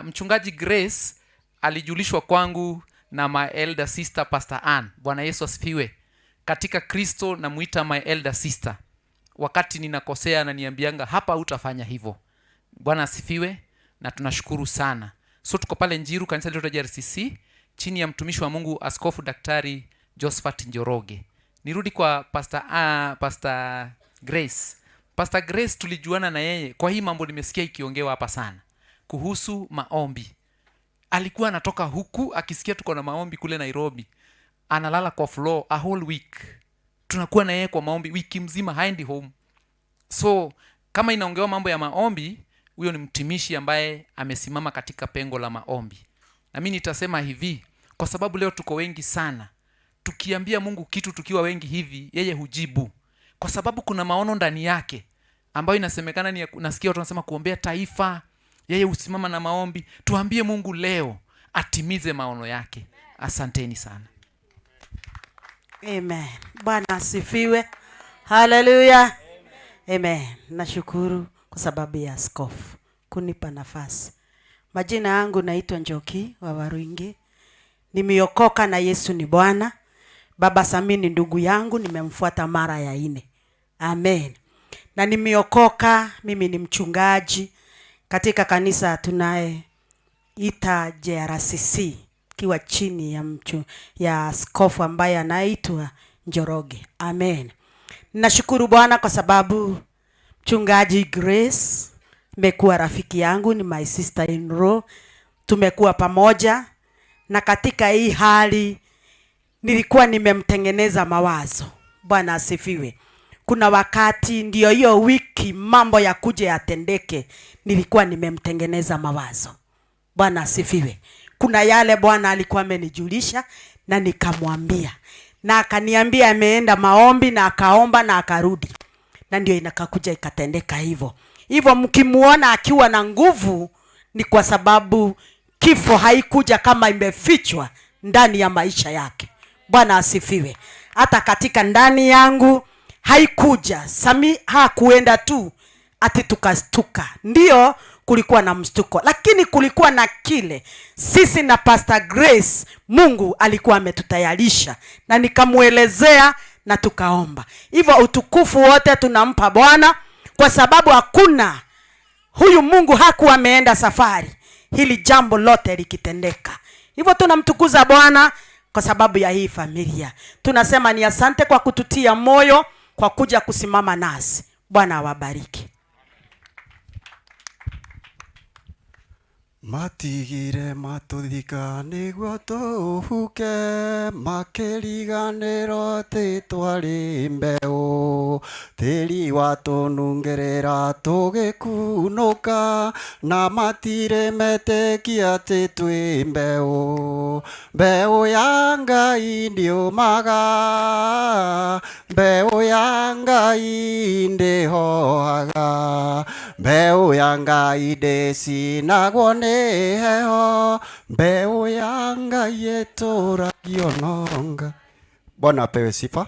Speaker 12: Mchungaji Grace alijulishwa kwangu na my elder sister Pastor Ann. Bwana Yesu asifiwe. Katika Kristo namuita my elder sister. Wakati ninakosea ananiambianga hapa hutafanya hivyo. Bwana asifiwe na tunashukuru sana. So tuko pale Njiru, kanisa letu la JRCC chini ya mtumishi wa Mungu Askofu Daktari Josephat Njoroge. Nirudi kwa Pastor Grace. Pastor Grace tulijuana na yeye kwa hii mambo nimesikia ikiongewa hapa sana kuhusu maombi. Alikuwa anatoka huku akisikia tuko na maombi kule Nairobi. Analala kwa floor a whole week. Tunakuwa na yeye kwa maombi wiki mzima, haendi home. So Kama inaongewa mambo ya maombi, huyo ni mtumishi ambaye amesimama katika pengo la maombi. Na mimi nitasema hivi, kwa sababu leo tuko wengi sana, tukiambia Mungu kitu tukiwa wengi hivi, yeye hujibu, kwa sababu kuna maono ndani yake ambayo inasemekana ni, nasikia watu wanasema kuombea taifa, yeye husimama na maombi. Tuambie Mungu leo atimize maono yake. Asanteni sana.
Speaker 5: Amen. Bwana asifiwe. Haleluya. Amen. Nashukuru kwa sababu ya askofu kunipa nafasi. Majina yangu naitwa Njoki wa Waruingi. Nimeokoka na Yesu ni Bwana. Baba Sami ni ndugu yangu, nimemfuata mara ya 4. Amen. Na nimeokoka, mimi ni mchungaji katika kanisa tunaye ita JRCC, kiwa chini ya ya askofu ambaye anaitwa Njoroge. Amen. Nashukuru Bwana kwa sababu mchungaji Grace amekuwa rafiki yangu, ni my sister in law. Tumekuwa pamoja na katika hii hali nilikuwa nimemtengeneza mawazo. Bwana asifiwe. Kuna wakati ndio hiyo wiki mambo ya kuja yatendeke, nilikuwa nimemtengeneza mawazo. Bwana asifiwe. Kuna yale Bwana alikuwa amenijulisha na nikamwambia, na akaniambia ameenda maombi na akaomba na akarudi, na ndio inakakuja ikatendeka hivyo. Hivyo mkimuona akiwa na nguvu ni kwa sababu kifo haikuja kama imefichwa ndani ya maisha yake. Bwana asifiwe. Hata katika ndani yangu haikuja. Sami hakuenda tu ati tukastuka. Ndio kulikuwa na mstuko, lakini kulikuwa na kile sisi na Pastor Grace Mungu alikuwa ametutayarisha, na nikamuelezea na tukaomba. Hivyo utukufu wote tunampa Bwana, kwa sababu hakuna huyu Mungu hakuwa ameenda safari hili jambo lote likitendeka. Hivyo tunamtukuza Bwana kwa sababu ya hii familia. Tunasema ni asante kwa kututia moyo, kwa kuja kusimama nasi. Bwana awabariki.
Speaker 7: Matigire matuthika niguo tuhuke, makĩriganĩrwo atĩ twarĩ mbeũ. Tĩri watũnungĩrĩra tũgĩkunũka, na matirĩ metĩkia atĩ twĩ mbeũ. Mbeũ ya Ngai ndĩũmaga, mbeũ ya Ngai ndĩhohaga, mbeũ ya Ngai ndĩcinagwo nĩ heho, mbeũ ya Ngai ĩtũragio nonga. Bwana apewe sifa.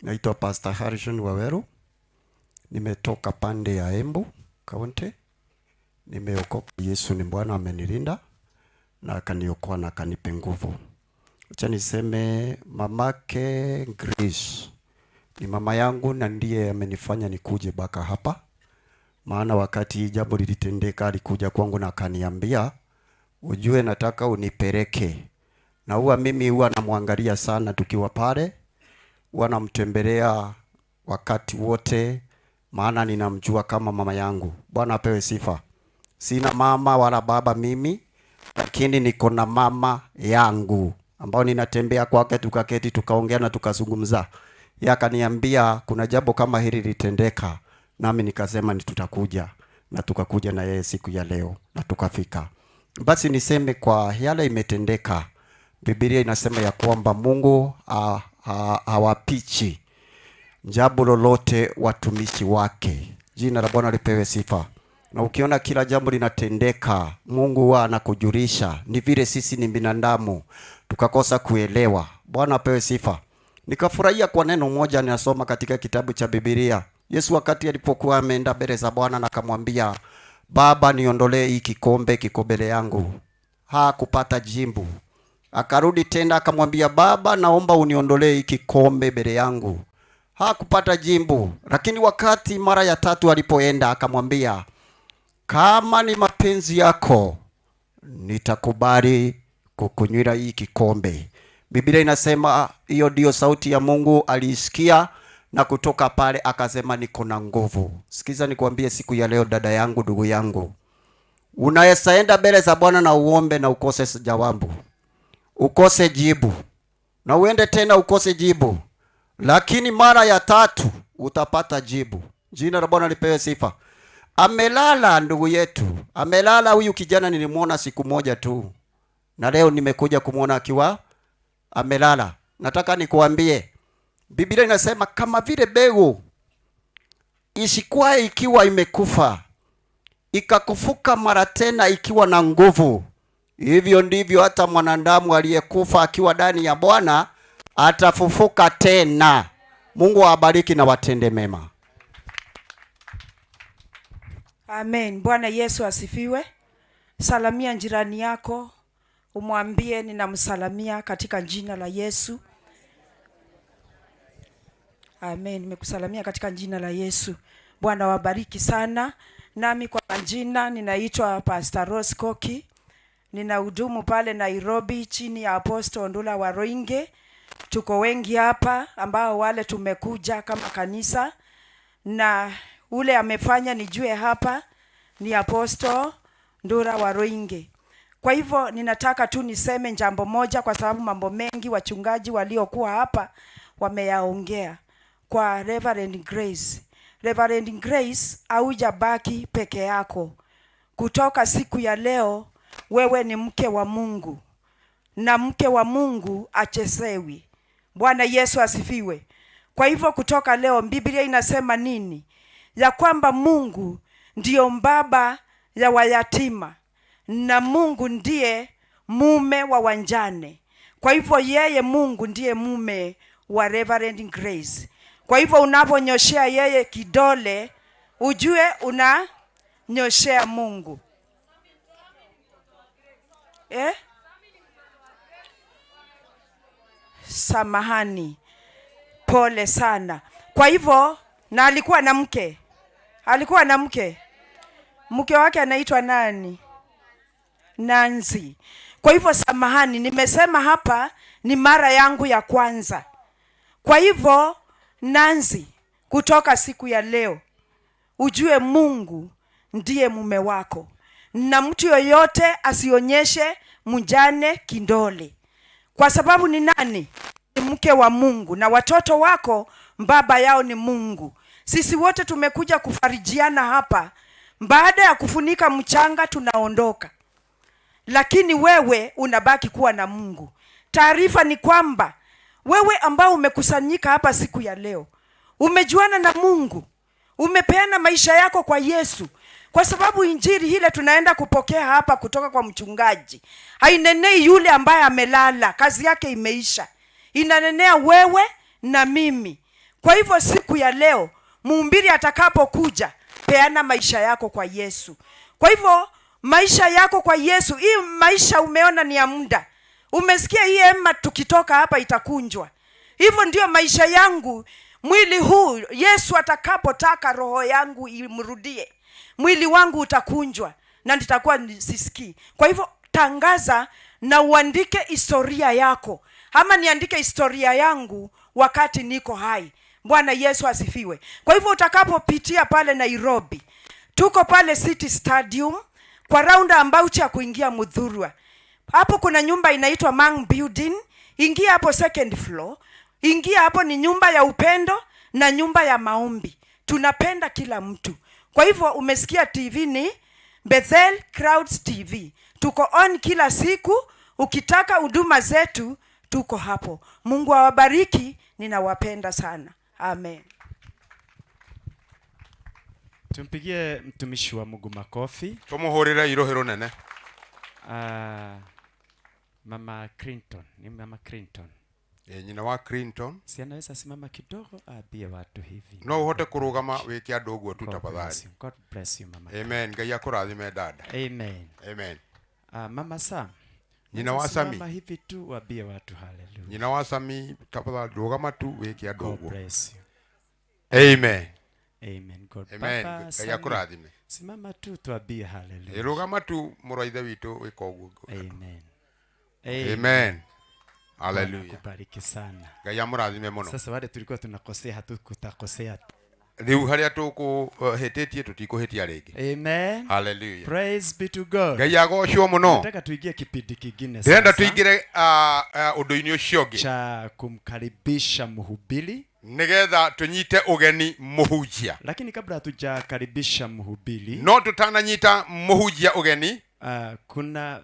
Speaker 7: Naitwa Pastor Harrison Waweru. Nimetoka pande ya Embu County. Nimeokoka, Yesu ni Bwana, amenilinda na akaniokoa na akanipa nguvu. Acha niseme mamake Grace ni mama yangu na ndiye amenifanya nikuje baka hapa. Maana wakati hii jambo lilitendeka alikuja kwangu na akaniambia, ujue nataka unipeleke. Na huwa mimi huwa namwangalia sana tukiwa pale, huwa namtembelea wakati wote, maana ninamjua kama mama yangu. Bwana apewe sifa. Sina mama wala baba mimi, lakini niko na mama yangu ambao ninatembea kwake, tukaketi tukaongea na tukazungumza. Yeye akaniambia kuna jambo kama hili litendeka, nami nikasema ni tutakuja, na tukakuja na yeye siku ya leo na tukafika. Basi niseme kwa yale imetendeka, Biblia inasema ya kwamba Mungu hawapichi jambo lolote watumishi wake. Jina la Bwana lipewe sifa. Na ukiona kila jambo linatendeka, Mungu huwa anakujulisha. Ni vile sisi ni binadamu tukakosa kuelewa. Bwana apewe sifa. Nikafurahia kwa neno moja ninasoma katika kitabu cha Biblia. Yesu wakati alipokuwa ameenda mbele za Bwana na akamwambia, Baba niondolee hii kikombe, kiko mbele yangu. Hakupata jibu. Akarudi tena akamwambia, Baba naomba uniondolee hii kikombe mbele yangu. Hakupata jibu. Lakini wakati mara ya tatu alipoenda akamwambia, kama ni mapenzi yako nitakubali kukunywira hii kikombe. Biblia inasema hiyo ndio sauti ya Mungu aliisikia, na kutoka pale akasema niko na nguvu. Sikiza nikwambie siku ya leo, dada yangu, ndugu yangu, unaweza enda mbele za Bwana na uombe na ukose jawabu, ukose jibu, na uende tena ukose jibu, lakini mara ya tatu utapata jibu. Jina la Bwana lipewe sifa. Amelala ndugu yetu, amelala huyu kijana. Nilimwona siku moja tu, na leo nimekuja kumwona akiwa amelala. Nataka nikuambie, Biblia inasema kama vile mbegu ishikwae ikiwa imekufa ikakufuka mara tena ikiwa na nguvu, hivyo ndivyo hata mwanadamu aliyekufa akiwa ndani ya Bwana atafufuka tena. Mungu awabariki na watende mema.
Speaker 5: Amen. Bwana Yesu asifiwe. Salamia jirani yako, umwambie ninamsalamia katika jina la Yesu. Amen. Nimekusalamia katika jina la Yesu. Bwana wabariki sana. Nami kwa majina ninaitwa Pastor Rose Koki. Ninahudumu pale Nairobi chini ya Apostle Ndula Waroinge. Tuko wengi hapa ambao wale tumekuja kama kanisa, na ule amefanya nijue hapa ni Apostle Ndura Waroinge. Kwa hivyo ninataka tu niseme jambo moja, kwa sababu mambo mengi wachungaji waliokuwa hapa wameyaongea. Kwa Reverend Grace, Reverend Grace, haujabaki peke yako. Kutoka siku ya leo wewe ni mke wa Mungu, na mke wa Mungu achezewi. Bwana Yesu asifiwe. Kwa hivyo kutoka leo Biblia inasema nini? Ya kwamba Mungu ndiyo baba ya wayatima na Mungu ndiye mume wa wanjane. Kwa hivyo yeye Mungu ndiye mume wa Reverend Grace. Kwa hivyo unaponyoshea yeye kidole, ujue unanyoshea Mungu. Samahani, pole sana. Kwa hivyo, na alikuwa na mke. Alikuwa na mke. Mke wake anaitwa nani? Nancy. Kwa hivyo samahani, nimesema hapa ni mara yangu ya kwanza. Kwa hivyo Nancy, kutoka siku ya leo ujue Mungu ndiye mume wako, na mtu yoyote asionyeshe mjane kidole, kwa sababu ni nani? Ni mke wa Mungu, na watoto wako baba yao ni Mungu. Sisi wote tumekuja kufarijiana hapa. Baada ya kufunika mchanga tunaondoka, lakini wewe unabaki kuwa na Mungu. Taarifa ni kwamba wewe ambao umekusanyika hapa siku ya leo, umejuana na Mungu, umepeana maisha yako kwa Yesu, kwa sababu injili ile tunaenda kupokea hapa kutoka kwa mchungaji hainenei yule ambaye amelala, kazi yake imeisha. Inanenea wewe na mimi. Kwa hivyo siku ya leo mhubiri atakapokuja, peana maisha yako kwa Yesu. Kwa hivyo maisha yako kwa Yesu, hii maisha umeona ni ya muda. Umesikia hii hema tukitoka hapa itakunjwa. Hivyo ndio maisha yangu, mwili huu Yesu atakapotaka roho yangu imrudie, mwili wangu utakunjwa na nitakuwa sisikii. Kwa hivyo tangaza na uandike historia yako, ama niandike historia yangu wakati niko hai. Bwana Yesu asifiwe. Kwa hivyo utakapopitia pale Nairobi, tuko pale City Stadium kwa roundabout ya kuingia Muthurwa. Hapo kuna nyumba inaitwa Mang Building. Ingia hapo second floor. Ingia hapo, ni nyumba ya upendo na nyumba ya maombi. Tunapenda kila mtu. Kwa hivyo umesikia TV ni Bethel Crowds TV. Tuko on kila siku. Ukitaka huduma zetu tuko hapo. Mungu awabariki, ninawapenda sana. Amen.
Speaker 18: Tumpigie mtumishi wa Mungu makofi.
Speaker 21: Tumuhurire irohero nene.
Speaker 18: Mama Clinton, ni Mama Clinton.
Speaker 21: Nyina wa Clinton.
Speaker 18: Si anaweza simama kidogo aambie watu hivi.
Speaker 21: No uhote kurugama wike andu uguo tu
Speaker 18: God
Speaker 21: tafadhali.
Speaker 18: bless you. God bless you, Mama.
Speaker 21: Amen. Ngai akurathime dada.
Speaker 18: Amen.
Speaker 21: Amen.
Speaker 18: Mama Sam.
Speaker 21: Nyina wa
Speaker 18: Simama
Speaker 21: Sami.
Speaker 18: hivi tu waambie watu hallelujah.
Speaker 21: Nyina wa Sami tafadhali rugama tu wike andu
Speaker 18: God
Speaker 21: uguo.
Speaker 18: bless you.
Speaker 21: Amen.
Speaker 18: Amen. God
Speaker 21: Amen.
Speaker 18: Baba,
Speaker 21: Ngai
Speaker 18: Sami.
Speaker 21: akurathime.
Speaker 18: Simama tu tuambie hallelujah.
Speaker 21: Rugama tu mũrũ wa ithe witũ wĩka ũguo.
Speaker 18: Amen.
Speaker 21: Amen. Hallelujah.
Speaker 18: Bwana akubariki sana.
Speaker 21: Ngai amũrathime mũno.
Speaker 18: Sasa wale tulikuwa tunakosea hatukutakosea.
Speaker 21: Rĩu harĩa tũkũhĩtĩtie tũtikũhĩtia rĩngĩ.
Speaker 18: Amen.
Speaker 21: Hallelujah.
Speaker 18: Praise be to God.
Speaker 21: Ngai agocwo mũno.
Speaker 18: Nataka tuingie kipindi kingine
Speaker 21: Ndĩrenda
Speaker 18: sasa
Speaker 21: tũingĩre ũndũ-inĩ ũcio ũngĩ.
Speaker 18: cha kumkaribisha mhubiri.
Speaker 21: Nigetha tunyite ugeni muhunjia.
Speaker 18: Lakini kabla hatujakaribisha mhubiri,
Speaker 21: No tutananyita muhunjia ugeni,
Speaker 18: kuna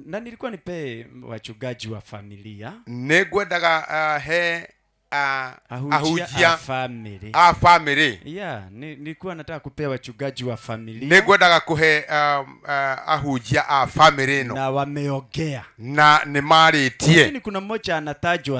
Speaker 18: na nilikuwa nipee wachungaji wa familia,
Speaker 21: nĩ ngwendaga he
Speaker 18: ahunjia
Speaker 21: ahunjia
Speaker 18: a family.
Speaker 21: A family.
Speaker 18: Yeah, nilikuwa nataka kupea wachungaji wa familia
Speaker 21: Nĩ ngwendaga kũhe ahunjia a family ĩno
Speaker 18: na wameongea,
Speaker 21: na nĩ marĩtie,
Speaker 18: lakini kuna mmoja anatajwa